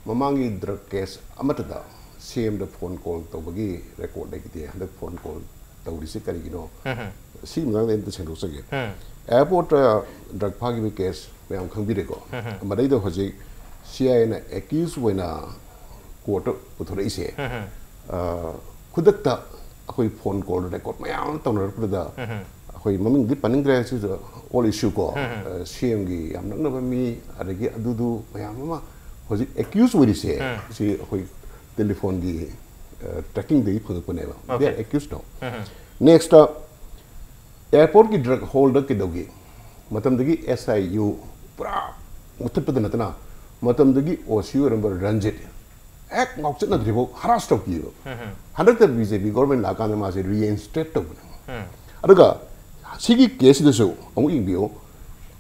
ꯃꯃꯥꯡꯒꯤ drug case ꯑꯃꯠꯇꯗ CM ꯗ phone call ꯇꯧꯕꯒꯤ record ꯂꯩꯈꯤꯗꯦ, ꯍꯟꯗꯛ phone call ꯇꯧꯔꯤꯁꯦ ꯀꯔꯤꯒꯤꯅꯣ? ꯁꯤꯒꯤ ꯃꯇꯥꯡꯗ ꯑꯩ ꯑꯝꯇ ꯁꯦꯡꯗꯣꯛꯆꯒꯦ꯫ Airport ꯇ drug ꯐꯥꯈꯤꯕ case ꯃꯌꯥꯝ ꯈꯪꯕꯤꯔꯦꯀꯣ꯫ ꯃꯗꯩꯗ ꯍꯧꯖꯤꯛ CIA ꯅ accused ꯑꯣꯏꯅ court ꯇ ꯄꯨꯊꯣꯔꯛꯏꯁꯦ, ꯈꯨꯗꯛꯇ ꯑꯩꯈꯣꯏ ꯐꯣꯟ ꯀꯣꯜ ꯔꯦꯀꯣꯔꯗ ꯃꯌꯥꯝ ꯑꯃ ꯇꯧꯅꯔꯛꯄꯗ, ꯑꯩꯈꯣꯏ ꯃꯃꯤꯡꯗꯤ ꯄꯟꯅꯤꯡꯗ꯭ꯔꯦ, ꯁꯤꯁꯨ ꯑꯣꯜ ꯏꯁꯨ ꯀꯣ, ꯁꯤ ꯑꯦꯝꯒꯤ ꯌꯥꯝ ꯅꯛꯅꯕ ꯃꯤ, ꯑꯗꯒꯤ ꯑꯗꯨꯗꯨ ꯃꯌꯥꯝ ꯑꯃ ꯍꯧꯖꯤꯛ ꯑꯦꯀ꯭ꯌꯨꯁ ꯑꯣꯏꯔꯤꯁꯦ, ꯁꯤ ꯑꯩꯈꯣꯏ ꯇꯦꯂꯤꯐꯣꯟꯒꯤ ꯇ꯭ꯔꯦꯀꯤꯡꯗꯒꯤ ꯐꯪꯉꯛꯄꯅꯦꯕ꯫ They are accused now. Next, ꯑꯦꯌꯥꯔꯄꯣꯔꯠꯀꯤ ꯗ꯭ꯔꯒ ꯍꯣꯜꯗ ꯀꯩꯗꯧꯒꯦ? ꯃꯇꯝꯗꯒꯤ ꯑꯦꯁ ꯑꯥꯏ ꯌꯨ ꯄꯨꯔꯥ ꯃꯨꯊꯠꯄꯗ ꯅꯠꯇꯅ, ꯃꯇꯝꯗꯒꯤ ꯑꯣ ꯁꯤ ꯑꯣꯏꯔꯝꯕ ꯔꯟꯖꯤꯠ ꯍꯦꯛ ꯉꯥꯎꯆꯠꯅꯗ꯭ꯔꯤꯐꯥꯎ ꯍꯔꯥꯁ ꯇꯧꯈꯤꯕ꯫ ꯍꯟꯗꯛꯇ ꯕꯤ ꯖꯦ ꯄꯤ ꯒꯣꯔꯃꯦꯟ ꯂꯥꯛꯑꯀꯥꯟꯗ ꯃꯥꯁꯦ ꯔꯤꯏꯟꯁꯇꯦꯠ ꯇꯧꯕꯅꯦ꯫ ꯑꯗꯨꯒ ꯁꯤꯒꯤ ꯀꯦꯁꯁꯤꯗꯁꯨ ꯑꯃꯨꯛ ꯌꯦꯡꯕꯤꯌꯨ,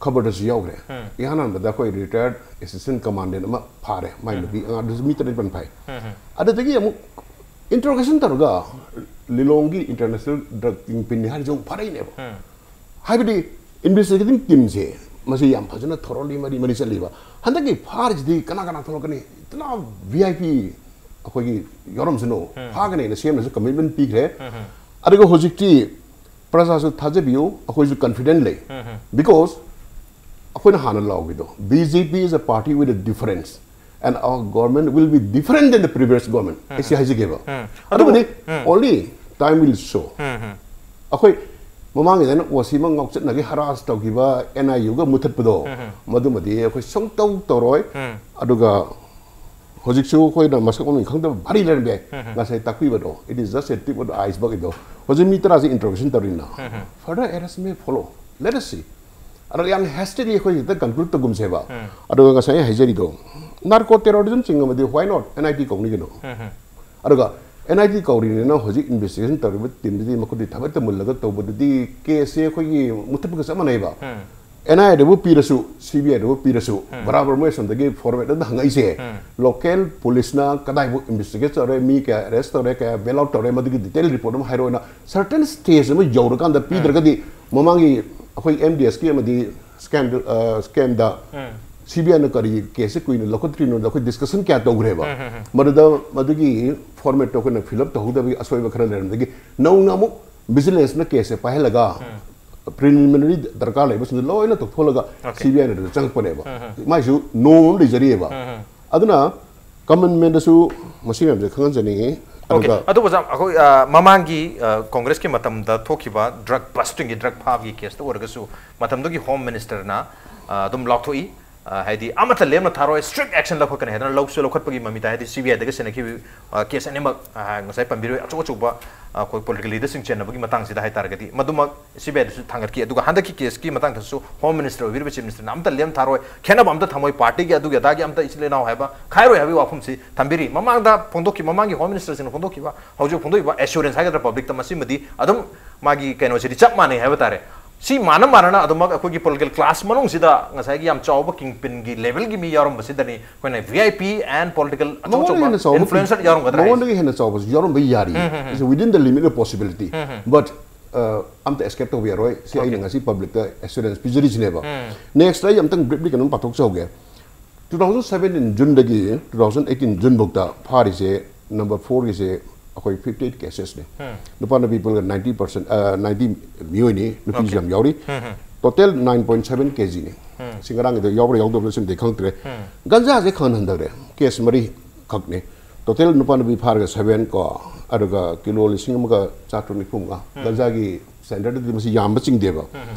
ꯈꯕꯔꯗꯁꯨ ꯌꯥꯎꯈ꯭ꯔꯦ꯫ ꯏꯍꯥꯟ ꯍꯥꯟꯕꯗ ꯑꯩꯈꯣꯏ ꯔꯤꯇꯥꯌꯔꯗ ꯑꯦꯁꯤꯁꯇꯦꯟ ꯀꯃꯥꯟꯗꯦꯟ ꯑꯃ ꯐꯥꯔꯦ, ꯃꯥꯏ ꯅꯨꯄꯤ ꯑꯉꯥꯡꯗꯨꯁꯨ ꯃꯤ ꯇꯔꯦꯠ ꯃꯥꯄꯟ ꯐꯥꯏ꯫ ꯑꯗꯨꯗꯒꯤ ꯑꯃꯨꯛ ꯏꯟꯇ꯭ꯔꯣꯒꯦꯁꯟ ꯇꯧꯔꯒ ꯂꯤꯂꯣꯡꯒꯤ ꯏꯟꯇꯔꯅꯦꯁꯅꯦꯜ ꯗ꯭ꯔꯒ ꯀꯤꯡ ꯄꯤꯟꯅꯤ ꯍꯥꯏꯔꯤꯁꯦ ꯑꯃꯨꯛ ꯐꯥꯔꯛꯏꯅꯦꯕ꯫ ꯍꯥꯏꯕꯗꯤ ꯏꯟꯚꯦꯁꯇꯤꯒꯦꯇꯤꯡ ꯇꯤꯝꯁꯦ ꯃꯁꯤ ꯌꯥꯝ ꯐꯖꯅ ꯊꯣꯔꯣꯂꯤ ꯃꯔꯤ ꯃꯔꯤ ꯆꯠꯂꯤꯕ꯫ ꯍꯟꯗꯛꯀꯤ ꯐꯥꯔꯤꯁꯤꯗꯤ ꯀꯅꯥ ꯀꯅꯥ ꯊꯣꯛꯂꯛꯀꯅꯤ? ꯏꯇꯅꯥ ꯚꯤ ꯑꯥꯏ ꯄꯤ ꯑꯩꯈꯣꯏꯒꯤ ꯌꯥꯎꯔꯝꯁꯅꯨ, ꯐꯥꯒꯅꯦꯅ ꯁꯤ ꯑꯦꯝꯅꯁꯨ ꯀꯃꯤꯠꯃꯦꯟ ꯄꯤꯈ꯭ꯔꯦ꯫ ꯑꯗꯨꯒ ꯍꯧꯖꯤꯛꯇꯤ ꯄ꯭ꯔꯖꯥꯁꯨ ꯊꯥꯖꯕꯤꯌꯨ, ꯑꯩꯈꯣꯏꯁꯨ ꯀꯟꯐꯤꯗꯦꯟ ꯂꯩ꯫ ꯕꯤꯀꯣꯁ ꯑꯩꯈꯣꯏꯅ ꯍꯥꯟꯅ ꯂꯥꯎꯈꯤꯗꯣ, B J P is a party with a difference and our government will be different than the previous government. ꯑꯩ ꯁꯤ ꯍꯥꯏꯖꯒꯦꯕ꯫ ꯑꯗꯨꯕꯨꯗꯤ only time will show. ꯑꯩꯈꯣꯏ ꯃꯃꯥꯡꯒꯤꯗꯅ ꯑꯣ ꯁꯤ ꯑꯃ ꯉꯥꯎꯆꯠꯅꯒꯤ ꯍꯔꯥꯁ ꯇꯧꯈꯤꯕ, ꯑꯦꯟ ꯑꯥꯏ ꯌꯨꯒ ꯃꯨꯊꯠꯄꯗꯣ, ꯃꯗꯨꯃꯗꯤ ꯑꯩꯈꯣꯏ ꯁꯨꯡꯇꯧ ꯇꯧꯔꯣꯏ꯫ ꯑꯗꯨꯒ ꯍꯧꯖꯤꯛꯁꯨ ꯑꯩꯈꯣꯏꯅ ꯃꯁꯛ ꯃꯃꯤꯡ ꯈꯪꯗꯕ ꯚꯥꯔꯤ ꯂꯩꯔꯝꯕ ꯌꯥꯏ꯫ ꯉꯁꯥꯏ ꯇꯥꯛꯄꯤꯕꯗꯣ, it is just a tip of the iceberg ꯗꯣ꯫ ꯍꯧꯖꯤꯛ ꯃꯤ ꯇꯔꯥꯁꯦ ꯏꯟꯇ꯭ꯔꯣꯒꯦꯁꯟ ꯇꯧꯔꯤꯅ, further arrest may follow. Let us see. ꯑꯗꯣ ꯌꯥꯝ ꯍꯦꯁꯇꯤꯂꯤ ꯑꯩꯈꯣꯏ ꯍꯦꯛꯇ ꯀꯟꯀ꯭ꯂꯨꯗ ꯇꯧꯒꯨꯝꯁꯦꯕ꯫ ꯑꯗꯨꯒ ꯉꯁꯥꯏ ꯑꯩ ꯍꯥꯏꯖꯔꯤꯗꯣ, ꯅꯥꯔꯀꯣ ꯇꯦꯔꯣꯔꯤꯖꯝ ꯆꯤꯡꯉꯕꯗꯤ why not N I T ꯀꯧꯅꯤ ꯀꯩꯅꯣ? ꯑꯗꯨꯒ N I T ꯀꯧꯔꯤꯅꯤꯅ ꯍꯧꯖꯤꯛ ꯏꯟꯚꯦꯁꯇꯤꯒꯦꯁꯟ ꯇꯧꯔꯤꯕ ꯇꯤꯝꯗꯨꯗꯤ ꯃꯈꯨꯠꯇꯤ ꯊꯕꯛꯇ ꯃꯨꯜꯂꯒ ꯇꯧꯕꯗꯨꯗꯤ ꯀꯦꯁꯁꯦ ꯑꯩꯈꯣꯏꯒꯤ ꯃꯨꯊꯠꯄꯒ ꯆꯞ ꯃꯥꯟꯅꯩꯕ꯫ N I A ꯗꯕꯨ ꯄꯤꯔꯁꯨ, C B I ꯗꯕꯨ ꯄꯤꯔꯁꯨ, ꯕꯔꯥꯕꯔ ꯃꯣꯏ ꯑꯁꯣꯝꯗꯒꯤ ꯐꯣꯔꯃꯦꯠ ꯑꯗ ꯍꯪꯉꯛꯏꯁꯦ, ꯂꯣꯀꯦꯜ ꯄꯨꯂꯤꯁꯅ ꯀꯗꯥꯏꯕꯨ ꯏꯟꯚꯦꯁꯇꯤꯒꯦꯠ ꯇꯧꯔꯦ, ꯃꯤ ꯀꯌꯥ ꯑꯦꯔꯦꯁ ꯇꯧꯔꯦ, ꯀꯌꯥ ꯕꯦꯜ ꯑꯥꯎꯠ ꯇꯧꯔꯦ, ꯃꯗꯨꯒꯤ ꯗꯤꯇꯦꯜ ꯔꯤꯄꯣꯔꯠ ꯑꯃ ꯍꯥꯏꯔꯛꯑꯣꯅ ꯁꯔꯇꯟ ꯁ꯭ꯇꯦꯖ ꯑꯃ ꯌꯧꯔꯀꯥꯟꯗ ꯄꯤꯗ꯭ꯔꯒꯗꯤ, ꯃꯃꯥꯡꯒꯤ ꯑꯩꯈꯣꯏ M D S ꯀꯤ ꯑꯃꯗꯤ ꯁ꯭ꯀꯦꯝꯗ, ꯑ, ꯁ꯭ꯀꯦꯝꯗ C B I ꯅ ꯀꯔꯤ ꯀꯦꯁꯁꯦ ꯀꯨꯏꯅ ꯂꯧꯈꯠꯇ꯭ꯔꯤꯅꯣꯗ ꯑꯩꯈꯣꯏ ꯗꯤꯁꯀꯁꯟ ꯀꯌꯥ ꯇꯧꯈ꯭ꯔꯦꯕ꯫ ꯃꯗꯨꯗ ꯃꯗꯨꯒꯤ ꯐꯣꯔꯃꯦꯠꯇꯣ ꯑꯩꯈꯣꯏꯅ ꯐꯤꯜ ꯑꯞ ꯇꯧꯍꯧꯗꯕꯒꯤ ꯑꯁꯣꯏꯕ ꯈꯔ ꯂꯩꯔꯝꯕꯗꯒꯤ ꯅꯧꯅ ꯑꯃꯨꯛ ꯚꯤꯖꯤꯂꯦꯟꯁꯅ ꯀꯦꯁꯁꯦ ꯄꯥꯏꯍꯜꯂꯒ, ꯄ꯭ꯔꯤꯂꯤꯃꯤꯅꯔꯤ ꯗꯔꯀꯥꯔ ꯂꯩꯕꯁꯤꯡꯗꯣ ꯂꯣꯏꯅ ꯇꯧꯊꯣꯛꯂꯒ C B I ꯅ ꯑꯗꯨꯗ ꯆꯪꯉꯛꯄꯅꯦꯕ꯫ ꯃꯥꯏꯁꯨ ꯅꯣꯡ ꯑꯃ ꯂꯩꯖꯔꯤꯑꯕ꯫ ꯑꯗꯨꯅ ꯀꯃꯟ ꯃꯦꯟꯗꯁꯨ ꯃꯁꯤ ꯃꯌꯥꯝꯁꯦ ꯈꯪꯍꯟꯖꯅꯤꯡꯉꯤ꯫ ꯑꯣꯀꯦ꯫ ꯑꯗꯨꯒ ꯑꯗꯨꯕꯨ ꯑꯣꯖꯥ, ꯑꯩꯈꯣꯏ, ꯑ, ꯃꯃꯥꯡꯒꯤ, ꯑ, ꯀꯣꯡꯒ꯭ꯔꯦꯁꯀꯤ ꯃꯇꯝꯗ ꯊꯣꯛꯈꯤꯕ ꯗ꯭ꯔꯒ ꯕꯁꯇꯤꯡꯒꯤ, ꯗ꯭ꯔꯒ ꯐꯥꯕꯒꯤ ꯀꯦꯁꯇ ꯑꯣꯏꯔꯒꯁꯨ, ꯃꯇꯝꯗꯨꯒꯤ ꯍꯣꯝ ꯃꯤꯅꯤꯁꯇꯔꯅ, ꯑ, ꯑꯗꯨꯝ ꯂꯥꯎꯊꯣꯛꯏ꯫ ꯑ, ꯍꯥꯏꯗꯤ ꯑꯃꯠꯇ ꯂꯦꯝꯅ ꯊꯥꯔꯣꯏ, ꯁ꯭ꯇ꯭ꯔꯤꯛ ꯑꯦꯛꯁꯟ ꯂꯧꯈꯠꯀꯅꯤ ꯍꯥꯏꯗꯅ ꯂꯧꯁꯨ ꯂꯧꯈꯠꯄꯒꯤ ꯃꯃꯤ ꯇꯥꯏ꯫ ꯍꯥꯏꯗꯤ ꯁꯤ ꯕꯤ ꯑꯥꯏꯗꯒ ꯁꯦꯟꯅꯈꯤꯕ, ꯑ, ꯀꯦꯁ ꯑꯅꯤꯃꯛ, ꯑ, ꯉꯁꯥꯏ ꯄꯟꯕꯤꯔꯣꯏ, ꯑꯆꯧ ꯑꯆꯧꯕ, ꯑ, ꯑꯩꯈꯣꯏ ꯄꯣꯂꯤꯇꯤꯀꯦꯜ ꯂꯤꯗꯔꯁꯤꯡ ꯆꯦꯟꯅꯕꯒꯤ ꯃꯇꯥꯡꯁꯤꯗ ꯍꯥꯏꯇꯥꯔꯒꯗꯤ, ꯃꯗꯨꯃꯛ ꯁꯤ ꯕꯤ ꯑꯥꯏꯗꯁꯨ ꯊꯥꯡꯒꯠꯈꯤ꯫ ꯑꯗꯨꯒ ꯍꯟꯗꯛꯀꯤ ꯀꯦꯁꯀꯤ ꯃꯇꯥꯡꯗꯁꯨ ꯍꯣꯝ ꯃꯤꯅꯤꯁꯇꯔ ꯑꯣꯏꯕꯤꯔꯤꯕ ꯆꯤꯐ ꯃꯤꯅꯤꯁꯇꯔꯅ ꯑꯝꯇ ꯂꯦꯝ ꯊꯥꯔꯣꯏ, ꯈꯦꯠꯅꯕ ꯑꯝꯇ ꯊꯝꯃꯣꯏ, ꯄꯥꯔꯇꯤꯒꯤ ꯑꯗꯨꯒꯤ ꯑꯗꯥꯒꯤ ꯑꯝꯇ ꯏꯆꯤꯜ ꯏꯅꯥꯎ ꯍꯥꯏꯕ ꯈꯥꯏꯔꯣꯏ ꯍꯥꯏꯕꯒꯤ ꯋꯥꯐꯝꯁꯤ ꯊꯝꯕꯤꯔꯤ꯫ ꯃꯃꯥꯡꯗ ꯐꯣꯡꯗꯣꯛꯈꯤ, ꯃꯃꯥꯡꯒꯤ ꯍꯣꯝ ꯃꯤꯅꯤꯁꯇꯔꯁꯤꯡꯅ ꯐꯣꯡꯗꯣꯛꯈꯤꯕ, ꯍꯧꯖꯤꯛ ꯐꯣꯡꯗꯣꯛꯏꯕ ꯑꯦꯁꯨꯔꯦꯟꯁ ꯍꯥꯏꯒꯗ꯭ꯔꯥ ꯄꯕ꯭ꯂꯤꯛꯇ, ꯃꯁꯤꯃꯗꯤ ꯑꯗꯨꯝ ꯃꯥꯒꯤ ꯀꯩꯅꯣꯁꯤꯗꯤ ꯆꯞ ꯃꯥꯟꯅꯩ ꯍꯥꯏꯕ ꯇꯥꯔꯦ꯫ ꯁꯤ ꯃꯥꯟꯅ ꯃꯥꯟꯅꯅ ꯑꯗꯨꯃꯛ ꯑꯩꯈꯣꯏꯒꯤ ꯄꯣꯂꯤꯇꯤꯀꯦꯜ ꯀ꯭ꯂꯥꯁ ꯃꯅꯨꯡꯁꯤꯗ ꯉꯁꯥꯏꯒꯤ ꯌꯥꯝ ꯆꯥꯎꯕ ꯀꯤꯡ ꯄꯤꯟꯒꯤ ꯂꯦꯚꯦꯜꯒꯤ ꯃꯤ ꯌꯥꯎꯔꯝꯕꯁꯤꯗꯅꯤ ꯑꯩꯈꯣꯏꯅ V I P and political ꯑꯆꯧ ꯃꯉꯣꯟꯗꯒꯤ ꯑꯆꯧꯕ ꯍꯦꯟꯅ ꯆꯥꯎꯕ influencer ꯌꯥꯎꯔꯝꯒꯗ꯭ꯔꯥ ꯍꯥꯏꯁꯦ? ꯃꯉꯣꯟꯗꯒꯤ ꯍꯦꯟꯅ ꯆꯥꯎꯕꯁꯨ ꯌꯥꯎꯔꯝꯕ ꯌꯥꯔꯤ꯫ It's within the limit of possibility. But, uh, ꯑꯝꯇ ꯑꯦꯁꯀꯦꯞ ꯇꯧꯕ ꯌꯥꯔꯣꯏ꯫ ꯁꯤ ꯑꯩꯅ ꯉꯁꯤ ꯄꯕ꯭ꯂꯤꯛꯇ ꯑꯦꯁꯨꯔꯦꯟꯁ ꯄꯤꯖꯔꯤꯁꯤꯅꯦꯕ꯫ Next, ꯑꯩ ꯑꯝꯇꯪ ꯕ꯭ꯔꯤꯞꯂꯤ ꯀꯩꯅꯣꯝ ꯄꯥꯊꯣꯛꯆꯍꯧꯒꯦ꯫ Two thousand seventeen ꯖꯨꯟꯗꯒꯤ two thousand eighteen ꯖꯨꯟꯐꯧꯗ ꯐꯥꯔꯤꯁꯦ, ꯅꯝꯕꯔ ꯐꯣꯔꯒꯤꯁꯦ ꯑꯩꯈꯣꯏ fifty eight cases ꯅꯤ꯫ ꯅꯨꯄꯥ ꯅꯨꯄꯤ ꯄꯨꯜꯂꯒ ninety percent, ninety ꯃꯤꯑꯣꯏꯅꯤ, ꯅꯨꯄꯤꯁꯨ ꯌꯥꯝ ꯌꯥꯎꯔꯤ꯫ Total nine point seven K G ꯅꯤ꯫ ꯁꯤ ꯉꯔꯥꯡꯒꯤꯗ ꯌꯥꯎꯕ꯭ꯔꯥ ꯌꯥꯎꯗꯕ꯭ꯔꯥ ꯁꯤꯃꯗꯤ ꯈꯪꯗ꯭ꯔꯦ꯫ ꯒꯟꯖꯥꯁꯦ ꯈꯪꯍꯟ ꯍꯟꯊꯈ꯭ꯔꯦ꯫ ꯀꯦꯁ ꯃꯔꯤ ꯈꯛꯅꯤ꯫ Total ꯅꯨꯄꯥ ꯅꯨꯄꯤ ꯐꯥꯔꯒ seven ꯀꯣ, ꯑꯗꯨꯒ ꯀꯤꯂꯣ ꯂꯤꯁꯤꯡ ꯑꯃꯒ ꯆꯥꯇ꯭ꯔꯨꯛ ꯅꯤꯐꯨ ꯃꯉꯥ꯫ ꯒꯟꯖꯥꯒꯤ ꯁ꯭ꯇꯦꯟꯗꯔꯗꯗꯤ ꯃꯁꯤ ꯌꯥꯝꯕ ꯆꯤꯡꯗꯦꯕ꯫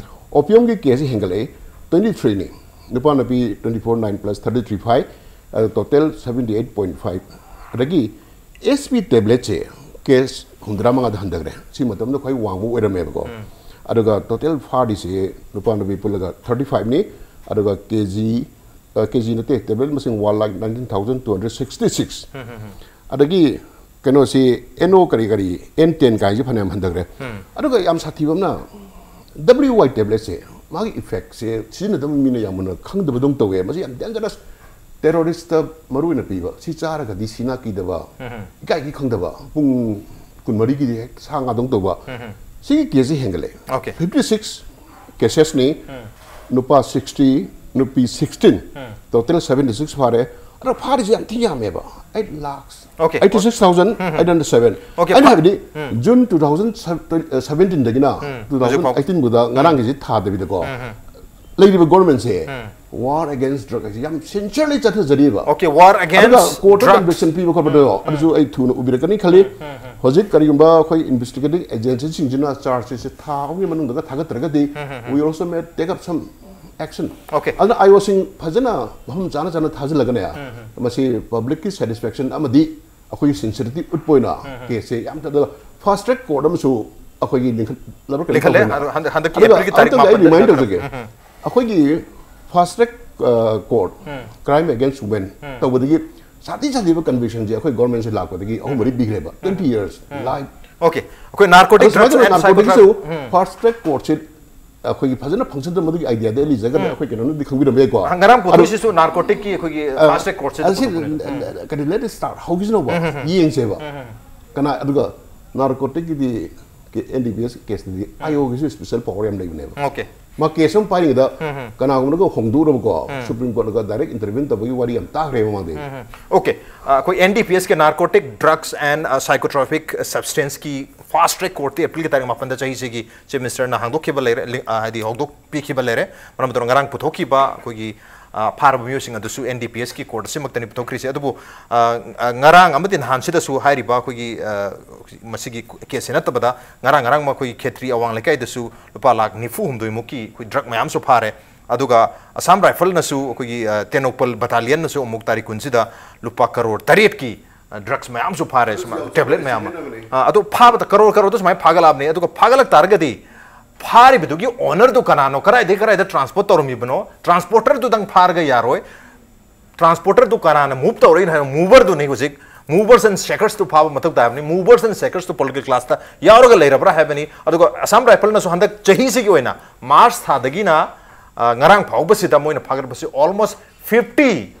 ꯑꯣꯄꯤꯌꯝꯒꯤ ꯀꯦꯁꯁꯤ ꯍꯦꯟꯒꯠꯂꯛꯏ, twenty three ꯅꯤ꯫ ꯅꯨꯄꯥ ꯅꯨꯄꯤ twenty four, nine plus thirty three ꯐꯥꯏ, ꯑꯗꯨ total seventy eight point five꯫ ꯑꯗꯒꯤ S P tabletꯁꯦ ꯀꯦꯁ ꯍꯨꯝꯗ꯭ꯔꯥ ꯃꯉꯥꯗ ꯍꯟꯊꯈ꯭ꯔꯦ꯫ ꯁꯤ ꯃꯇꯝꯗ ꯈ꯭ꯋꯥꯏ ꯋꯥꯡꯕ ꯑꯣꯏꯔꯝꯃꯦꯕꯀꯣ꯫ ꯑꯗꯨꯒ total ꯐꯥꯔꯤꯁꯦ ꯅꯨꯄꯥ ꯅꯨꯄꯤ ꯄꯨꯜꯂꯒ thirty five ꯅꯤ꯫ ꯑꯗꯨꯒ K G, ꯑ, K G ꯅꯠꯇꯦ, tablet ꯃꯁꯤꯡ one lakh nineteen thousand two hundred sixty six꯫ ꯑꯗꯒꯤ ꯀꯩꯅꯣꯁꯤ, N O ꯀꯔꯤ ꯀꯔꯤ, N ten ꯀꯥꯏꯁꯤ ꯐꯅꯌꯥꯝ ꯍꯟꯊꯈ꯭ꯔꯦ꯫ ꯑꯗꯨꯒ ꯌꯥꯝ ꯁꯥꯊꯤꯕ ꯑꯃꯅ, W Y tabletꯁꯦ, ꯃꯥꯒꯤ effectꯁꯦ ꯁꯤꯖꯤꯟꯅꯗꯕ ꯃꯤꯅ ꯌꯥꯝ ꯃꯨꯟꯅ ꯈꯪꯗꯕꯗꯧ ꯇꯧꯋꯦ꯫ ꯃꯁꯤ ꯌꯥꯝ dangerous, terroristꯇ ꯃꯔꯨ ꯑꯣꯏꯅ ꯄꯤꯕ꯫ ꯁꯤ ꯆꯥꯔꯒꯗꯤ ꯁꯤꯅꯥ ꯀꯤꯗꯕ, ꯏꯀꯥꯏꯒꯤ ꯈꯪꯗꯕ, ꯄꯨꯡ ꯀꯨꯟꯃꯔꯤꯒꯤꯗꯤ ꯍꯦꯛ ꯁꯥ ꯉꯥꯗꯧ ꯇꯧꯕ꯫ ꯁꯤꯒꯤ ꯀꯦꯁꯁꯤ ꯍꯦꯟꯒꯠꯂꯦ꯫ Okay. Fifty six casesꯅꯤ, ꯅꯨꯄꯥ sixty, ꯅꯨꯄꯤ sixteen, total seventy six ꯐꯥꯔꯦ꯫ ꯑꯗꯣ ꯐꯥꯔꯤꯁꯦ ꯌꯥꯝ ꯊꯤ ꯌꯥꯝꯃꯦꯕ, eight lakhs, Okay. eighty six thousand eight hundred seven꯫ Okay, ꯑꯩꯅ ꯐꯥ- ꯍꯥꯏꯕꯗꯤ, June two thousand seventeenꯗꯒꯤꯅ ꯍꯧꯖꯤꯛ ꯐꯥꯎ꯫ Two thousand eighteenꯐꯥꯎꯗ ꯉꯔꯥꯡꯒꯤꯁꯤ ꯊꯥꯗꯕꯤꯗꯀꯣ, ꯂꯩꯔꯤꯕ ꯒꯣꯔꯃꯦꯟꯁꯦ War against drug ꯍꯥꯏꯁꯦ ꯌꯥꯝ sincerely ꯆꯠꯊꯖꯔꯤꯕ. Okay, war ꯑꯗꯨꯒ against ꯀꯣꯔꯠꯇ drugs. ꯀꯟꯚꯤꯛꯁꯟ ꯄꯤꯕ ꯈꯣꯠꯄꯗꯣ ꯑꯗꯨꯁꯨ ꯑꯩ ꯊꯨꯅ ꯎꯕꯤꯔꯛꯀꯅꯤ ꯈꯜꯂꯤ. ꯍꯧꯖꯤꯛ ꯀꯔꯤꯒꯨꯝꯕ ꯑꯩꯈꯣꯏ ꯏꯟꯚꯦꯁꯇꯤꯒꯦꯇꯤꯡ ꯑꯦꯖꯦꯟꯁꯤꯁꯤꯡꯁꯤꯅ ꯆꯥꯔꯖꯁꯤꯁꯦ ꯊꯥ ꯑꯍꯨꯝꯒꯤ ꯃꯅꯨꯡꯗꯒ ꯊꯥꯒꯠꯇ꯭ꯔꯒꯗꯤ we also may take up some action. Okay. ꯑꯗꯨꯅ ꯑꯥꯏ ꯑꯣꯁꯤꯡ ꯐꯖꯅ ꯃꯐꯝ ꯆꯥꯅ ꯆꯥꯅ ꯊꯥꯖꯤꯜꯂꯒꯅꯦ, ꯃꯁꯤ ꯄꯕ꯭ꯂꯤꯛꯀꯤ ꯁꯦꯇꯤꯁꯐꯦꯛꯁꯟ ꯑꯃꯗꯤ ꯑꯩꯈꯣꯏꯒꯤ ꯁꯤꯟꯁꯤꯌꯔꯤꯇꯤ ꯎꯠꯄ ꯑꯣꯏꯅ ꯀꯦꯁꯁꯦ ꯌꯥꯝ ꯊꯥꯗ ꯐꯥꯁ ꯇ꯭ꯔꯦꯛ ꯀꯣꯔꯠ ꯑꯃꯁꯨ ꯑꯩꯈꯣꯏꯒꯤ ꯂꯤꯡꯈꯠꯂꯕ ꯀꯩꯅꯣ ꯂꯤꯡꯈꯠꯂꯦ꯫ ꯇꯧꯕꯅꯦ. ꯑꯗꯣ ꯍꯟꯗꯛ- ꯍꯟꯗꯛꯀꯤ ꯑꯗꯨꯒ ꯑꯦꯄ꯭ꯔꯤꯜꯒꯤ ꯇꯥꯔꯤꯛ ꯑꯃꯇꯪꯒ ꯑꯩ ꯃꯥꯄꯟꯗ ꯔꯤꯃꯥꯏꯟ ꯂꯤꯡꯈꯠꯈ꯭ꯔꯦ. ꯇꯧꯖꯒꯦ. ꯑꯩꯈꯣꯏꯒꯤ fast track court, crime against women ꯇꯧꯕꯗꯒꯤ ꯁꯥꯊꯤ ꯁꯥꯊꯤꯕ ꯀꯟꯚꯤꯛꯁꯟꯁꯦ ꯑꯩꯈꯣꯏ ꯒꯣꯔꯃꯦꯟꯁꯦ ꯂꯥꯛꯄꯗꯒꯤ ꯑꯍꯨꯝ ꯃꯔꯤ ꯄꯤꯈ꯭ꯔꯦꯕ. Twenty years life. Okay, ꯑꯩꯈꯣꯏ narcotic ꯑꯗꯣ ꯁꯨꯃꯥꯏꯅ drugs ꯇꯧꯗꯅ and psychotropic. ꯅꯥꯔꯀꯣꯇꯤꯛꯁꯤꯁꯨ ꯐꯥꯁ ꯇ꯭ꯔꯦꯛ ꯀꯣꯔꯠꯁꯦ ꯑꯩꯈꯣꯏꯒꯤ ꯐꯖꯅ ꯐꯪꯁꯟꯗ ꯃꯗꯨꯒꯤ ꯑꯥꯏꯗꯤꯌꯥꯗ ꯑꯩ ꯂꯤꯖꯒꯅꯤ. ꯑꯩꯈꯣꯏ ꯀꯩꯅꯣꯅꯗꯤ ꯈꯪꯕꯤꯔꯝꯕ ꯌꯥꯏꯀꯣ. ꯉꯔꯥꯡ ꯄꯨꯊꯣꯛꯏꯁꯤꯁꯨ ꯅꯥꯔꯀꯣꯇꯤꯛꯀꯤ ꯑꯩꯈꯣꯏꯒꯤ ꯐꯥꯁ ꯇ꯭ꯔꯦꯛ ꯀꯣꯔꯠꯁꯦ ꯑꯁꯤ ꯀꯩꯅꯣ, let it start ꯍꯧꯈꯤꯁꯤꯅꯣꯕ, ꯌꯦꯡꯁꯦꯕ. ꯀꯅꯥ ꯑꯗꯨꯒ ꯅꯥꯔꯀꯣꯇꯤꯛꯀꯤꯗꯤ ꯑꯦꯟ ꯗꯤ ꯄꯤ ꯑꯦꯁ ꯀꯦꯁꯇꯗꯤ ꯑꯥꯏ ꯑꯣꯒꯤꯁꯨ ꯁ꯭ꯄꯦꯁꯦꯜ ꯄꯋꯥꯔ ꯌꯥꯝ ꯂꯩꯕꯅꯦꯕ. Okay. ꯃꯥ ꯀꯦꯁ ꯑꯃ ꯄꯥꯏꯔꯤꯉꯩꯗ ꯀꯅꯥꯒꯨꯝꯕꯅꯒ ꯍꯣꯡꯗꯣꯛꯎꯔꯕꯀꯣ, ꯁꯨꯄ꯭ꯔꯤꯝ ꯀꯣꯔꯠꯅꯒ ꯗꯥꯏꯔꯦꯛ ꯏꯟꯇꯔꯚꯤꯌꯨ ꯇꯧꯕꯒꯤ ꯋꯥꯔꯤ ꯌꯥꯝ ꯇꯥꯈ꯭ꯔꯦ ꯃꯃꯥꯡꯗꯒꯤ. Okay, ꯑꯩꯈꯣꯏ ꯑꯦꯟ ꯗꯤ ꯄꯤ ꯑꯦꯁꯀꯤ ꯅꯥꯔꯀꯣꯇꯤꯛ ꯗ꯭ꯔꯛꯁ ꯑꯦꯟ ꯁꯥꯏꯀꯣꯇ꯭ꯔꯣꯄꯤꯛ ꯁꯕꯁꯇꯦꯟꯁꯀꯤ ꯐꯥꯁ ꯇ꯭ꯔꯦꯛ ꯀꯣꯔꯠꯇꯤ ꯑꯦꯄ꯭ꯔꯤꯜꯒꯤ ꯇꯥꯔꯤꯛ ꯃꯥꯄꯟꯗ ꯆꯍꯤꯁꯤꯒꯤ ꯆꯤꯐ ꯃꯤꯅꯤꯁꯇꯔꯅ ꯍꯥꯡꯗꯣꯛꯈꯤꯕ ꯂꯩꯔꯦ, ꯂꯤ- ꯑ, ꯍꯥꯏꯗꯤ ꯍꯧꯗꯣꯛꯄꯤꯈꯤꯕ ꯂꯩꯔꯦ. ꯃꯔꯝ ꯑꯗꯨꯅ ꯉꯔꯥꯡ ꯄꯨꯊꯣꯛꯈꯤꯕ ꯑꯩꯈꯣꯏꯒꯤ, ꯑ, ꯐꯥꯔꯕ ꯃꯤꯑꯣꯏꯁꯤꯡ ꯑꯗꯨꯁꯨ ꯑꯦꯟ ꯗꯤ ꯄꯤ ꯑꯦꯁꯀꯤ ꯀꯣꯔꯠ ꯑꯁꯤꯃꯛꯇꯅꯤ ꯄꯨꯊꯣꯛꯈ꯭ꯔꯤꯁꯦ. ꯑꯗꯨꯕꯨ, ꯑ, ꯑ, ꯉꯔꯥꯡ ꯑꯃꯗꯤ ꯅꯍꯥꯟꯁꯤꯗꯁꯨ ꯍꯥꯏꯔꯤꯕ ꯑꯩꯈꯣꯏꯒꯤ, ꯑ, ꯃꯁꯤꯒꯤ ꯀꯦꯁꯁꯤ ꯅꯠꯇꯕꯗ ꯉꯔꯥꯡ ꯉꯔꯥꯡ ꯑꯩꯈꯣꯏꯒꯤ ꯈꯦꯇ꯭ꯔꯤ ꯑꯋꯥꯡ ꯂꯩꯀꯥꯏꯗꯁꯨ ꯂꯨꯄꯥ ꯂꯥꯈ ꯅꯤꯐꯨ ꯍꯨꯝꯗꯣꯏ ꯃꯨꯛꯀꯤ ꯑꯩꯈꯣꯏ ꯗ꯭ꯔꯛ ꯃꯌꯥꯝꯁꯨ ꯐꯥꯔꯦ. ꯑꯗꯨꯒ ꯑꯁꯥꯝ ꯔꯥꯏꯐꯜꯅꯁꯨ ꯑꯩꯈꯣꯏꯒꯤ, ꯑ, ꯇꯦꯡꯅꯧꯄꯜ ꯕꯠꯇꯥꯂꯤꯌꯟꯅꯁꯨ ꯑꯃꯨꯛ ꯇꯥꯔꯤꯛ ꯀꯨꯟꯁꯤꯗ ꯂꯨꯄꯥ ꯀꯔꯣꯔ ꯇꯔꯦꯠꯀꯤ, ꯑ, ꯗ꯭ꯔꯛꯁ ꯃꯌꯥꯝꯁꯨ ꯐꯥꯔꯦ, ꯁꯨꯃꯥꯏꯅ ꯇꯦꯕ꯭ꯂꯦꯠ ꯃꯌꯥꯝ ꯑꯃ. ꯑ, ꯑꯗꯨ ꯐꯥꯕꯗ ꯀꯔꯣꯔ ꯀꯔꯣꯔꯗ ꯁꯨꯃꯥꯏꯅ ꯐꯥꯒꯠꯂꯛꯑꯕꯅꯤ. ꯑꯗꯨꯒ ꯐꯥꯒꯠꯂꯛ ꯇꯥꯔꯒꯗꯤ ꯐꯥꯔꯤꯕꯗꯨꯒꯤ ꯑꯣꯅꯔꯗꯨ ꯀꯅꯥꯅꯣ, ꯀꯗꯥꯏꯗꯒꯤ ꯀꯗꯥꯏꯗ ꯇ꯭ꯔꯥꯟꯁꯄꯣꯔꯠ ꯇꯧꯔꯝꯃꯤꯕꯅꯣ, ꯇ꯭ꯔꯥꯟꯁꯄꯣꯔꯇꯔꯗꯨꯗꯪ ꯐꯥꯔꯒ ꯌꯥꯔꯣꯏ. ꯇ꯭ꯔꯥꯟꯁꯄꯣꯔꯇꯔꯗꯨ ꯀꯅꯥꯅ ꯃꯨꯚ ꯇꯧꯔꯛꯏꯅꯣ ꯍꯥꯏꯕ ꯃꯨꯚꯔꯗꯨꯅꯤ ꯍꯧꯖꯤꯛ movers and shakersꯇꯨ ꯐꯥꯕ ꯃꯊꯧ ꯇꯥꯕꯅꯤ. Movers and shakersꯇꯨ ꯄꯣꯂꯤꯇꯤꯀꯦꯜ ꯀ꯭ꯂꯥꯁꯇ ꯌꯥꯎꯔꯒ ꯂꯩꯔꯕ꯭ꯔꯥ ꯍꯥꯏꯕꯅꯤ. ꯑꯗꯨꯒ ꯑꯁꯥꯝ ꯔꯥꯏꯐꯜꯅꯁꯨ ꯍꯟꯗꯛ ꯆꯍꯤꯁꯤꯒꯤ ꯑꯣꯏꯅ ꯃꯥꯔꯆ ꯊꯥꯗꯒꯤꯅ, ꯑ, ꯉꯔꯥꯡ ꯐꯥꯎꯕꯁꯤꯗ ꯃꯣꯏꯅ ꯐꯥꯒꯠꯄꯁꯤ almost fifty,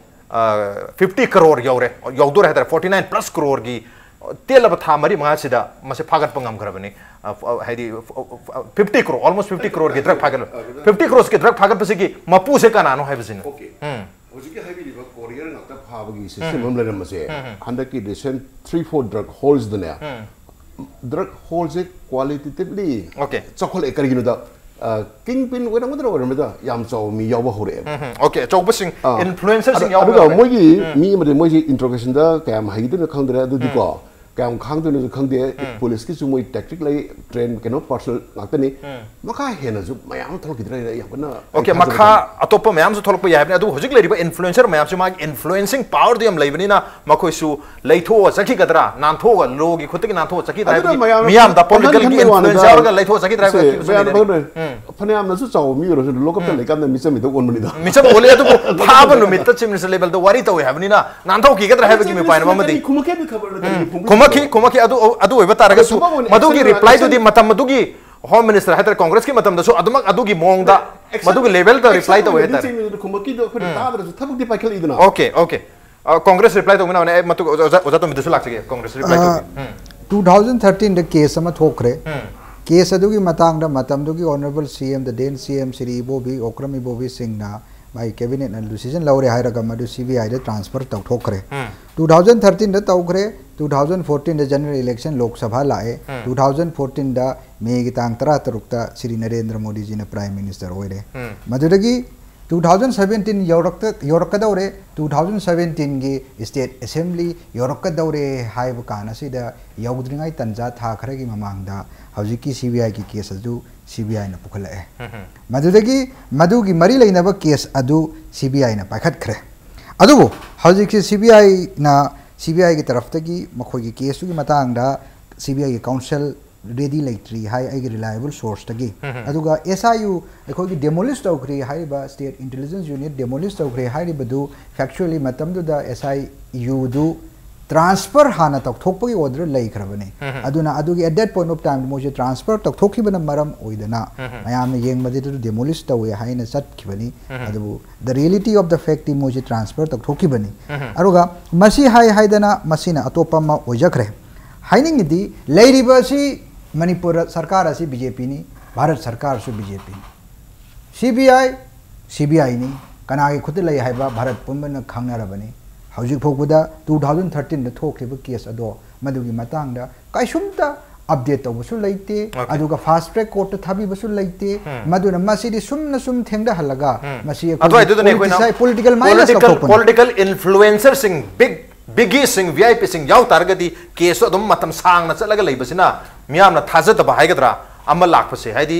ꯑ, fifty ꯀꯔꯣꯔ ꯌꯧꯔꯦ, ꯌꯧꯗꯣꯔꯦ ꯍꯥꯏꯇꯥꯔꯦ. Forty nine plus ꯀꯔꯣꯔꯒꯤ ꯇꯦꯜꯂꯕ ꯊꯥ ꯃꯔꯤ ꯃꯉꯥꯁꯤꯗ ꯃꯁꯤ ꯐꯥꯒꯠꯄ ꯉꯝꯈ꯭ꯔꯕꯅꯤ. ꯑ, ꯐ-, ꯍꯥꯏꯗꯤ, ꯐ-, ꯐ-, fifty ꯀꯔꯣꯔ, almost fifty ꯀꯔꯣꯔꯒꯤ ꯗ꯭ꯔꯛ ꯐꯥꯒꯠꯂ, fifty ꯀꯔꯣꯔꯁꯀꯤ ꯗ꯭ꯔꯛ ꯐꯥꯒꯠꯄꯁꯤꯒꯤ ꯃꯄꯨꯁꯦ ꯀꯅꯥꯅꯣ ꯍꯥꯏꯕꯁꯤꯅ. Okay. ꯍꯧꯖꯤꯛꯀꯤ ꯍꯥꯏꯕꯤꯔꯤꯕ ꯀꯣꯔꯤꯌꯔ ꯉꯥꯛꯇ ꯐꯥꯕꯒꯤ ꯁꯤꯁꯇꯦꯝ ꯑꯃ ꯂꯩꯔꯝꯕꯁꯦ ꯍꯟꯗꯛꯀꯤ ꯔꯤꯁꯦꯟ three four drug haulꯁꯤꯗꯅꯦ, ꯗ꯭ꯔꯛ ꯍꯣꯜꯁꯦ ꯀ꯭ꯋꯥꯂꯤꯇꯦꯇꯤꯚꯂꯤ Okay. ꯆꯥꯎꯈꯠꯂꯛꯑꯦ. ꯀꯔꯤꯒꯤꯅꯣꯗ ꯀꯤꯡ ꯄꯤꯟ ꯑꯣꯏꯔꯝꯒꯗ꯭ꯔꯥ ꯑꯣꯏꯔꯝꯃꯗ꯭ꯔꯥ ꯌꯥꯝ ꯆꯥꯎꯕ ꯃꯤ ꯌꯥꯎꯕ ꯍꯧꯔꯛꯑꯦꯕ꯫ ꯎꯝ, okay, ꯑꯆꯧꯕꯁꯤꯡ, ꯑꯥ, ꯏꯟꯐ꯭ꯂꯨꯑꯦꯟꯁꯔꯁꯤꯡ ꯑꯗꯨ- ꯌꯥꯎꯕ ꯑꯗꯨꯒ ꯍꯧꯔꯛꯑꯦ꯫ ꯃꯣꯏꯒꯤ ꯃꯤ ꯑꯃꯗꯤ ꯃꯣꯏꯁꯤ ꯏꯟꯇ꯭ꯔꯣꯒꯦꯁꯟꯗ ꯀꯌꯥꯝ ꯍꯩꯒꯗꯣꯏꯅꯣ ꯈꯪꯗ꯭ꯔꯦ꯫ ꯑꯗꯨꯗꯤꯀꯣ ꯀꯌꯥꯝ ꯈꯥꯡꯗꯣꯏꯅꯣꯁꯨ ꯈꯪꯗꯦ꯫ ꯄꯨꯂꯤꯁꯀꯤꯁꯨ ꯃꯣꯏ ꯇꯦꯛꯇꯤꯛ ꯂꯩ, ꯇ꯭ꯔꯦꯟ, ꯀꯩꯅꯣ, ꯄꯥꯔꯁꯣꯅꯦꯜ ꯉꯥꯛꯇꯅꯤ꯫ ꯃꯈꯥ ꯍꯦꯟꯅꯁꯨ ꯃꯌꯥꯝ ꯑꯃ ꯊꯣꯛꯂꯛꯈꯤꯗ꯭ꯔꯥ ꯍꯥꯏꯅ ꯌꯥꯝ ꯀꯟꯅ ꯑꯩ Okay, ꯊꯥꯖꯕ ꯃꯈꯥ ꯊꯝꯃꯤ꯫ ꯑꯇꯣꯞꯄ ꯃꯌꯥꯝꯁꯨ ꯊꯣꯛꯂꯛꯄ ꯌꯥꯏ ꯍꯥꯏꯕꯅꯤ꯫ ꯑꯗꯨꯕꯨ ꯍꯧꯖꯤꯛ ꯂꯩꯔꯤꯕ ꯏꯟꯐ꯭ꯂꯨꯑꯦꯟꯁꯔ ꯃꯌꯥꯝꯁꯤ ꯃꯥꯒꯤ ꯏꯟꯐ꯭ꯂꯨꯑꯦꯟꯁꯤꯡ ꯄꯥꯋꯔꯗꯨ ꯌꯥꯝ ꯂꯩꯕꯅꯤꯅ ꯃꯈꯣꯏꯁꯨ ꯂꯩꯊꯣꯛꯑ ꯆꯠꯈꯤꯒꯗ꯭ꯔꯥ, ꯅꯥꯟꯊꯣꯛꯑꯒ, ꯂꯣꯒꯤ ꯈꯨꯠꯇꯒꯤ ꯅꯥꯟꯊꯣꯛꯑ ꯆꯠꯈꯤꯗ꯭ꯔꯥ ꯑꯗꯨꯅ ꯍꯥꯏꯕꯒꯤ ꯃꯌꯥꯝ ꯃꯤꯌꯥꯝꯗ ꯄꯣꯂꯤꯇꯤꯀꯦꯜꯒꯤ ꯈꯟꯍꯟꯕꯒꯤ ꯏꯟꯐ꯭ꯂꯨꯑꯦꯟꯁ ꯋꯥꯅꯤꯗ꯫ ꯌꯥꯎꯔꯒ ꯂꯩꯊꯣꯛꯑ ꯆꯠꯈꯤꯗ꯭ꯔꯥ ꯍꯥꯏꯕꯒꯤ ꯁꯦ, ꯐꯤꯕꯝꯁꯤꯅꯤꯅꯦ꯫ ꯃꯌꯥꯝ ꯈꯪꯗ꯭ꯔꯦ꯫ ꯎꯝ꯫ ꯐꯅꯌꯥꯝꯅꯁꯨ ꯆꯥꯎꯕ ꯃꯤ ꯑꯣꯏꯔꯁꯨ ꯂꯣꯀꯞꯇ ꯂꯩꯀꯥꯟꯗ ꯃꯤꯆꯝ ꯃꯤꯗ ꯑꯣꯟꯕꯅꯤꯗ꯫ ꯃꯤꯆꯝ ꯑꯣꯜꯂꯦ, ꯑꯗꯨꯕꯨ ꯐꯥꯕ ꯅꯨꯃꯤꯠꯇ ꯆꯤꯞ ꯃꯤꯅꯤꯁꯇꯔ ꯂꯦꯚꯦꯜꯗ ꯋꯥꯔꯤ ꯇꯧꯋꯦ ꯍꯥꯏꯕꯅꯤꯅ ꯅꯥꯟꯊꯣꯛꯈꯤꯒꯗ꯭ꯔꯥ ꯍꯥꯏꯕꯒꯤ ꯃꯤꯄꯥꯏ ꯑꯃꯗꯤ꯫ ꯈꯨꯝꯃꯛꯀꯦ ꯑꯗꯨ ꯈꯕꯔ ꯅꯠꯇ꯭ꯔꯗꯤ ꯎꯝ, ꯈꯨꯝꯃꯛꯀꯦ ꯈꯨꯝꯃꯛꯈꯤ, ꯈꯨꯝꯃꯛꯈꯤ꯫ ꯑꯗꯨ, ꯑꯗꯨ ꯑꯣꯏꯕ ꯇꯥꯔꯒꯁꯨ ꯑꯗꯣ ꯊꯕꯛ ꯑꯣꯏꯅ ꯃꯗꯨꯒꯤ action ꯔꯤꯄ꯭ꯂꯥꯏꯗꯨꯗꯤ action ꯃꯇꯝ ꯑꯗꯨꯒꯤ ꯍꯣꯝ ꯃꯤꯅꯤꯁꯇꯔ ꯍꯥꯏꯇꯥꯔꯦ, ꯀꯣꯡꯒ꯭ꯔꯦꯁꯀꯤ ꯃꯇꯝꯗꯁꯨ ꯑꯗꯨꯃꯛ ꯑꯗꯨꯒꯤ ꯃꯑꯣꯡꯗ Action- ꯃꯗꯨꯒꯤ ꯂꯦꯚꯦꯜꯗ action ꯔꯤꯄ꯭ꯂꯥꯏ ꯇꯧꯋꯦ ꯑꯣꯏꯅꯗꯤ ꯍꯥꯏꯇꯥꯔꯦ꯫ ꯆꯤꯞ ꯃꯤꯅꯤꯁꯇꯔ ꯈꯨꯝꯃꯛꯈꯤꯗꯣ ꯑꯩꯈꯣꯏꯅ ꯎꯝ꯫ ꯇꯥꯗ꯭ꯔꯁꯨ ꯊꯕꯛꯇꯤ ꯄꯥꯏꯈꯠꯂꯛꯏꯗꯅ꯫ Okay, okay. ꯑ, ꯀꯣꯡꯒ꯭ꯔꯦꯁ ꯔꯤꯄ꯭ꯂꯥꯏ ꯇꯧꯕꯅ ꯑꯣꯖꯥ, ꯑꯣꯖꯥ ꯇꯣꯝꯕꯤꯗꯁꯨ ꯂꯥꯛꯆꯒꯦ, ꯀꯣꯡꯒ꯭ꯔꯦꯁ ꯔꯤꯄ꯭ꯂꯥꯏ ꯇꯧꯕꯤ꯫ ꯎꯝ꯫ ꯇꯨ ꯊꯥꯎꯖꯟ ꯊꯥꯔꯇꯤꯟꯗ ꯀꯦꯁ ꯑꯃ ꯊꯣꯛꯈ꯭ꯔꯦ꯫ ꯎꯝ꯫ ꯀꯦꯁ ꯑꯗꯨꯒꯤ ꯃꯇꯥꯡꯗ ꯃꯇꯝꯗꯨꯒꯤ ꯑꯣꯅꯔꯦꯕꯜ ꯁꯤ ꯑꯦꯝ, ꯗ ꯗꯦꯟ ꯁꯤ ꯑꯦꯝ ꯁ꯭ꯔꯤ ꯏꯕꯣꯕꯤ, ꯑꯣꯀ꯭ꯔꯝ ꯏꯕꯣꯕꯤ ꯁꯤꯡꯅ ꯃꯥꯒꯤ ꯀꯦꯕꯤꯅꯦꯠꯅ ꯗꯤꯁꯤꯖꯟ ꯂꯧꯔꯦ ꯍꯥꯏꯔꯒ ꯃꯗꯨ ꯁꯤ ꯕꯤ ꯑꯥꯏꯗ ꯇ꯭ꯔꯥꯟꯁꯐꯔ ꯇꯧꯊꯣꯛꯈ꯭ꯔꯦ꯫ ꯎꯝ꯫ ꯇꯨ ꯊꯥꯎꯖꯟ ꯊꯥꯔꯇꯤꯟꯗ ꯇꯧꯈ꯭ꯔꯦ꯫ ꯇꯨ ꯊꯥꯎꯖꯟ ꯐꯣꯔꯇꯤꯟꯗ ꯖꯦꯅꯔꯦꯜ ꯏꯂꯦꯛꯁꯟ ꯂꯣꯛ ꯁꯚꯥ ꯂꯥꯛꯑꯦ꯫ ꯎꯝ꯫ ꯇꯨ ꯊꯥꯎꯖꯟ ꯐꯣꯔꯇꯤꯟꯗ ꯃꯦꯒꯤ ꯇꯥꯡ ꯇꯔꯥ ꯇꯔꯨꯛꯇ ꯁ꯭ꯔꯤ ꯅꯔꯦꯟꯗ꯭ꯔ ꯃꯣꯗꯤꯖꯤꯅ ꯄ꯭ꯔꯥꯏꯝ ꯃꯤꯅꯤꯁꯇꯔ ꯑꯣꯏꯔꯦ꯫ ꯎꯝ꯫ ꯃꯗꯨꯗꯒꯤ ꯇꯨ ꯊꯥꯎꯖꯟ ꯁꯚꯦꯟꯇꯤꯟ ꯌꯧꯔꯛꯇ-, ꯌꯧꯔꯛꯀꯗꯧꯔꯦ꯫ ꯇꯨ ꯊꯥꯎꯖꯟ ꯁꯚꯦꯟꯇꯤꯟꯒꯤ ꯁ꯭ꯇꯦꯠ ꯑꯦꯁꯦꯝꯕ꯭ꯂꯤ ꯌꯧꯔꯛꯀꯗꯧꯔꯦ ꯍꯥꯏꯕ ꯀꯥꯟ ꯑꯁꯤꯗ ꯌꯧꯗ꯭ꯔꯤꯉꯩ ꯇꯟꯖꯥ ꯊꯥ ꯈꯔꯒꯤ ꯃꯃꯥꯡꯗ ꯍꯧꯖꯤꯛꯀꯤ ꯁꯤ ꯕꯤ ꯑꯥꯏꯒꯤ ꯀꯦꯁ ꯑꯗꯨ ꯁꯤ ꯕꯤ ꯑꯥꯏꯅ ꯄꯨꯈꯠꯂꯛꯑꯦ꯫ ꯎꯝ꯫ ꯃꯗꯨꯗꯒꯤ ꯃꯗꯨꯒꯤ ꯃꯔꯤ ꯂꯩꯅꯕ ꯀꯦꯁ ꯑꯗꯨ ꯁꯤ ꯕꯤ ꯑꯥꯏꯅ ꯄꯥꯏꯈꯠꯈ꯭ꯔꯦ꯫ ꯑꯗꯨꯕꯨ ꯍꯧꯖꯤꯛꯁꯤ ꯁꯤ ꯕꯤ ꯑꯥꯏꯅ, ꯁꯤ ꯕꯤ ꯑꯥꯏꯒꯤ ꯇꯔꯐꯇꯒꯤ ꯃꯈꯣꯏꯒꯤ ꯀꯦꯁꯇꯨꯒꯤ ꯃꯇꯥꯡꯗ ꯁꯤ ꯕꯤ ꯑꯥꯏꯒꯤ ꯀꯥꯎꯟꯁꯤꯜ ꯔꯦꯗꯤ ꯂꯩꯇ꯭ꯔꯤ ꯍꯥꯏ ꯑꯩꯒꯤ ꯔꯤꯂꯥꯏꯕꯜ ꯁꯣꯔꯁꯇꯒꯤ꯫ ꯎꯝ꯫ ꯑꯗꯨꯒ ꯑꯦꯁ ꯑꯥꯏ ꯌꯨ ꯑꯩꯈꯣꯏꯒꯤ ꯗꯦꯃꯣꯂꯤꯁ ꯇꯧꯈ꯭ꯔꯦ ꯍꯥꯏꯔꯤꯕ, ꯁ꯭ꯇꯦꯠ ꯏꯟꯇꯦꯂꯤꯖꯦꯟꯁ ꯌꯨꯅꯤꯠ ꯗꯦꯃꯣꯂꯤꯁ ꯇꯧꯈ꯭ꯔꯦ ꯍꯥꯏꯔꯤꯕꯗꯨ ꯐꯦꯛꯆꯨꯑꯦꯂꯤ ꯃꯇꯝꯗꯨꯗ ꯑꯦꯁ ꯑꯥꯏ ꯌꯨꯗꯨ ꯇ꯭ꯔꯥꯟꯁꯐꯔ ꯍꯥꯟꯅ ꯇꯧꯊꯣꯛꯄꯒꯤ ꯑꯣꯔꯗꯔ ꯂꯩꯈ꯭ꯔꯕꯅꯤ꯫ ꯎꯝ꯫ ꯑꯗꯨꯅ ꯑꯗꯨꯒꯤ at that point of time ꯃꯣꯏꯁꯦ ꯇ꯭ꯔꯥꯟꯁꯐꯔ ꯇꯧꯊꯣꯛꯈꯤꯕꯅ ꯃꯔꯝ ꯑꯣꯏꯗꯅ ꯎꯝ꯫ ꯃꯌꯥꯝꯅ ꯌꯦꯡꯕꯗ ꯗꯦꯃꯣꯂꯤꯁ ꯇꯧꯋꯦ ꯍꯥꯏꯅ ꯆꯠꯈꯤꯕꯅꯤ꯫ ꯎꯝ꯫ ꯑꯗꯨꯕꯨ the reality of the factꯇꯤ ꯃꯣꯏꯁꯦ ꯇ꯭ꯔꯥꯟꯁꯐꯔ ꯇꯧꯊꯣꯛꯈꯤꯕꯅꯤ꯫ ꯎꯝ꯫ ꯑꯗꯨꯒ ꯃꯁꯤ ꯍꯥꯏ ꯍꯥꯏꯗꯅ ꯃꯁꯤꯅ ꯑꯇꯣꯞꯄ ꯑꯃ ꯑꯣꯏꯖꯈ꯭ꯔꯦ꯫ ꯍꯥꯏꯅꯤꯡꯉꯤꯗꯤ ꯂꯩꯔꯤꯕ ꯑꯁꯤ ꯃꯅꯤꯄꯨꯔ ꯁꯔꯀꯥꯔ ꯑꯁꯤ ꯕꯤ ꯖꯦ ꯄꯤꯅꯤ, ꯚꯥꯔꯠ ꯁꯔꯀꯥꯔꯁꯨ ꯕꯤ ꯖꯦ ꯄꯤꯅꯤ꯫ ꯁꯤ ꯕꯤ ꯑꯥꯏ, ꯁꯤ ꯕꯤ ꯑꯥꯏꯅꯤ꯫ ꯀꯅꯥꯒꯤ ꯈꯨꯠꯇ ꯂꯩ ꯍꯥꯏꯕ ꯚꯥꯔꯠ ꯄꯨꯝꯕꯅ ꯈꯪꯅꯔꯕꯅꯤ꯫ ꯍꯧꯖꯤꯛ ꯐꯥꯎꯕꯗ ꯇꯨ ꯊꯥꯎꯖꯟ ꯊꯥꯔꯇꯤꯟꯗ ꯊꯣꯛꯈꯤꯕ ꯀꯦꯁ ꯑꯗꯣ ꯃꯗꯨꯒꯤ ꯃꯇꯥꯡꯗ ꯀꯩꯁꯨꯝꯇ ꯑꯞꯗꯦꯠ ꯇꯧꯕꯁꯨ ꯂꯩꯇꯦ꯫ Okay. ꯑꯗꯨꯒ ꯐꯥꯁ ꯇ꯭ꯔꯦꯛ ꯀꯣꯔꯠꯇ ꯊꯥꯕꯤꯕꯁꯨ ꯂꯩꯇꯦ꯫ ꯃꯗꯨꯅ ꯃꯁꯤꯗꯤ ꯁꯨꯝꯅ ꯁꯨꯝ ꯊꯦꯡꯊꯍꯜꯂꯒ ꯃꯁꯤ ꯑꯗꯨꯋꯥꯏꯗꯨꯗꯅꯦ ꯑꯩꯈꯣꯏꯅ ꯄꯣꯂꯤꯇꯤꯀꯦꯜ ꯃꯥꯏꯅꯁ ꯄꯣꯂꯤꯇꯤꯀꯦꯜ ꯂꯧꯊꯣꯛꯄꯅꯤ꯫ ꯄꯣꯂꯤꯇꯤꯀꯦꯜ ꯏꯟꯐ꯭ꯂꯨꯑꯦꯟꯁꯔꯁꯤꯡ, ꯕꯤꯛ ꯕꯤꯒꯤꯁꯤꯡ, ꯚꯤ ꯑꯥꯏ ꯄꯤꯁꯤꯡ ꯌꯥꯎ ꯇꯥꯔꯒꯗꯤ ꯀꯦꯁꯇꯣ ꯑꯗꯨꯝ ꯃꯇꯝ ꯁꯥꯡꯅ ꯆꯠꯂꯒ ꯂꯩꯕꯁꯤꯅ ꯃꯤꯌꯥꯝꯅ ꯊꯥꯖꯗꯕ ꯍꯥꯏꯒꯗ꯭ꯔꯥ ꯑꯃ ꯂꯥꯛꯄꯁꯦ, ꯍꯥꯏꯗꯤ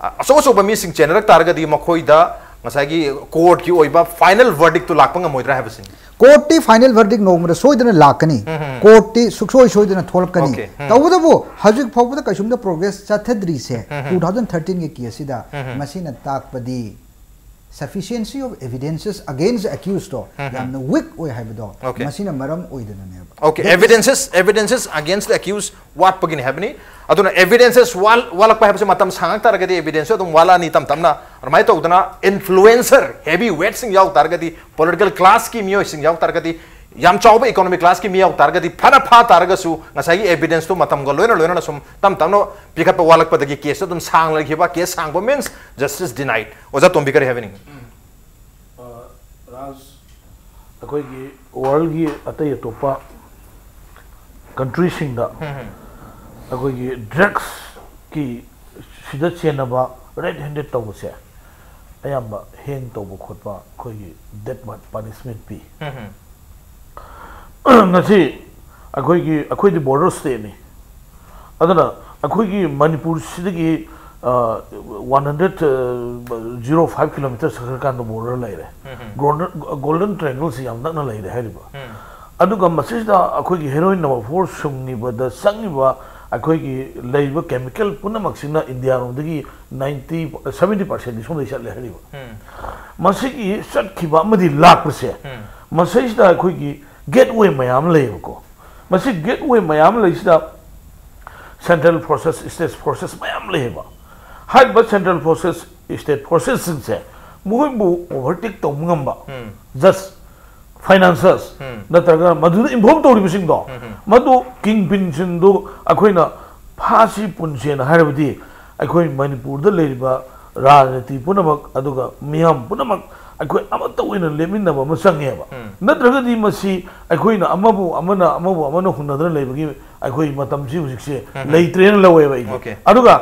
ꯑ, ꯑꯆꯧ ꯑꯆꯧꯕ ꯃꯤꯁꯤꯡ ꯆꯦꯟꯅꯔꯛ ꯇꯥꯔꯒꯗꯤ ꯃꯈꯣꯏꯗ ꯉꯁꯥꯏꯒꯤ ꯀꯣꯔꯠꯀꯤ ꯑꯣꯏꯕ ꯐꯥꯏꯅꯦꯜ ꯚꯔꯗꯤꯛꯇꯨ ꯂꯥꯛꯄ ꯉꯝꯃꯣꯏꯗ꯭ꯔꯥ ꯍꯥꯏꯕꯁꯤꯅꯤ꯫ ꯀꯣꯔꯠꯇꯤ ꯐꯥꯏꯅꯦꯜ ꯚꯔꯗꯤꯛ ꯅꯣꯡꯃꯗ ꯁꯣꯏꯗꯅ ꯂꯥꯛꯀꯅꯤ꯫ ꯀꯣꯔꯠꯇꯤ ꯁꯨꯡꯁꯣꯏ ꯁꯣꯏꯗꯅ ꯊꯣꯛꯂꯛꯀꯅꯤ꯫ Okay. ꯎꯝ. ꯇꯧꯕꯇꯕꯨ ꯍꯧꯖꯤꯛ ꯐꯥꯎꯕꯗ ꯀꯩꯁꯨꯝꯗ ꯄ꯭ꯔꯣꯒ꯭ꯔꯦꯁ ꯆꯠꯊꯗ꯭ꯔꯤꯁꯦ ꯇꯨ ꯊꯥꯎꯖꯟ ꯊꯥꯔꯇꯤꯟꯒꯤ ꯀꯦꯁꯁꯤꯗ꯫ ꯃꯁꯤꯅ ꯇꯥꯛꯄꯗꯤ sufficiency of evidences against the accused ꯇꯣ ꯌꯥꯝꯅ ꯋꯤꯛ ꯑꯣꯏ ꯍꯥꯏꯕꯗꯣ Okay. ꯃꯁꯤꯅ ꯃꯔꯝ ꯑꯣꯏꯗꯅꯅꯦꯕ꯫ Okay, evidences, evidences against the accused ꯋꯥꯠꯄꯒꯤꯅꯤ ꯍꯥꯏꯕꯅꯤ꯫ ꯑꯗꯨꯅ evidences ꯋꯥꯠ-, ꯋꯥꯠꯂꯛꯄ ꯍꯥꯏꯕꯁꯤ ꯃꯇꯝ ꯁꯥꯡꯉꯛ ꯇꯥꯔꯒꯗꯤ evidence ꯑꯗꯨꯝ ꯋꯥꯠꯂꯛꯑꯅꯤ ꯇꯞ ꯇꯞꯅ꯫ ꯑꯗꯨꯃꯥꯏꯅ ꯇꯧꯗꯅ ꯏꯟꯐ꯭ꯂꯨꯑꯦꯟꯁꯔ ꯍꯦꯚꯤ ꯋꯦꯠꯁꯤꯡ ꯌꯥꯎ ꯇꯥꯔꯒꯗꯤ, ꯄꯣꯂꯤꯇꯤꯀꯦꯜ ꯀ꯭ꯂꯥꯁꯀꯤ ꯃꯤꯑꯣꯏꯁꯤꯡ ꯌꯥꯎ ꯇꯥꯔꯒꯗꯤ, ꯌꯥꯝ ꯆꯥꯎꯕ ꯏꯀꯣꯅꯣꯃꯤꯛ ꯀ꯭ꯂꯥꯁꯀꯤ ꯃꯤ ꯌꯥꯎ ꯇꯥꯔꯒꯗꯤ, ꯐꯅ ꯐꯥ ꯇꯥꯔꯒꯁꯨ ꯉꯁꯥꯏꯒꯤ evidence ꯇꯨ ꯃꯇꯝꯒ ꯂꯣꯏꯅ ꯂꯣꯏꯅꯅ ꯁꯨꯝ ꯇꯞ ꯇꯞꯅ ꯄꯤꯈꯠꯄ ꯋꯥꯠꯂꯛꯄꯗꯒꯤ ꯀꯦꯁꯇꯨ ꯑꯗꯨꯝ ꯁꯥꯡꯅ ꯂꯩꯈꯤꯕ, ꯀꯦꯁ ꯁꯥꯡꯕ means justice denied꯫ ꯑꯣꯖꯥ ꯇꯣꯝꯕꯤ ꯀꯔꯤ ꯍꯥꯏꯕꯤꯅꯤꯡꯉꯤ? ꯑ, ꯔꯥꯖ, ꯑꯩꯈꯣꯏꯒꯤ ꯋꯥꯔꯜꯒꯤ ꯑꯇꯩ ꯑꯇꯣꯞꯄ ꯀꯟꯇ꯭ꯔꯤꯁꯤꯡꯗ ꯑꯩꯈꯣꯏꯒꯤ ꯗ꯭ꯔꯒꯁꯀꯤ ꯁꯤꯗ ꯆꯦꯟꯅꯕ ꯔꯦꯗ ꯍꯦꯟꯗꯦꯠ ꯇꯧꯕꯁꯦ ꯑꯌꯥꯝꯕ ꯍꯦꯡ ꯇꯧꯕ ꯈꯣꯠꯄ, ꯑꯩꯈꯣꯏꯒꯤ ꯗꯦꯠ ꯄꯥꯅꯤꯁꯃꯦꯟꯠ ꯄꯤ꯫ ꯉꯁꯤ ꯑꯩꯈꯣꯏꯒꯤ, ꯑꯩꯈꯣꯏꯗꯤ ꯕꯣꯔꯗꯔ ꯁ꯭ꯇꯦꯠꯅꯤ꯫ ꯑꯗꯨꯅ ꯑꯩꯈꯣꯏꯒꯤ ꯃꯅꯤꯄꯨꯔꯁꯤꯗꯒꯤ one hundred zero five kilometre ꯆꯠꯈ꯭ꯔꯀꯥꯟꯗ ꯕꯣꯔꯗꯔ ꯂꯩꯔꯦ꯫ ꯒꯣꯜꯗꯟ, ꯒꯣꯜꯗꯟ ꯇ꯭ꯔꯥꯏꯡꯒꯜꯁꯤ ꯌꯥꯝ ꯅꯛꯅ ꯂꯩꯔꯦ ꯍꯥꯏꯔꯤꯕ꯫ ꯑꯗꯨꯒ ꯃꯁꯤꯗ ꯑꯩꯈꯣꯏꯒꯤ ꯍꯦꯔꯣꯏꯟ ꯅꯝꯕꯔ ꯐꯣꯔ ꯁꯨꯡꯉꯤꯕꯗ ꯆꯪꯉꯤꯕ ꯑꯩꯈꯣꯏꯒꯤ ꯂꯩꯔꯤꯕ ꯀꯦꯃꯤꯀꯦꯜ ꯄꯨꯝꯅꯃꯛꯁꯤꯅ ꯏꯟꯗꯤꯌꯥꯔꯣꯝꯗꯒꯤ ꯅꯥꯏꯟꯇꯤ, ꯁꯚꯦꯟꯇꯤ ꯄꯥꯔꯁꯦꯟꯗꯤ ꯁꯣꯝꯗꯒꯤ ꯆꯠꯂꯦ ꯍꯥꯏꯔꯤꯕ꯫ ꯃꯁꯤꯒꯤ ꯆꯠꯈꯤꯕ ꯑꯃꯗꯤ ꯂꯥꯛꯄꯁꯦ, ꯃꯁꯤꯁꯤꯗ ꯑꯩꯈꯣꯏꯒꯤ ꯒꯦꯠꯋꯦ ꯃꯌꯥꯝ ꯂꯩꯌꯦꯕꯀꯣ꯫ ꯃꯁꯤ ꯒꯦꯠꯋꯦ ꯃꯌꯥꯝ ꯂꯩꯁꯤꯗ ꯁꯦꯟꯇ꯭ꯔꯦꯜ ꯐꯣꯔꯁꯦꯁ, ꯁ꯭ꯇꯦꯠ ꯐꯣꯔꯁꯦꯁ ꯃꯌꯥꯝ ꯂꯩꯌꯦꯕ꯫ ꯍꯥꯏꯔꯤꯕ ꯁꯦꯟꯇ꯭ꯔꯦꯜ ꯐꯣꯔꯁꯦꯁ, ꯁ꯭ꯇꯦꯠ ꯐꯣꯔꯁꯦꯁꯁꯤꯡꯁꯦ ꯃꯈꯣꯏꯕꯨ ꯑꯣꯚꯔꯇꯦꯛ ꯇꯧꯕ ꯉꯝꯕ, ꯖꯁ ꯐꯥꯏꯅꯥꯟꯁꯔꯁ ꯅꯠꯇ꯭ꯔꯒ ꯃꯗꯨꯗ ꯏꯟꯚꯣꯜꯕ ꯇꯧꯔꯤꯕꯁꯤꯡꯗꯣ, ꯃꯗꯨ ꯀꯤꯡ ꯄꯤꯟꯁꯤꯡꯗꯨ ꯑꯩꯈꯣꯏꯅ ꯐꯥꯁꯤ ꯄꯨꯟꯁꯦꯅ ꯍꯥꯏꯔꯕꯗꯤ ꯑꯩꯈꯣꯏ ꯃꯅꯤꯄꯨꯔꯗ ꯂꯩꯔꯤꯕ ꯔꯥꯖꯅꯤꯇꯤ ꯄꯨꯝꯅꯃꯛ ꯑꯗꯨꯒ ꯃꯤꯌꯥꯝ ꯄꯨꯝꯅꯃꯛ ꯑꯩꯈꯣꯏ ꯑꯃꯠꯇ ꯑꯣꯏꯅ ꯂꯦꯞꯃꯤꯟꯅꯕ ꯑꯃ ꯆꯪꯉꯦꯕ꯫ ꯅꯠꯇ꯭ꯔꯒꯗꯤ ꯃꯁꯤ ꯑꯩꯈꯣꯏꯅ ꯑꯃꯕꯨ ꯑꯃꯅ, ꯑꯃꯕꯨ ꯑꯃꯅ ꯍꯨꯟꯅꯗꯅ ꯂꯩꯕꯒꯤ ꯑꯩꯈꯣꯏ ꯃꯇꯝꯁꯤ ꯍꯧꯖꯤꯛꯁꯦ ꯂꯩꯇ꯭ꯔꯦꯅ ꯂꯧꯋꯦꯕ ꯑꯩꯗꯤ꯫ Okay. ꯑꯗꯨꯒ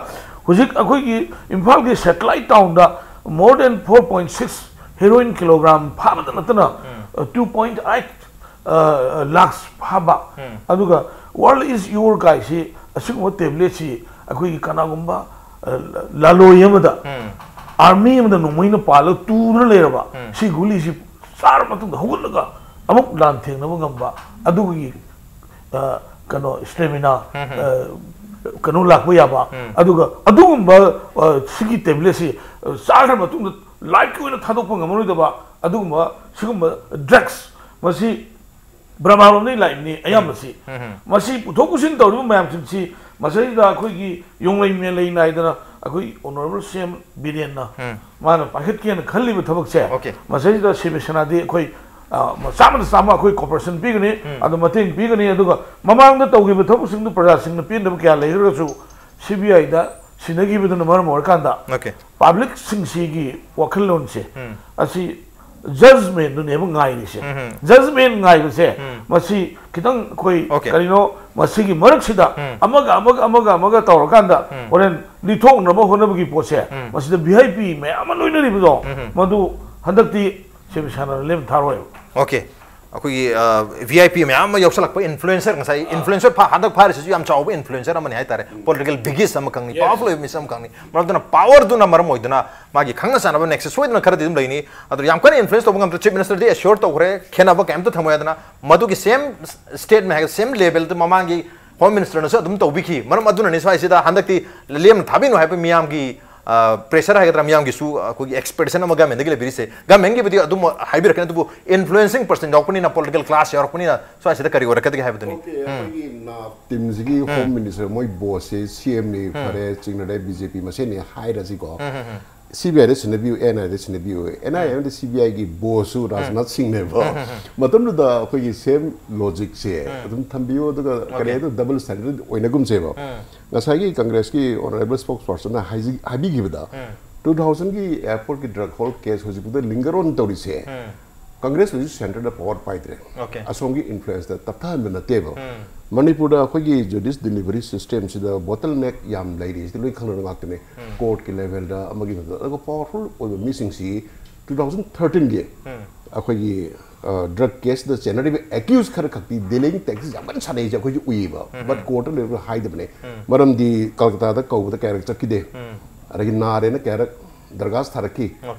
ꯍꯧꯖꯤꯛ ꯑꯩꯈꯣꯏꯒꯤ ꯏꯝꯐꯥꯜꯒꯤ satellite townꯗ more than four point six heroin kilogram ꯐꯥꯕꯗ ꯅꯠꯇꯅ two point eight lakhs ꯐꯥꯕ, ꯑꯗꯨꯒ World Is Your Guide ꯁꯤ, ꯑꯁꯤꯒꯨꯝꯕ tabletꯁꯤ ꯑꯩꯈꯣꯏꯒꯤ ꯀꯅꯥꯒꯨꯝꯕ ꯑ, ꯂꯥꯂꯣꯏ ꯑꯃꯗ, army ꯑꯃꯗ ꯅꯣꯡꯃꯩꯅ ꯄꯥꯜꯂꯒ ꯇꯨꯗꯨꯅ ꯂꯩꯔꯕ ꯁꯤ ꯒꯨꯂꯤꯁꯤ ꯆꯥꯔ ꯃꯇꯨꯡꯗ ꯍꯧꯒꯠꯂꯒ ꯑꯃꯨꯛ ꯂꯥꯟ ꯊꯦꯡꯅꯕ ꯉꯝꯕ ꯑꯗꯨꯒꯤ ꯑ, ꯀꯩꯅꯣ stamina, ꯑ, ꯀꯩꯅꯣ ꯂꯥꯛꯄ ꯌꯥꯕ, ꯑꯗꯨꯒ ꯑꯗꯨꯒꯨꯝꯕ ꯑ, ꯁꯤꯒꯤ tabletꯁꯤ ꯑ, ꯆꯥꯈ꯭ꯔ ꯃꯇꯨꯡꯗ lifeꯀꯤ ꯑꯣꯏꯅ ꯊꯥꯗꯣꯛꯄ ꯉꯝꯃꯔꯣꯏꯗꯕ ꯑꯗꯨꯒꯨꯝꯕ ꯁꯤꯒꯨꯝꯕ drugs ꯃꯁꯤ ꯕ꯭ꯔꯍꯃꯥꯔꯣꯝꯗꯒꯤ ꯂꯥꯛꯏꯕꯅꯤ ꯑꯌꯥꯝꯕꯁꯤ꯫ ꯃꯁꯤ ꯄꯨꯊꯣꯛ ꯄꯨꯁꯤꯟ ꯇꯧꯔꯤꯕ ꯃꯌꯥꯝꯁꯤꯡꯁꯤ ꯃꯁꯤꯗ ꯑꯩꯈꯣꯏꯒꯤ ꯌꯣꯡꯂꯩ ꯃꯦꯂꯩ ꯅꯥꯏꯗꯅ ꯑꯩꯈꯣꯏ Honourable C M ꯕꯤꯔꯦꯟꯅ ꯃꯥꯅ ꯄꯥꯏꯈꯠꯀꯦꯅ ꯈꯜꯂꯤꯕ ꯊꯕꯛꯁꯦ, Okay. ꯃꯁꯤꯗ ꯁꯤꯕ ꯁꯦꯅꯥꯗꯤ ꯑꯩꯈꯣꯏ ꯑ, ꯆꯥꯝꯃꯗ ꯆꯥꯝꯃ ꯑꯩꯈꯣꯏ cooperation ꯄꯤꯒꯅꯤ, ꯑꯗꯨ ꯃꯇꯦꯡ ꯄꯤꯒꯅꯤ꯫ ꯑꯗꯨꯒ ꯃꯃꯥꯡꯗ ꯇꯧꯈꯤꯕ ꯊꯕꯛꯁꯤꯡꯗꯨ ꯄ꯭ꯔꯖꯥꯁꯤꯡꯅ ꯄꯦꯟꯗꯕ ꯀꯌꯥ ꯂꯩꯈ꯭ꯔꯒꯁꯨ C B I ꯗ ꯁꯤꯟꯅꯈꯤꯕꯗꯨꯅ ꯃꯔꯝ ꯑꯣꯏꯔꯀꯥꯟꯗ Okay. Publicꯁꯤꯡꯁꯤꯒꯤ ꯋꯥꯈꯜꯂꯣꯟꯁꯦ ꯑꯁꯤ judgmentꯗꯨꯅꯦꯕ ꯉꯥꯏꯔꯤꯁꯦ꯫ Judgment ꯉꯥꯏꯕꯁꯦ ꯃꯁꯤ ꯈꯤꯇꯪ ꯑꯩꯈꯣꯏ Okay. ꯀꯔꯤꯅꯣ ꯃꯁꯤꯒꯤ ꯃꯔꯛꯁꯤꯗ ꯑꯃꯒ ꯑꯃꯒ ꯑꯃꯒ ꯑꯃꯒ ꯇꯧꯔꯀꯥꯟꯗ ꯍꯣꯔꯦꯟ ꯂꯤꯊꯣꯛꯅꯕ ꯍꯣꯠꯅꯕꯒꯤ ꯄꯣꯠꯁꯦ ꯃꯁꯤꯗ V I P ꯃꯌꯥꯝ ꯑꯃ ꯂꯣꯏꯅꯔꯤꯕꯗꯣ ꯃꯗꯨ ꯍꯟꯗꯛꯇꯤ ꯁꯦꯝ ꯁꯥꯟꯅꯅ ꯂꯦꯝ ꯊꯥꯔꯣꯏꯕ꯫ Okay. ꯑꯩꯈꯣꯏꯒꯤ V I P ꯃꯌꯥꯝ ꯑꯃ ꯌꯥꯎꯁꯜꯂꯛꯄ, influencer, ꯉꯁꯥꯏ influencer ꯐꯥ- ꯍꯟꯗꯛ ꯐꯥꯔꯤꯁꯤꯁꯨ ꯌꯥꯝ ꯆꯥꯎꯕ influencer ꯑꯃꯅꯤ ꯍꯥꯏꯇꯥꯔꯦ, political biggest ꯑꯃꯈꯛꯅꯤ, powerful ꯑꯣꯏꯕ ꯃꯤꯁꯛ ꯑꯃꯈꯛꯅꯤ꯫ ꯃꯔꯝ ꯑꯗꯨꯅ powerꯗꯨꯅ ꯃꯔꯝ ꯑꯣꯏꯗꯨꯅ ꯃꯥꯒꯤ ꯈꯪꯅ ꯆꯥꯟꯅꯕ nexus ꯁꯣꯏꯗꯅ ꯈꯔꯗꯤ ꯑꯗꯨꯝ ꯂꯩꯅꯤ꯫ ꯑꯗꯨ ꯌꯥꯝ ꯀꯟꯅ influence ꯇꯧꯕ ꯉꯝꯗ꯭ꯔꯦ꯫ Chief Ministerꯗꯤ assure ꯇꯧꯈ꯭ꯔꯦ, ꯈꯦꯠꯅꯕ ꯀꯩꯝꯇ ꯊꯝꯃꯣꯏ꯫ ꯑꯗꯨꯅ ꯃꯗꯨꯒꯤ same statement ꯍꯥꯏꯒ same levelꯗ ꯃꯃꯥꯡꯒꯤ Home Ministerꯅꯁꯨ ꯑꯗꯨꯝ ꯇꯧꯕꯤꯈꯤ꯫ ꯃꯔꯝ ꯑꯗꯨꯅꯅꯤ ꯁ꯭ꯋꯥꯏꯁꯤꯗ ꯍꯟꯗꯛꯇꯤ ꯂꯦꯝꯅ ꯊꯥꯕꯤꯅꯨ ꯍꯥꯏꯕ ꯃꯤꯌꯥꯝꯒꯤ pressure ꯍꯥꯏꯒꯗ꯭ꯔꯥ, ꯃꯤꯌꯥꯝꯒꯤꯁꯨ ꯑꯩꯈꯣꯏꯒꯤ expectation ꯑꯃ governmentꯗꯒꯤ ꯂꯩꯕꯤꯔꯤꯁꯦ꯫ Governmentꯒꯤꯕꯨꯗꯤ ꯑꯗꯨꯝ ꯍꯥꯏꯕꯤꯔꯛꯀꯅꯤ, ꯑꯗꯨꯕꯨ influencing person ꯌꯥꯎꯔꯛꯄꯅꯤꯅ, political class ꯌꯥꯎꯔꯛꯄꯅꯤꯅ ꯁ꯭ꯋꯥꯏꯁꯤꯗ ꯀꯔꯤ ꯑꯣꯏꯔꯛꯀꯗꯒꯦ ꯍꯥꯏꯕꯗꯨꯅꯤ꯫ Okay, ꯑꯩꯈꯣꯏꯒꯤ ꯅꯥꯞ teamꯁꯤꯒꯤ Home Minister, ꯃꯣꯏ bossꯁꯦ C M ꯅꯤ ꯐꯔꯦ, ꯆꯤꯡꯅꯔꯦ, B J P ꯃꯁꯦꯟꯅꯤ ꯍꯥꯏꯔꯁꯤꯀꯣ꯫ C B I the ꯁꯤꯟꯅꯕꯤꯌꯨ, N I Aꯗ ꯁꯤꯟꯅꯕꯤꯌꯨ꯫ N I A ꯑꯃꯗꯤ C B Iꯒꯤ bossꯁꯨ ꯔꯥꯖꯅꯥꯊ ꯁꯤꯡꯅꯦꯕ꯫ ꯃꯇꯝꯗꯨꯗ ꯑꯩꯈꯣꯏꯒꯤ same logicꯁꯦ ꯑꯗꯨꯝ ꯊꯝꯕꯤꯌꯨ, ꯑꯗꯨꯒ ꯀꯔꯤ ꯍꯥꯏꯗꯣ, double standard ꯑꯣꯏꯅꯒꯨꯝꯁꯦꯕ꯫ ꯉꯁꯥꯏꯒꯤ Congressꯀꯤ Honourable Spokespersonꯅ ꯍꯥꯏꯖꯤ- ꯍꯥꯏꯕꯤꯈꯤꯕꯗ, two thousandꯒꯤ airportꯀꯤ drug haul case ꯍꯧꯖꯤꯛꯐꯥꯎꯗ linger on ꯇꯧꯔꯤꯁꯦ, ꯀꯪꯒ꯭ꯔꯦꯁ ꯍꯧꯖꯤꯛ ꯁꯦꯟꯇꯔꯗ ꯄꯋꯥꯔ ꯄꯥꯏꯗ꯭ꯔꯦ꯫ ꯑꯁꯣꯝꯒꯤ ꯏꯟꯐ꯭ꯂꯨꯌꯦꯟꯁꯇ ꯇꯞꯊꯍꯟꯕ ꯅꯠꯇꯦꯕ꯫ ꯃꯅꯤꯄꯨꯔꯗ ꯑꯩꯈꯣꯏꯒꯤ ꯖꯨꯁꯇꯤꯁ ꯗꯤꯂꯤꯚꯔꯤ ꯁꯤꯁꯇꯦꯝꯁꯤꯗ ꯕꯣꯇꯜ ꯅꯦꯛ ꯌꯥꯝ ꯂꯩꯔꯤ, ꯁꯤꯗꯤ ꯂꯣꯏ ꯈꯪꯅꯔꯕ ꯉꯥꯛꯇꯅꯤ꯫ ꯀꯣꯔꯠꯀꯤ ꯂꯦꯚꯦꯜꯗ ꯑꯃꯒꯤ ꯃꯊꯛꯇ, ꯑꯗꯨꯒ ꯄꯋꯥꯔꯐꯨꯜ ꯑꯣꯏꯕ ꯃꯤꯁꯤꯡꯁꯤ ꯇꯨ ꯊꯥꯎꯖꯟ ꯊꯥꯔꯇꯤꯟꯒꯤ ꯑꯩꯈꯣꯏꯒꯤ ꯗ꯭ꯔꯒ ꯀꯦꯁꯇ ꯆꯦꯟꯅꯔꯤꯕ ꯑꯦꯀ꯭ꯌꯨꯁ ꯈꯔ ꯈꯛꯇꯤ ꯗꯤꯂꯦꯌꯤꯡ ꯇꯦꯛꯇꯤꯛꯁ ꯌꯥꯝ ꯀꯟꯅ ꯁꯥꯟꯅꯩꯁꯦ ꯑꯩꯈꯣꯏꯁꯨ ꯎꯏꯌꯦꯕ꯫ ꯕꯠ ꯀꯣꯔꯠꯇ ꯂꯩꯔꯒ ꯍꯥꯏꯗꯕꯅꯦ꯫ ꯃꯔꯝꯗꯤ ꯀꯜꯀꯇꯥꯗ ꯀꯧꯕꯗ ꯀꯌꯥꯔꯛ ꯆꯠꯈꯤꯗꯦ, ꯑꯗꯒꯤ ꯅꯥꯔꯦꯅ ꯀꯌꯥꯔꯛ ꯗꯔꯒꯥꯁ ꯊꯥꯔꯛꯈꯤ,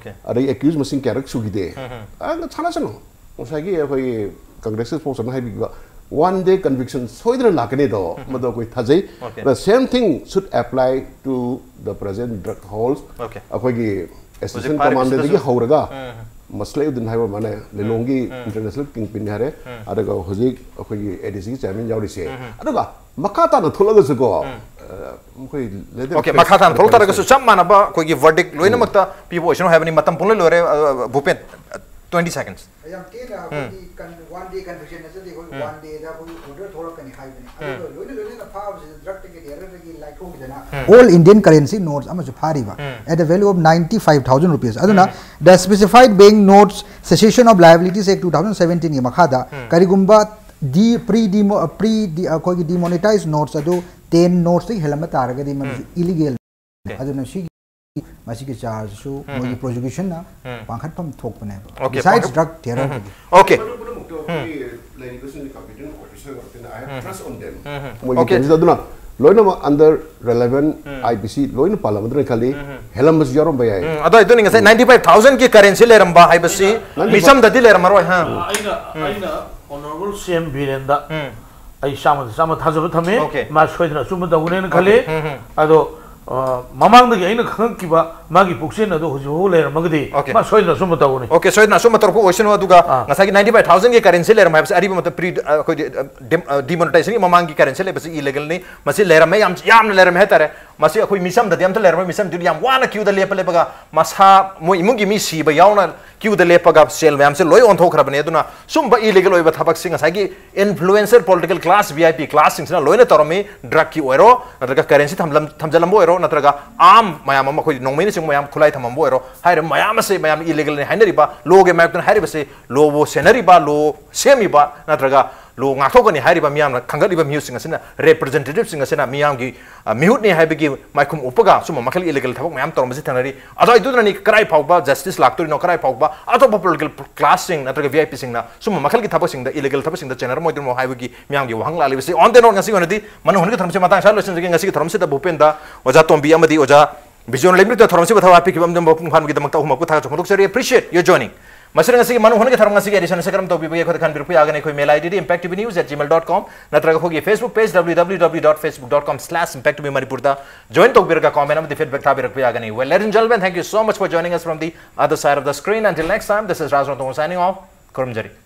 ꯑꯗꯩ ꯑꯦꯀ꯭ꯌꯨꯁ ꯃꯁꯤꯡ ꯀꯌꯥꯔꯛ ꯁꯨꯈꯤꯗꯦ꯫ ꯑꯗ ꯁꯥꯟꯅꯁꯅꯨ꯫ ꯉꯁꯥꯏꯒꯤ ꯑꯩꯈꯣꯏꯒꯤ ꯀꯪꯒ꯭ꯔꯦꯁꯀꯤ ꯁ꯭ꯄꯣꯛꯁꯔꯅ ꯍꯥꯏꯕꯤꯈꯤꯕ ꯋꯥꯟ ꯗꯦ ꯀꯟꯚꯤꯛꯁꯟ ꯁꯣꯏꯗꯅ ꯂꯥꯛꯀꯅꯤꯗꯣ, ꯃꯗꯨ ꯑꯩꯈꯣꯏ ꯊꯥꯖꯩ꯫ The same thing should apply to the present drug holes. ꯑꯩꯈꯣꯏꯒꯤ ꯑꯦꯁꯤꯁꯇꯦꯟ ꯀꯃꯥꯟꯗꯔꯗꯒꯤ ꯍꯧꯔꯒ ꯃꯁꯂꯦꯎꯗꯤꯟ ꯍꯥꯏꯕ ꯑꯃꯅ ꯂꯤꯂꯣꯡꯒꯤ ꯏꯟꯇꯔꯅꯦꯁꯅꯦꯜ ꯀꯤꯡ ꯄꯤꯟꯅꯤ ꯍꯥꯏꯔꯦ꯫ ꯑꯗꯨꯒ ꯍꯧꯖꯤꯛ ꯑꯩꯈꯣꯏꯒꯤ ꯑꯦ ꯗꯤ ꯁꯤꯒꯤ ꯆꯤꯌꯥꯔꯃꯦꯟ ꯌꯥꯎꯔꯤꯁꯦ꯫ ꯑꯗꯨꯒ ꯃꯈꯥ ꯇꯥꯅ ꯊꯣꯛꯂꯒꯁꯨꯀꯣ, ꯑ, ꯃꯈꯣꯏ ꯂꯦꯇꯦꯁ ꯑꯣꯀꯦ, ꯃꯈꯥ ꯇꯥꯅ ꯊꯣꯛꯂꯛꯇꯥꯔꯒꯁꯨ ꯆꯞ ꯃꯥꯟꯅꯕ ꯑꯩꯈꯣꯏꯒꯤ ꯚꯔꯗꯤꯛ ꯂꯣꯏꯅꯃꯛꯇ ꯄꯤꯕ ꯑꯣꯏꯁꯅꯨ ꯍꯥꯏꯕꯅꯤ꯫ ꯃꯇꯝ ꯄꯨꯡꯂꯣꯏ ꯂꯣꯏꯔꯦ꯫ ꯑ, ꯚꯨꯄꯦꯟ, ꯇ꯭ꯋꯦꯟꯇꯤ ꯁꯦꯀꯦꯟꯁ꯫ ꯌꯥꯝ ꯇꯦꯟꯅ ꯑꯩꯈꯣꯏꯒꯤ ꯀꯟ-, ꯋꯥꯟ ꯗꯦ ꯀꯟꯚꯤꯛꯁꯟ ꯅꯠꯆꯗꯦ, ꯑꯩꯈꯣꯏ ꯋꯥꯟ ꯗꯦꯗ ꯑꯩꯈꯣꯏ ꯑꯣꯔꯗꯔ ꯊꯣꯛꯂꯛꯀꯅꯤ ꯍꯥꯏꯕꯅꯤ꯫ ꯑꯗꯨꯒ ꯂꯣꯏꯅ ꯂꯣꯏꯅꯅ ꯐꯥꯕꯁꯤꯗ ꯗ꯭ꯔꯒꯇꯒꯤ ꯇꯦꯔꯔꯗꯒꯤ ꯂꯥꯏꯊꯣꯛꯈꯤꯗꯅ All Indian currency notes ꯑꯃꯁꯨ ꯐꯥꯔꯤꯕ, at the value of ninety five thousand rupees꯫ ꯑꯗꯨꯅ the specified bank notes cessation of liabilities act two thousand seventeenꯒꯤ ꯃꯈꯥꯗ ꯀꯔꯤꯒꯨꯝꯕ ꯗꯤ ꯄ꯭ꯔꯤ ꯗꯤꯃꯣ ꯄ꯭ꯔꯤ ꯗꯤ ꯑꯩꯈꯣꯏꯒꯤ ꯗꯤꯃꯣꯅꯤꯇꯥꯏꯖ ꯅꯣꯠꯁ ꯑꯗꯨ ꯇꯦꯟ ꯅꯣꯠꯁꯇꯒꯤ ꯍꯦꯜꯂꯝꯕ ꯇꯥꯔꯒꯗꯤ ꯃꯗꯨꯁꯨ ꯏꯂꯤꯒꯦꯜ꯫ ꯑꯗꯨꯅ ꯁꯤꯒꯤ ꯃꯁꯤꯒꯤ ꯆꯥꯔꯖꯁꯨ ꯃꯣꯏꯒꯤ ꯄ꯭ꯔꯣꯁꯤꯀ꯭ꯌꯨꯁꯟꯅ ꯄꯥꯡꯈꯠꯐꯝ ꯊꯣꯛꯄꯅꯦꯕ꯫ Besides drug terrorꯗꯒꯤ꯫ ꯑꯣꯀꯦ꯫ ꯃꯗꯨ ꯄꯨꯝꯅꯃꯛꯇꯣ ꯑꯩꯈꯣꯏꯒꯤ ꯂꯩꯔꯤꯕꯁꯤꯡ competent officer ꯉꯥꯛꯇꯅ, I have trust on them꯫ ꯃꯣꯏꯒꯤ ꯑꯣꯀꯦ꯫ ꯀꯦꯁꯇ ꯑꯗꯨꯅ ꯂꯣꯏꯅꯃꯛ under relevant I P C ꯂꯣꯏꯅ ꯄꯥꯜꯂꯝꯃꯗ꯭ꯔꯅ ꯈꯜꯂꯤ꯫ ꯍꯦꯜꯂꯝꯕꯁꯨ ꯌꯥꯎꯔꯝꯕ ꯌꯥꯏ꯫ ꯎꯝ, ꯑꯗꯣ ꯑꯗꯨꯅꯤ ꯉꯁꯥꯏ ninety five thousandꯀꯤ currencyꯗꯤ ꯂꯩꯔꯝꯕ ꯍꯥꯏꯕꯁꯤ ninety five ꯃꯤꯆꯝꯗꯗꯤ ꯂꯩꯔꯝꯃꯔꯣꯏ꯫ ꯍꯥ꯫ ꯑꯩꯅ, ꯑꯩꯅ Honourable C M ꯕꯤꯔꯦꯟꯗ ꯎꯝ꯫ ꯑꯩ ꯆꯥꯝꯃꯗ ꯆꯥꯝꯃ ꯊꯥꯖꯕ ꯊꯝꯃꯤ꯫ ꯑꯣꯀꯦ꯫ ꯃꯥ ꯁꯣꯏꯗꯅ ꯑꯆꯨꯝꯕ ꯇꯧꯒꯅꯦꯅ ꯈꯜꯂꯤ꯫ ꯑꯣꯀꯦ꯫ ꯎꯝ, ꯎꯝ꯫ ꯑꯗꯣ, ꯑ, ꯃꯃꯥꯡꯗꯒꯤ ꯑꯩꯅ ꯈꯪꯉꯛꯈꯤꯕ ꯃꯥꯒꯤ ꯄꯨꯛꯆꯦꯜ ꯑꯗꯣ ꯍꯧꯖꯤꯛ ꯐꯥꯎ ꯂꯩꯔꯝꯃꯒꯗꯤ ꯑꯣꯀꯦ꯫ ꯃꯥ ꯁꯣꯏꯗꯅ ꯑꯆꯨꯝꯕ ꯇꯧꯒꯅꯤ꯫ ꯑꯣꯀꯦ, ꯁꯣꯏꯗꯅ ꯑꯆꯨꯝꯕ ꯇꯧꯔꯛꯄ ꯑꯣꯏꯁꯅꯨ꯫ ꯑꯗꯨꯒ ꯑꯥ꯫ ꯉꯁꯥꯏꯒꯤ ninety five thousandꯀꯤ currency ꯂꯩꯔꯝꯕ ꯍꯥꯏꯕꯁꯦ ꯑꯔꯤꯕ ꯃꯇꯝ ꯄ꯭ꯔꯤ-, ꯑ, ꯑꯩꯈꯣꯏꯗꯤ, ꯑ, ꯗꯤꯝ-, ꯑ, ꯗꯤꯃꯣꯅꯤꯇꯥꯏꯖꯦꯁꯟꯒꯤ ꯃꯃꯥꯡꯒꯤ currency ꯂꯩꯕꯁꯤ ꯏꯂꯤꯒꯦꯜꯅꯤ꯫ ꯃꯁꯤ ꯂꯩꯔꯝꯃꯦ, ꯌꯥꯝ, ꯌꯥꯝꯅ ꯂꯩꯔꯝꯃꯦ ꯍꯥꯏꯇꯥꯔꯦ꯫ ꯃꯁꯤ ꯑꯩꯈꯣꯏ ꯃꯤꯆꯝꯗꯗꯤ ꯑꯝꯇ ꯂꯩꯔꯝꯃꯣꯏ꯫ ꯃꯤꯆꯝꯗꯨꯗꯤ ꯌꯥꯝ ꯋꯥꯅ ꯀ꯭ꯌꯨꯗ ꯂꯦꯞꯄ ꯂꯦꯞꯄꯒ ꯃꯁꯥ, ꯃꯣꯏ ꯏꯃꯨꯡꯒꯤ ꯃꯤ ꯁꯤꯕ ꯌꯥꯎꯅ ꯀ꯭ꯌꯨꯗ ꯂꯦꯞꯄꯒ ꯁꯦꯜ ꯃꯌꯥꯝꯁꯦ ꯂꯣꯏ ꯑꯣꯟꯊꯣꯛꯈ꯭ꯔꯕꯅꯦ꯫ ꯑꯗꯨꯅ ꯁꯨꯝꯕ ꯏꯂꯤꯒꯦꯜ ꯑꯣꯏꯕ ꯊꯕꯛꯁꯤ ꯉꯁꯥꯏꯒꯤ influencer political class, V I P classꯁꯤꯡꯁꯤꯅ ꯂꯣꯏꯅ ꯇꯧꯔꯝꯃꯤ꯫ ꯗ꯭ꯔꯒꯀꯤ ꯑꯣꯏꯔꯣ, ꯅꯠꯇ꯭ꯔꯒ currency ꯊꯝꯂꯝ-, ꯊꯝꯖꯤꯜꯂꯝꯕ ꯑꯣꯏꯔꯣ, ꯅꯠꯇ꯭ꯔꯒ ꯑꯥꯝ ꯃꯌꯥꯝ ꯑꯃ, ꯑꯩꯈꯣꯏ ꯅꯣꯡꯃꯩꯅꯆꯤꯡꯕ ꯃꯌꯥꯝ, ꯈꯨꯠꯂꯥꯏ ꯊꯝꯃꯝꯕ ꯑꯣꯏꯔꯣ, ꯍꯥꯏꯔꯤꯕ ꯃꯌꯥꯝ ꯑꯁꯦ ꯃꯌꯥꯝ ꯏꯂꯤꯒꯦꯜꯅꯤ ꯍꯥꯏꯅꯔꯤꯕ, ꯂꯣꯒꯤ ꯃꯥꯌꯣꯛꯇꯅꯤ ꯍꯥꯏꯔꯤꯕꯁꯦ, ꯂꯣꯕꯨ ꯁꯦꯟꯅꯔꯤꯕ, ꯂꯣ ꯁꯦꯝꯃꯤꯕ ꯅꯠꯇ꯭ꯔꯒ ꯂꯣ ꯉꯥꯛꯊꯣꯛꯀꯅꯤ ꯍꯥꯏꯔꯤꯕ ꯃꯤꯌꯥꯝꯅ ꯈꯟꯒꯠꯂꯤꯕ ꯃꯤꯍꯨꯠꯁꯤꯡ ꯑꯁꯤꯅ, ꯔꯦꯄ꯭ꯔꯖꯦꯟꯇꯦꯇꯤꯚꯁꯤꯡ ꯑꯁꯤꯅ ꯃꯤꯌꯥꯝꯒꯤ, ꯑ, ꯃꯤꯍꯨꯠꯅꯤ ꯍꯥꯏꯕꯒꯤ ꯃꯥꯏꯈꯨꯝ ꯎꯞꯄꯒ ꯁꯨꯝꯕ ꯃꯈꯜꯒꯤ ꯏꯂꯤꯒꯦꯜ ꯊꯕꯛ ꯃꯌꯥꯝ ꯇꯧꯔꯝꯕꯁꯤ ꯊꯦꯡꯅꯔꯤ꯫ ꯑꯗꯣ ꯑꯗꯨꯗꯨꯅꯅꯤ ꯀꯗꯥꯏ ꯐꯥꯎꯕ ꯖꯁꯇꯤꯁ ꯂꯥꯛꯇꯣꯔꯤꯅꯣ, ꯀꯗꯥꯏ ꯐꯥꯎꯕ ꯑꯇꯣꯞꯄ ꯄꯣꯂꯤꯇꯤꯀꯦꯜ ꯀ꯭ꯂꯥꯁꯁꯤꯡ ꯅꯠꯇ꯭ꯔꯒ ꯚꯤ ꯑꯥꯏ ꯄꯤꯁꯤꯡꯅ ꯁꯨꯝꯕ ꯃꯈꯜꯒꯤ ꯊꯕꯛꯁꯤꯡꯗ, ꯏꯂꯤꯒꯦꯜ ꯊꯕꯛꯁꯤꯡꯗ ꯆꯦꯟꯅꯔꯝꯃꯣꯏꯗꯣꯏꯅꯣ ꯍꯥꯏꯕꯒꯤ ꯃꯤꯌꯥꯝꯒꯤ ꯋꯥꯍꯪ ꯂꯥꯛꯂꯤꯕꯁꯤ꯫ On the note, ꯉꯁꯤꯒꯤ ꯑꯣꯏꯅꯗꯤ ꯃꯅꯨꯡ ꯍꯨꯠꯅꯒꯤ ꯊꯧꯔꯝꯁꯤ ꯃꯇꯥꯡ ꯑꯁꯤꯗ ꯂꯣꯏꯁꯤꯟꯖꯒꯦ꯫ ꯉꯁꯤꯒꯤ ꯊꯧꯔꯝꯁꯤꯗ ꯚꯨꯄꯦꯟꯗ, ꯑꯣꯖꯥ ꯇꯣꯝꯕꯤ ꯑꯃꯗꯤ ꯑꯣꯖꯥ ꯕꯤꯖꯣꯟ ꯂꯩꯃꯤꯠꯇ ꯊꯧꯔꯝꯁꯤꯕꯨ ꯊꯋꯥꯏ ꯍꯥꯞꯄꯤꯈꯤꯕ ꯑꯃꯗꯤ ꯃꯄꯨꯡ ꯐꯥꯍꯟꯕꯒꯤꯗꯃꯛꯇ ꯑꯍꯨꯝꯃꯛꯄꯨ ꯊꯥꯒꯠꯆꯕ ꯐꯣꯡꯗꯣꯛꯆꯔꯤ꯫ Appreciate your joining꯫ ꯃꯁꯤꯅ ꯉꯁꯤꯒꯤ ꯃꯅꯨꯡ ꯍꯨꯠꯅꯒꯤ ꯊꯧꯔꯝ ꯉꯁꯤꯒꯤ edition ꯑꯁꯤ ꯀꯔꯝ ꯇꯧꯕꯤꯕꯒꯦ? ꯑꯩꯈꯣꯏꯗ ꯈꯟꯕꯤꯔꯛꯄ ꯌꯥꯒꯅꯤ꯫ ꯑꯩꯈꯣꯏ mail ID D impact T V news at gmail dot com ꯅꯠꯇ꯭ꯔꯒ ꯑꯩꯈꯣꯏꯒꯤ Facebook page W W W dot facebook dot com slash impact T V Manipur ꯗ join ꯇꯧꯕꯤꯔꯒ comment ꯑꯃꯗꯤ feedback ꯊꯥꯕꯤꯔꯛꯄ ꯌꯥꯒꯅꯤ꯫ Well, ladies and gentlemen, thank you so much for joining us from the other side of the screen. Until next time, this is Raj Rongthong signing off. ꯈꯨꯔꯨꯝꯖꯔꯤ꯫